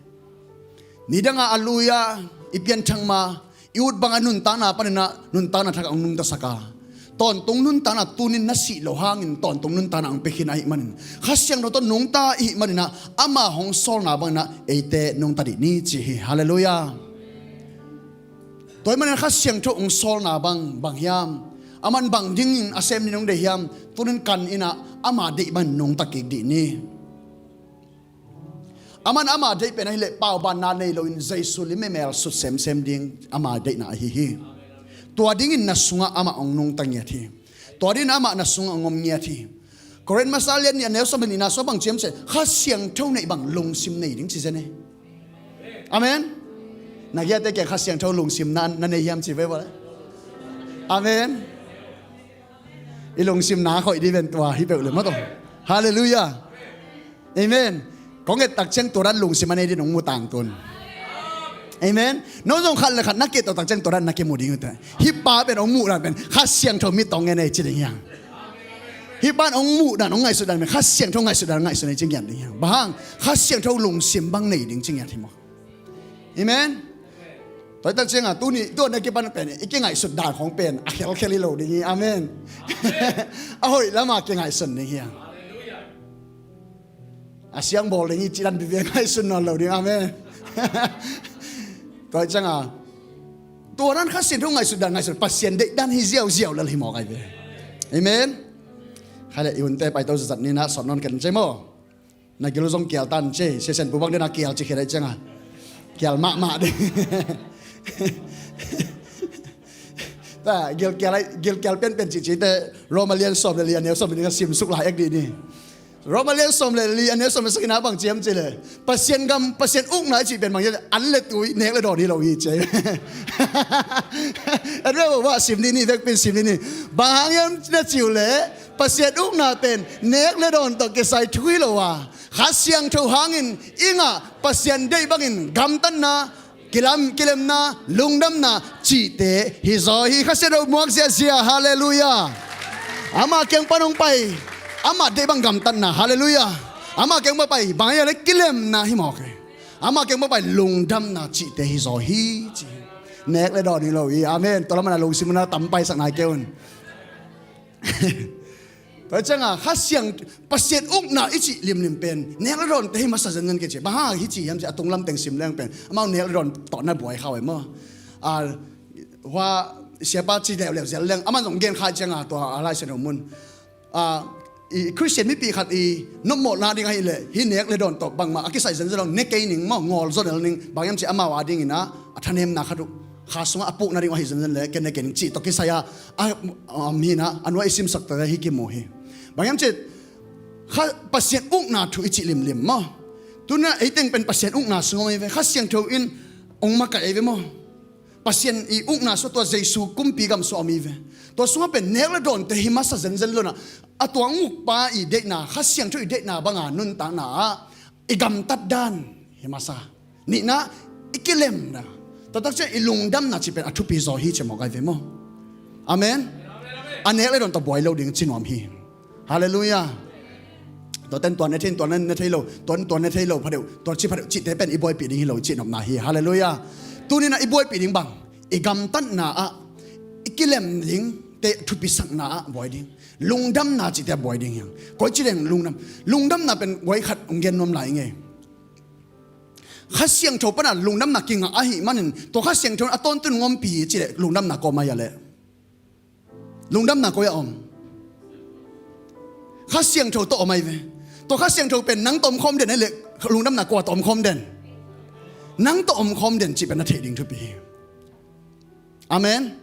nidanga a lui-a i pianthak ma, i ut banga nuntakna panin ah nuntakna thak a hong nungtasak a, tawntung nuntakna, tuni-in na sih loh hangin tawntung nuntakna hong pia khin ahih manin, Kha Siangtho tawh nungta ihih manin ah, ama hong sawlna bangin ah eite nungta dih ni ci hi. Halleluiah. Tua ahih manin Kha Siangtho hong sawlna bang, bang hiam? Aman bang dingin a sem ding hong deih hiam? Tuni-in kan in ah ama deih bangin nungta kik dih ni. Aman ama deih pen ahih leh paubaanna nei loin Jesu lim i mel sut semsem ding ama deihna ahi hi. Tua dingin na sungah amah hong nungta ngiat hi. Tua dingin amah na sungah hong om ngiat hi. Korin masa lian nih a neu sawm le nihna sungah bang ci hiam cih leh, Kha Siangtho neih bang lungsim nei ding ci zen hi. Amen. Na kiangte kiang, Kha Siangtho lungsimna na nei hiam ci ve bawle. Amen. I lungsimna hoih dih ven tua hi peuh le maw taw. Halleluiah. Amen. Kong et tak ciang tua dan lungsim a nei dih nong mu tangtun. Amen. Nong zong khat le khat na ki-et tak ciang tua dan na kimu ding uh teh. Hih pa pen hong muh dan pen Kha Siangtho mit tawh ngen ei ci ding hiang. Hih pa in hong muh dan, hong ngaihsut dan pen Kha Siangtho ngaihsut dan ngaihsun ei ci ngiat ding hiang. Bang hang? Kha Siangtho lungsim bang nei ding ci ngiat hi maw. Amen. Tua hi tak ciangin tuni, tua na kipan pen i kingaihsut dan khawng pen a khelkhel hi lo ding hi. Amen. A hoih lama kingaihsun ding hiang. A siang bawl ding hi cih dan bibiang ngaihsun nawn lo ding. Amen. Tua hi ciangin tua dan Kha Siangtho ngaihsut dan ngaihsun, Pasian deih dan hi ziauziau lel hi mawk ai ve. Amen. Khai le i hunte paito zatzat ni, na sawt nawn ken cei maw. Na gil zong kial tan cei, siasian pu bang dena kial ci khia dai ciangin kial mahmah ding. Ta gil kial ai, gil kial pianpian cihcih te, Roma lian sawm le li a neu sawm le li ka sim suk lai ek dih ni. Roma lian sawm le li a neu sawm le sagihna bang ci hiam cih leh, Pasian gam, Pasian ukna i cih pen bang hiam cih leh, an le tui, nek le dawn hi lo hi ci. At ve vova sim dih ni, vekpi in sim dih ni. Bang hang hiam na cih uh leh, Pasian ukna pen nek le dawn tawh kisai thu hi lo a, Kha Siangtho hangin i ngah Pasian deih bangin gamtatna, kilam, kilemna, lungdamna cihte hi zaw hi. Kha Siangtho muak ziahziah. Halleluiah. Ama kiang pan hong pai, Amah deih bang gamtatna, halleluiah. Amah kiang bang pai bang a le kilemna hi mawk hi. Amah kiang bang pai lungdamna cihte hi zaw hi ci hi. Nek le dawn hi lo hi. Amen. Tua lamah na lungsim una tam paisak nai kei un. Tua ciangah Kha Siang, Pasian ukna i cih limlim pen nek le dawnte hi masa zenzen kei ci. Bang hang hi ci hiam ci a tunglam teng sim leng pen amau nek le dawn tawh na buai khau e maw? A, hua siapa ci leuleu zel leng aman zong gen khai ciangah tua a Lai Siangtho mun. A, i Khristian mipi khat i nopmawhna ding ahih leh hih nek le dawn tawh bangmah a kisai zenzen lo, ne kei ning maw, ngawl zaw nel ning, bang hiam ci amau a dingin a, a thanemna khat uh kha sungah a pukna ding uh ahi zenzen le ke ne kei ning cih tawh kisai a, a, a, mi na a nuai i simsak tawh hi kimu hi. Bang hiam ci kha Pasian ukna thu i cih limlim maw? Tuna eiteng pen Pasian ukna sung om ei ve, Kha Siangtho in ong makaih ei ve maw? Pasian i ukna sua tua Jesu kumpi gam sua om hi ve. Tua sungah pen nek le dawnte hi masa zenzen lo na, a tua ngukpa i deihna, Kha Siangtho i deihna banga nuntakna ah i gamtat dan hi masa. Nihna, i kilemna, tua tak ciah i lungdamna cih pen a thupi zaw hi ci mawk ai ve maw? Amen. A nek le dawn tawh buai lo ding ci nuam hi. Halleluiah. Tua ten tua ne thei, tua ne thei lo, tua, tua ne thei lo phadeuh, tua ci phadeuh cihte pen i buaipih ding hi lo cih nopna hi. Halleluiah. Tuninah i buaipih ding bang, i gamtatna ah, i kilem ding te thupisakna ah buai ding. Lungdamna cihte ah buai ding hiang. Koi ci leng lungdam, lungdamna pen buai khat ong gen nuam lai ngei. Kha Siangtho pana lungdamna kingah ahih manin tua Kha Siangtho a tawntun ngompi cileh lungdamna kawm ahi a leh. Lungdamna koi a om? Kha Siangtho tawh om ahi ve. Tua Kha Siangtho pen nang tawh omkhawm den ahi leh lungdamna kua tawh omkhawm den? Nang tawh omkhawm den cih pen na theih ding thupi hi. Amen.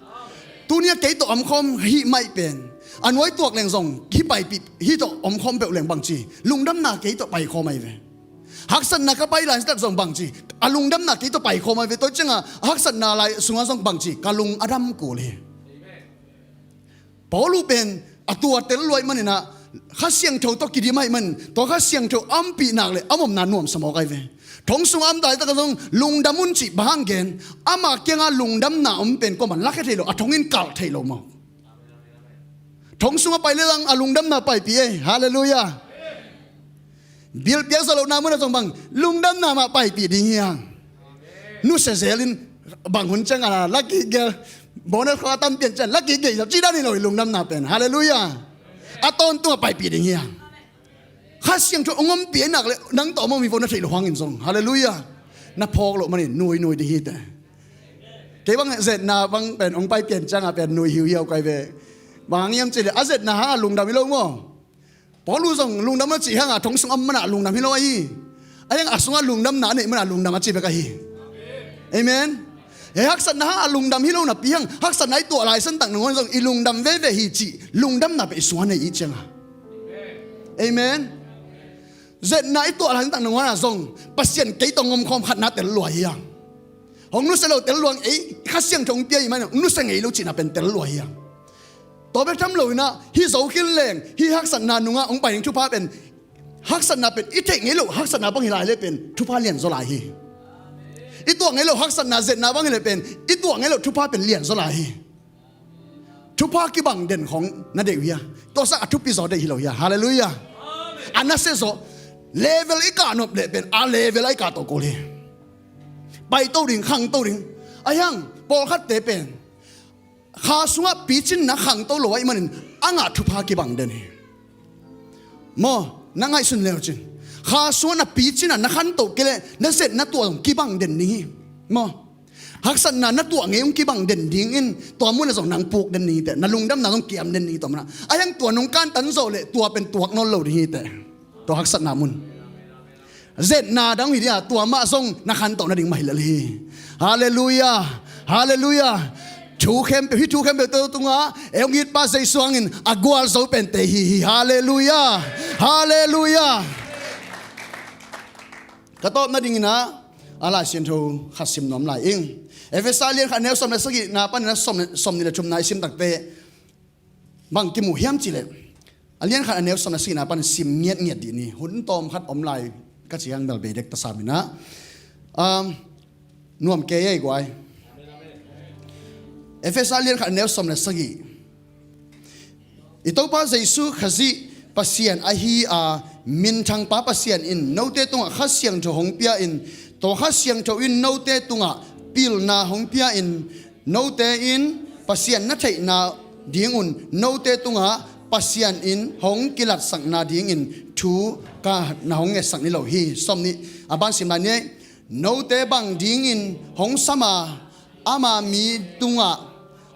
Tunia kei tawh omkhawm hih maih pen a nuai tuak leng zong hih paipih hih tawh omkhawm peuh leng bangci lungdamna kei tawh paikhawm ahi ve. Haksatna ka pai lai tak zong bangci a lungdamna kei tawh paikhawm ahi ve. Tua cianga a haksatna lai sungah zong bangci ka lung a dam kul hi. Paulu pen a tua tel luai maninah Kha Siangtho tawh kidim ahi man tua Kha Siangtho a ompih nak le a omna nuamsa mawk ahi ve. Thong sung a om daitak a zong lungdam un cih bang hang gen? Ama kianga lungdamna om pen kuaman lakhia thei lo, a thongin kalh thei lo maw? Thong sungah pai le zang a lungdamna paipih ei. Halleluiah. Bilpiak zawh lohna munah zong bang lungdamna mah paipih ding hiang. Nusia zelin bang hun ciang a lakih gel bonus kho a tam pian cian lakih gei zau ci dan hi lo hi lungdamna pen. Halleluiah. A tawntungah paipih ding hiang. Kha Siangtho a ngompi ahi nak le nang tawh a mawmi vo na theih lo hangin zong. Halleluiah. Na phawk loh manin nui nui ding hi te. Kei bang zetna bang pen ong pai pian ciangah pen nui hiuhiau kai ve. Bang hang hiam cileh a zetna hang a lungdam hi lo maw? Paulu zong lungdam a cih hanga thong sung a om mana lungdam hi lo ahi. A hiang a sungah lungdamna a neih mana lungdam a ci bek ahi. Amen. He haksatna hanga lungdam hi lo napi hang haksatna i tuah laisan tak nangawn zong i lungdam veve hi cih lungdamna pe i sungah nei i cianga. Amen. Zetna i tuah laisan tak nangawn a zong Pasian kei tawh ngomkhawm khatna tel lua hiang. Hong nusia lo tel luang ei Kha Siangtho hong pia i man hong nusia ngei lo cihna pen tel lua hiang. Tua bek tham loinah hih zo khin leng hih haksatna nungah hong pai ding thupha pen haksatna pen i theih ngei loh haksatna bang hi lai le pen thupha lian zaw lai hi. I tuah ngei loh haksatna zetna bang hi le pen i tuah ngei loh thupha pen lian zaw lai hi. Thupha kibang den khong na deih uh hia? Tuasak a thupi zaw deih hi lo hia? Halleluiah. A nasia zaw level i kah nop leh pen a level a i kah tawh kul hi. Paito ding khangto ding a hiang pawlkhatte pen kha sungah picinna khangto lo ahih manin a ngah thupha kibang den hi. Maw, na ngaihsun leucin kha sungah na picinna na khantoh kei leh na zetna tua zong kibang den ding hi. Maw, haksatna na tuah ngei ung kibang den dingin tua munah zong nang puk den ding hi teh, na lungdamna zong kiam den ding hi tua munah. A hiang tua nong kantan zawh leh tua pen tuak nawn lo ding hi teh. Tua haksatna mun zetna dang hi dia tua mah zong na khantoh nading mah hi lel hi. Halleluiah. Halleluiah. Thu khempeuh hi, thu khempeuh teu tunga e hong itpa Jesu hangin a gualzo pente hi hi. Halleluiah. Halleluiah. Ka tawp nadingin ah a Lai Siangtho khat sim nuam lai ing. Efesa lian khat neu sawm le sagihna panin a sawm le, sawm nih le thumna i sim takte bang kimu hiam cileh a lian khat a neu sawm le sagihna panin sim ngiatngiat dih ni. Hun tawm khat om lai ka ci hang bel beidek tasaminah um, nuam kei ei guai. Efesa lian khat a neu sawm le sagih. I Topa Jesu Khazih Pasian ahi a, minthangpa Pasian in note tungah Kha Siangtho hong pia in, tua Kha Siangtho in note tungah pilna hong pia in, note in Pasian na theihna dingun note tungah Pasian in hong kilatsakna dingin thu ka na hong ngetsak ni lo hi. Sawm nih a ban sim lai ni ei. Note bang dingin hong sam a, ama mi tungah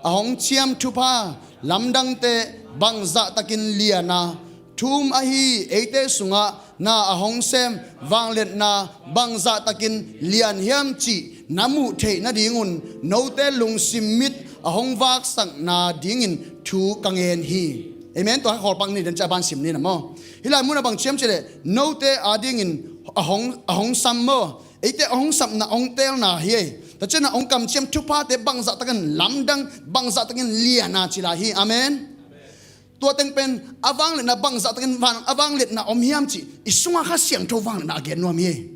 a hong ciam thupha lamdangte bangzahtakin lian a, thu um ahi eite sungah na a hong sem vangliatna bangzahtakin lian hiam cih na muh theih nadingun note lungsim mit a hong vaksakna dingin thu ka ngen hi. Amen. Tua kha khawlpak ni den cia ban sim ni na maw. Hih lai munah bang ciam cileh note adingin a hong, a hong sam maw. Eite a hong sapna hong teelna hi ei. Tua ciangin a hong kamciam thuphate bangzahtakin lamdang, bangzahtakin lian a ci lai hi. Amen. Tua teng pen a vangliatna bangzahtakin van, a vangliatna om hiam cih i sungah Kha Siangtho vangliatna a gen nuam hi.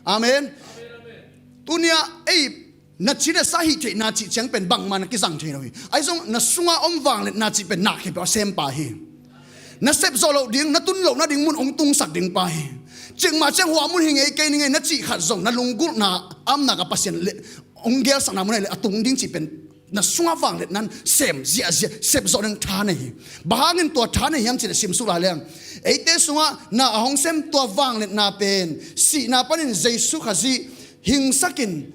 Amen. Tuni-ah ei na ci le sa hih theihna cih ciang pen bangmah na kizang thei lo hi. Ahi zong na sungah om vangliatna cih pen na khempeuh a sempa hi. Na sep zawh loh ding, na tun loh nading mun hong tungsak ding pa hi. Cikmah ciang hua mun hi ngei kei ni ngei na cih khat zong na lunggulhna amnak a Pasian le hong gelsakna mun ahih leh a tung ding cih pen na sungah vangliatna sem ziahziah, sep zawh ding tha nei hi. Bang hangin tua tha nei hiam cih leh simsuk lai leng eite sungah na a hong sem tua vangliatna pen sihna panin Jesu Khazih hingsakin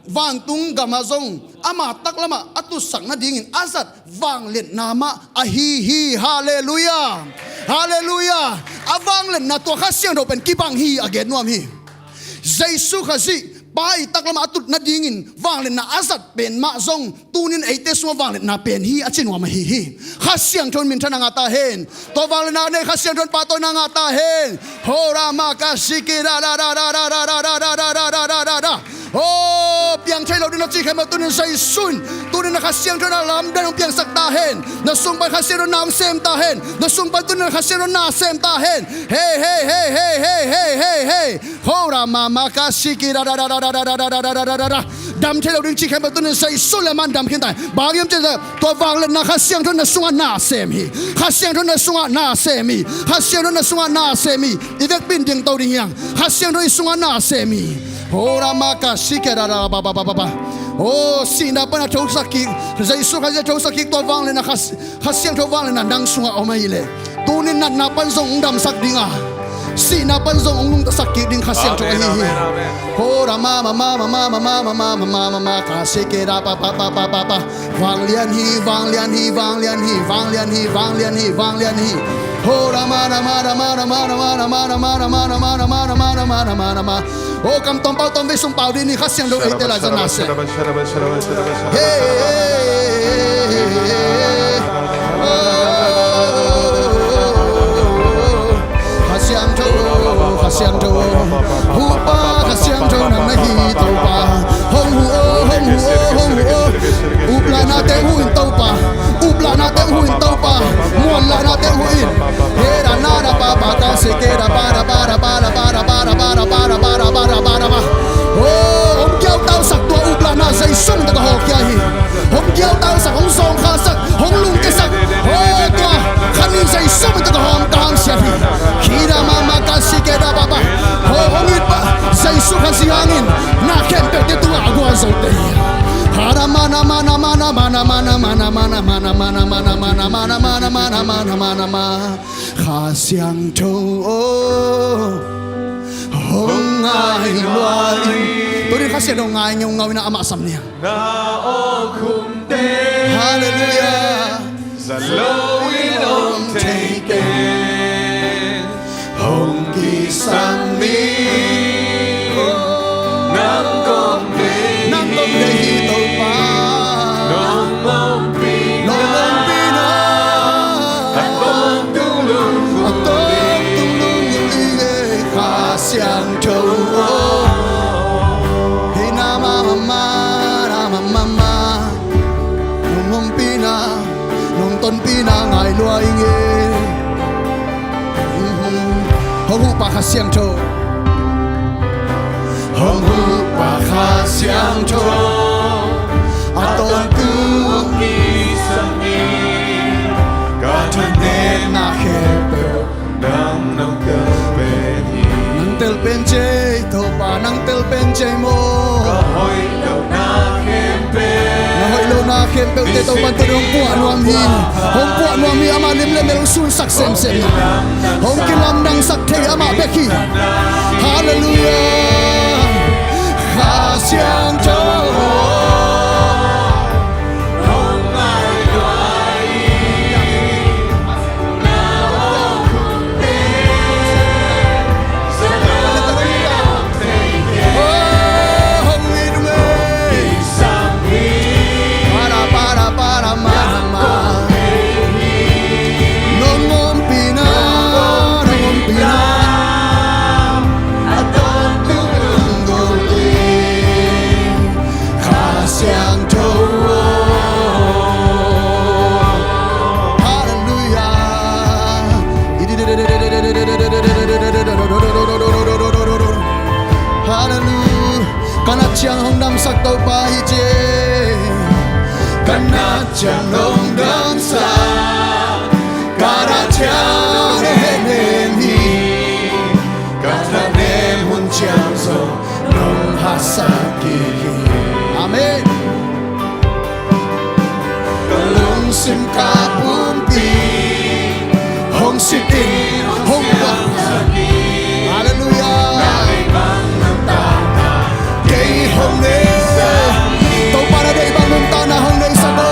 vantung gamah zong ama taklamah a tutsak nadingin a zat vangliatna mah ahi hi. Halleluiah. Halleluiah. A vangliatna tua Kha Siangtho pen kibang hi a gen nuam hi. Jesu Khazih Pa i taklamah a tut nadingin vangliatna a zat pen mah zong tunin eite sungah vangliatna pen hi a ci nuam ahi hi. Kha Siangtho in minthanna ngah ta hen. Tua vangliatna nei Kha Siangtho in pahtawina ngah ta hen. Ho ra ma ka si ki ra ra ra ra ra ra ra ra ra ra ra ra ra ra ra. Ho, piang thei lo ding na cih khempeuh tunin Jesu in tunin na Kha Siangtho in a lamdang hong piangsak ta hen. Na sung pan Kha Siangtho in na hong sem ta hen. Na sung pan tunin na Kha Siangtho in na sem ta hen. Hei, hei, hei, hei. Ho ra ma ma ka si ki ra ra ra ra ra ra ra ra ra ra ra ra. Dam thei lo ding cih khempeuh tunin Jesu le man dam khin ta hi. Bang hiam cih leh tua vangliatna Kha Siangtho in na sungah na sem hi. Kha Siangtho in na sungah na sem hi. Kha Siangtho in na sungah na sem hi. I vekpi in dingto ding hi hang. Kha Siangtho in i sungah na sem hi. Ho ra ma ka si ki ra ra ba ba ba ba ba. O, sihna pan a thosak kik, Jesu Khazih a thosak kik tua vangliatna Kha Kha Siangtho vangliatna nang sungah om ahih leh tunin natna pan zong hong damsak ding a, sihna pan zong hong nungtasak kik ding Kha Siangtho ahi hi. Ho ra ma ma ma ma ma ma ma ma ma ma ma ma ma ka se ke ra pa pa pa pa pa pa. Vanglian hi, vanglian hi, vanglian hi, vanglian hi, vanglian hi, vanglian hi. Ho ra ma ra ma ra ma ra ma ra ma ra ma ra ma ra ma ra ma ra ma ra ma ra ma ra ma ra ma ra ma. O, kam tawm pau tawm vei sung pau dih ni, Kha Siangtho eite lai zan na se. Hey, hey, hey, hey, hey, hey. Oh, Kha Siangtho, Kha Siangtho. Hupa Kha Siangtho nang na hi Topa. Hong huh o, hong huh o, hong huh o. Uplahna teng huh in Topa. Uplahna teng huh in Topa. Muanlahna teng huh in. He ra na ra pa pa ka se ke ra pa ra pa ra pa ra pa ra pa ra pa ra pa ra pa ra pa ra pa ra pa. Oh, hong kiautausak tua uplahna Jesu min tawh ka hawlkhia hi. Hong kiautausak, hong zawngkhasak, hong lungkiasak. Oh, tua kha ni Jesu min tawh ka hawm ka hangsiat hi. Khi ra ma ma ka si ke ra pa pa. Oh, hong it pah Jesu Khazih hangin na khempeuhte tungah a gualzote hi. Hara mana mana mana mana mana mana mana mana mana mana mana mana mana mana mana mana. Kha Siangtho aw, hong ngai lua in. Tua ding Kha Siangtho ngai ngeungau in amah sam ni. Na aw khumte. Halleluiah. Za lo in om thei pen hong kisam ni. Nang kong deih, nang kong deih hi Topa. Nong ompihna, nong ompihna. A tawntung lungsim, a tawntung lungsim hi e Kha Siangtho aw. Hi na ma ma ma, na ma ma ma. Nong ompihna, nong tonpihna ngai lua ing e. Hong hupa Kha Siangtho. Hong hupa Kha Siangtho. A tawntung kisam ni. Ka thanemna khempeuh Pen cei Topa, nang tel pen cei maw? Ka hoih lohna khempeuh, na hoih lohna khempeuh te Topa tuni hong puah nuam hi. Hong puah nuam hi, amah lim le mel hong sunsak semsem na, hong kilamdangsak thei amah bek hi. Halleluiah. Kha Siangtho Kha Siangtho. Halleluiah. Halleluiah. Ka nat ciang hong damsak Topa hi ci. Ka nat ciang hong damsak, ka nat ciang hong hehnem hi. Ka thanem hun ciang zong nong haksa kik hi. Amen. Ka lungsim ka pumpi hong sit in, hong puak. Halleluiah. Kei hong nei, Topa na deih bang nuntakna hong neisak o.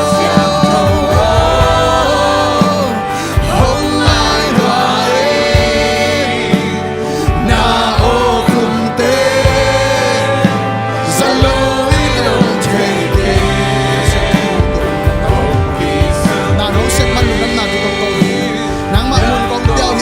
Hong ngaihtuah in, na awkhumte za lo in hong thei kei. Na hong sep man lungdamna kitong kong hi. Nangmah mun kong piau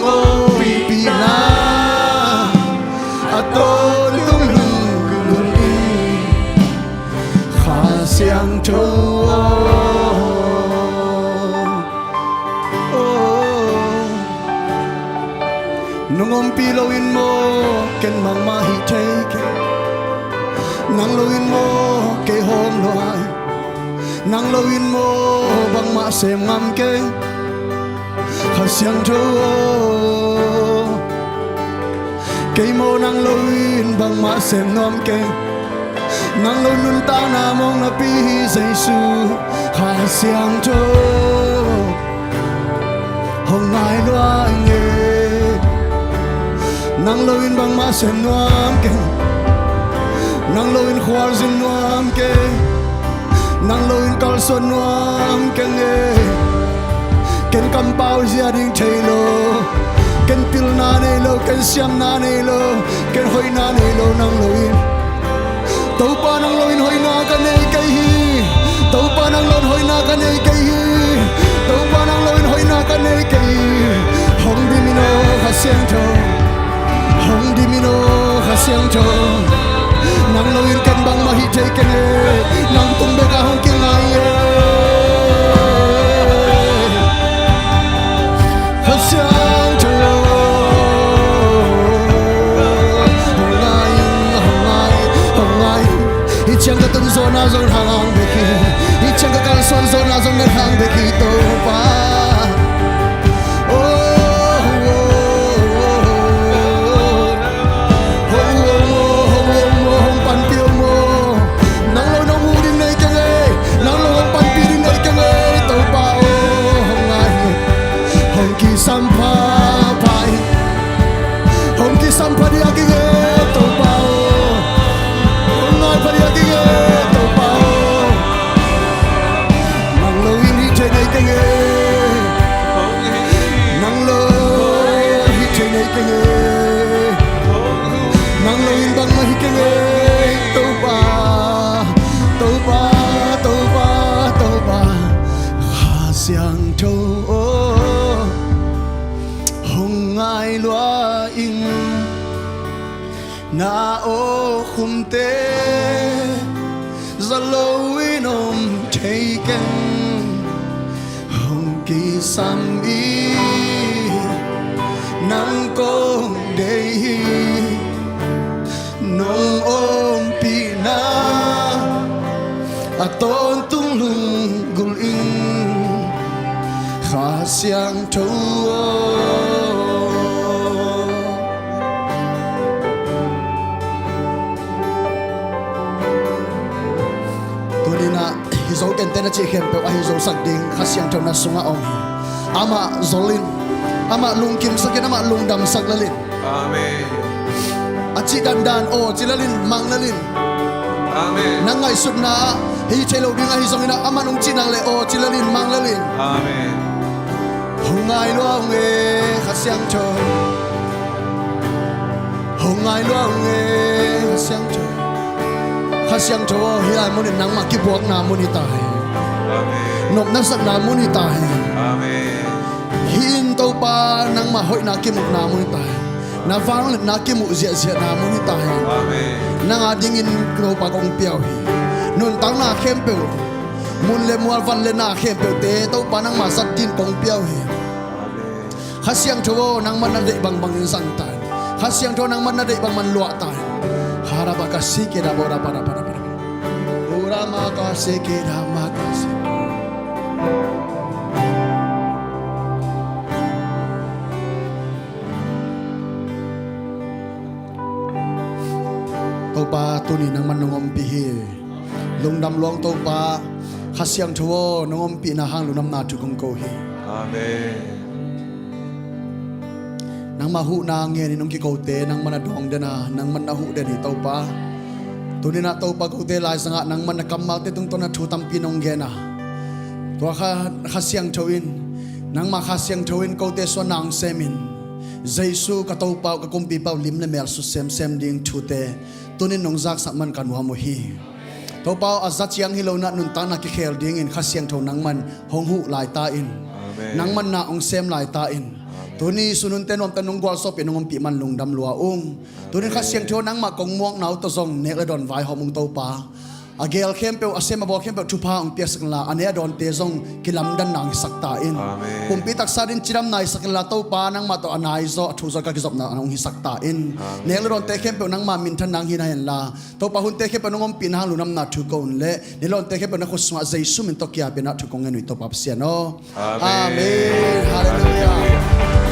Ompihna a tawntung lunggulh in, Kha Siangtho aw. Nong ompih loin maw ken bangmah hih thei keng. Nang loin maw kei hawm lua hi. Nang loin maw bangmah sem ngam keng. Kha Siangtho aw, kei maw nang loin bangmah sem nuam keng. Nang lo nuntakna mawng napi hi Jesu. Kha Siangtho hong ngai lua ing e. Nang loin bangmah sem nuam keng. Nang loin khualzin nuam keng. Nang loin kalsuan nuam keng e. Ken kampau zia ding thei lo. Ken pilna nei lo, ken siamna nei lo, ken hoihna nei lo nang loin. Topa nang loin hoihna ka nei kei hi. Topa nang loin hoihna ka nei kei hi. Topa nang loin hoihna ka nei kei hi. Hong dim in aw Kha Siangtho. Hong dim in aw Kha Siangtho. Nang loin ken bangmah hih thei keng e. Nang tung bek a hong kingai e. Kha Siangtho aw, hong ngai in, hong ngai, hong ngai. Hih ciang ka tun zawhna zong nang hang bek hi. Hih ciang ka kalsuan zawhna zong nang hang bek hi Topa. Oh, oh, oh, oh. Hong om aw, hong om aw, hong panpih om aw. Nang lo nong huh ding nei keng e. Nang lo hong panpih ding nei keng e. Topa aw, hong ngai. Hong kisam phapha in. Hong kisam phadiak ing e Topa aw. Hong ngai phadiak ing e Topa aw. Nang lo in hih thei nei keng e. Nang lo hih thei nei keng e. Nang lo in bangmah hi keng e. Topa, Topa, Topa, Topa. Kha Siangtho aw, hong ngai lua ing. Na awkhumte za loin om thei keng. Hong kisam i, nang kong deih hi. Nong ompihna a tawntung lunggulh ing, Kha Siangtho aw. Tuni-in ah hi zo kei inteh na cih khempeuh a hi zo sak ding Kha Siangtho na sungah om hi. Amah zol in, amah lungkimsak in, amah lungdamsak lel in. Amen. A cih dandan aw ci lel in, mang lel in. Amen. Na ngaihsutna ah hi thei lo ding ahi zongin ah amah nong cih nak leh aw ci lel in, mang lel in. Amen. Hong ngai lua ung e Kha Siangtho. Hong ngai lua ung e Kha Siangtho. Kha Siangtho aw, hih lai munin nangmah kibuakna mun hi ta hen. Amen. Nopna sakna mun hi ta hen. Amen. Hih in Topa nangmah hoihna kimuhna mun hi ta hen. Na vangliatna kimuh ziahziahna mun hi ta hen. Amen. Nang a dingin Topa kong pia uh hi. Nuntakna khempeuh, mun le mual, van le na khempeuhte Topa nangmah zat dingin kong pia uh hi. Amen. Kha Siangtho aw, nangman na deih bangbangin zang ta hen. Kha Siangtho aw, nangman na deih bangmah in luah ta hen. Harabakasikedaborabarabara. Uramakasikedamakase. Topa, tuni nangman nong ompih hi. Lungdam lua ung Topa. Kha Siangtho aw, nong ompihna hang lungdamna thu kong ko hi. Amen. Nangmah huhna ngenin hong kikote nangmah na dawng den a, nangmah na huh den hi Topa. Tuni-in ah Topa, kote laizangah nangmah na kammalte tungtawn a thu tampi nong gen a, tua Kha, Kha Siangtho in, nangmah Kha Siangtho in kote suahna hong semin, Jesu ka Topa uh, ka Kumpipa uh lim le mel sut semsem ding thute tuni-in nong zaksak man ka nuam uh hi. Topa aw, a za ciang hi lo-in ah nuntakna kikhel dingin Kha Siangtho nangman hong huh lai ta in. Amen. Nangman na hong sem lai ta in. Amen. Tuni sun hunte nuamte nong gualzawhpih, nong ompih man lungdam lua ung. Tuni Kha Siangtho nangmah kong muakna uh tawh zong nek le dawn vaihawm ung Topa. A gel khempeuh, a sem a bawl khempeuh thupha hong piaksak inla, a ne a dawnte zong kilamdanna hong hisak ta in. Amen. Pumpi taksa ding cidamna hisak inla Topa, nangmah tawh a naizaw a thuzawh ka kizopna hong hisak ta in. Amen. Nek le dawnte khempeuh nangmah minthanna hong hi na henla, Topa hunte khempeuh nong ompihna hang lungdamna thu ko un le, nek le dawnte khempeuh na khut sungah Jesu min tawh kiapina thu kong ngen uh hi Topa Pasian aw. Amen. Amen. Halleluiah.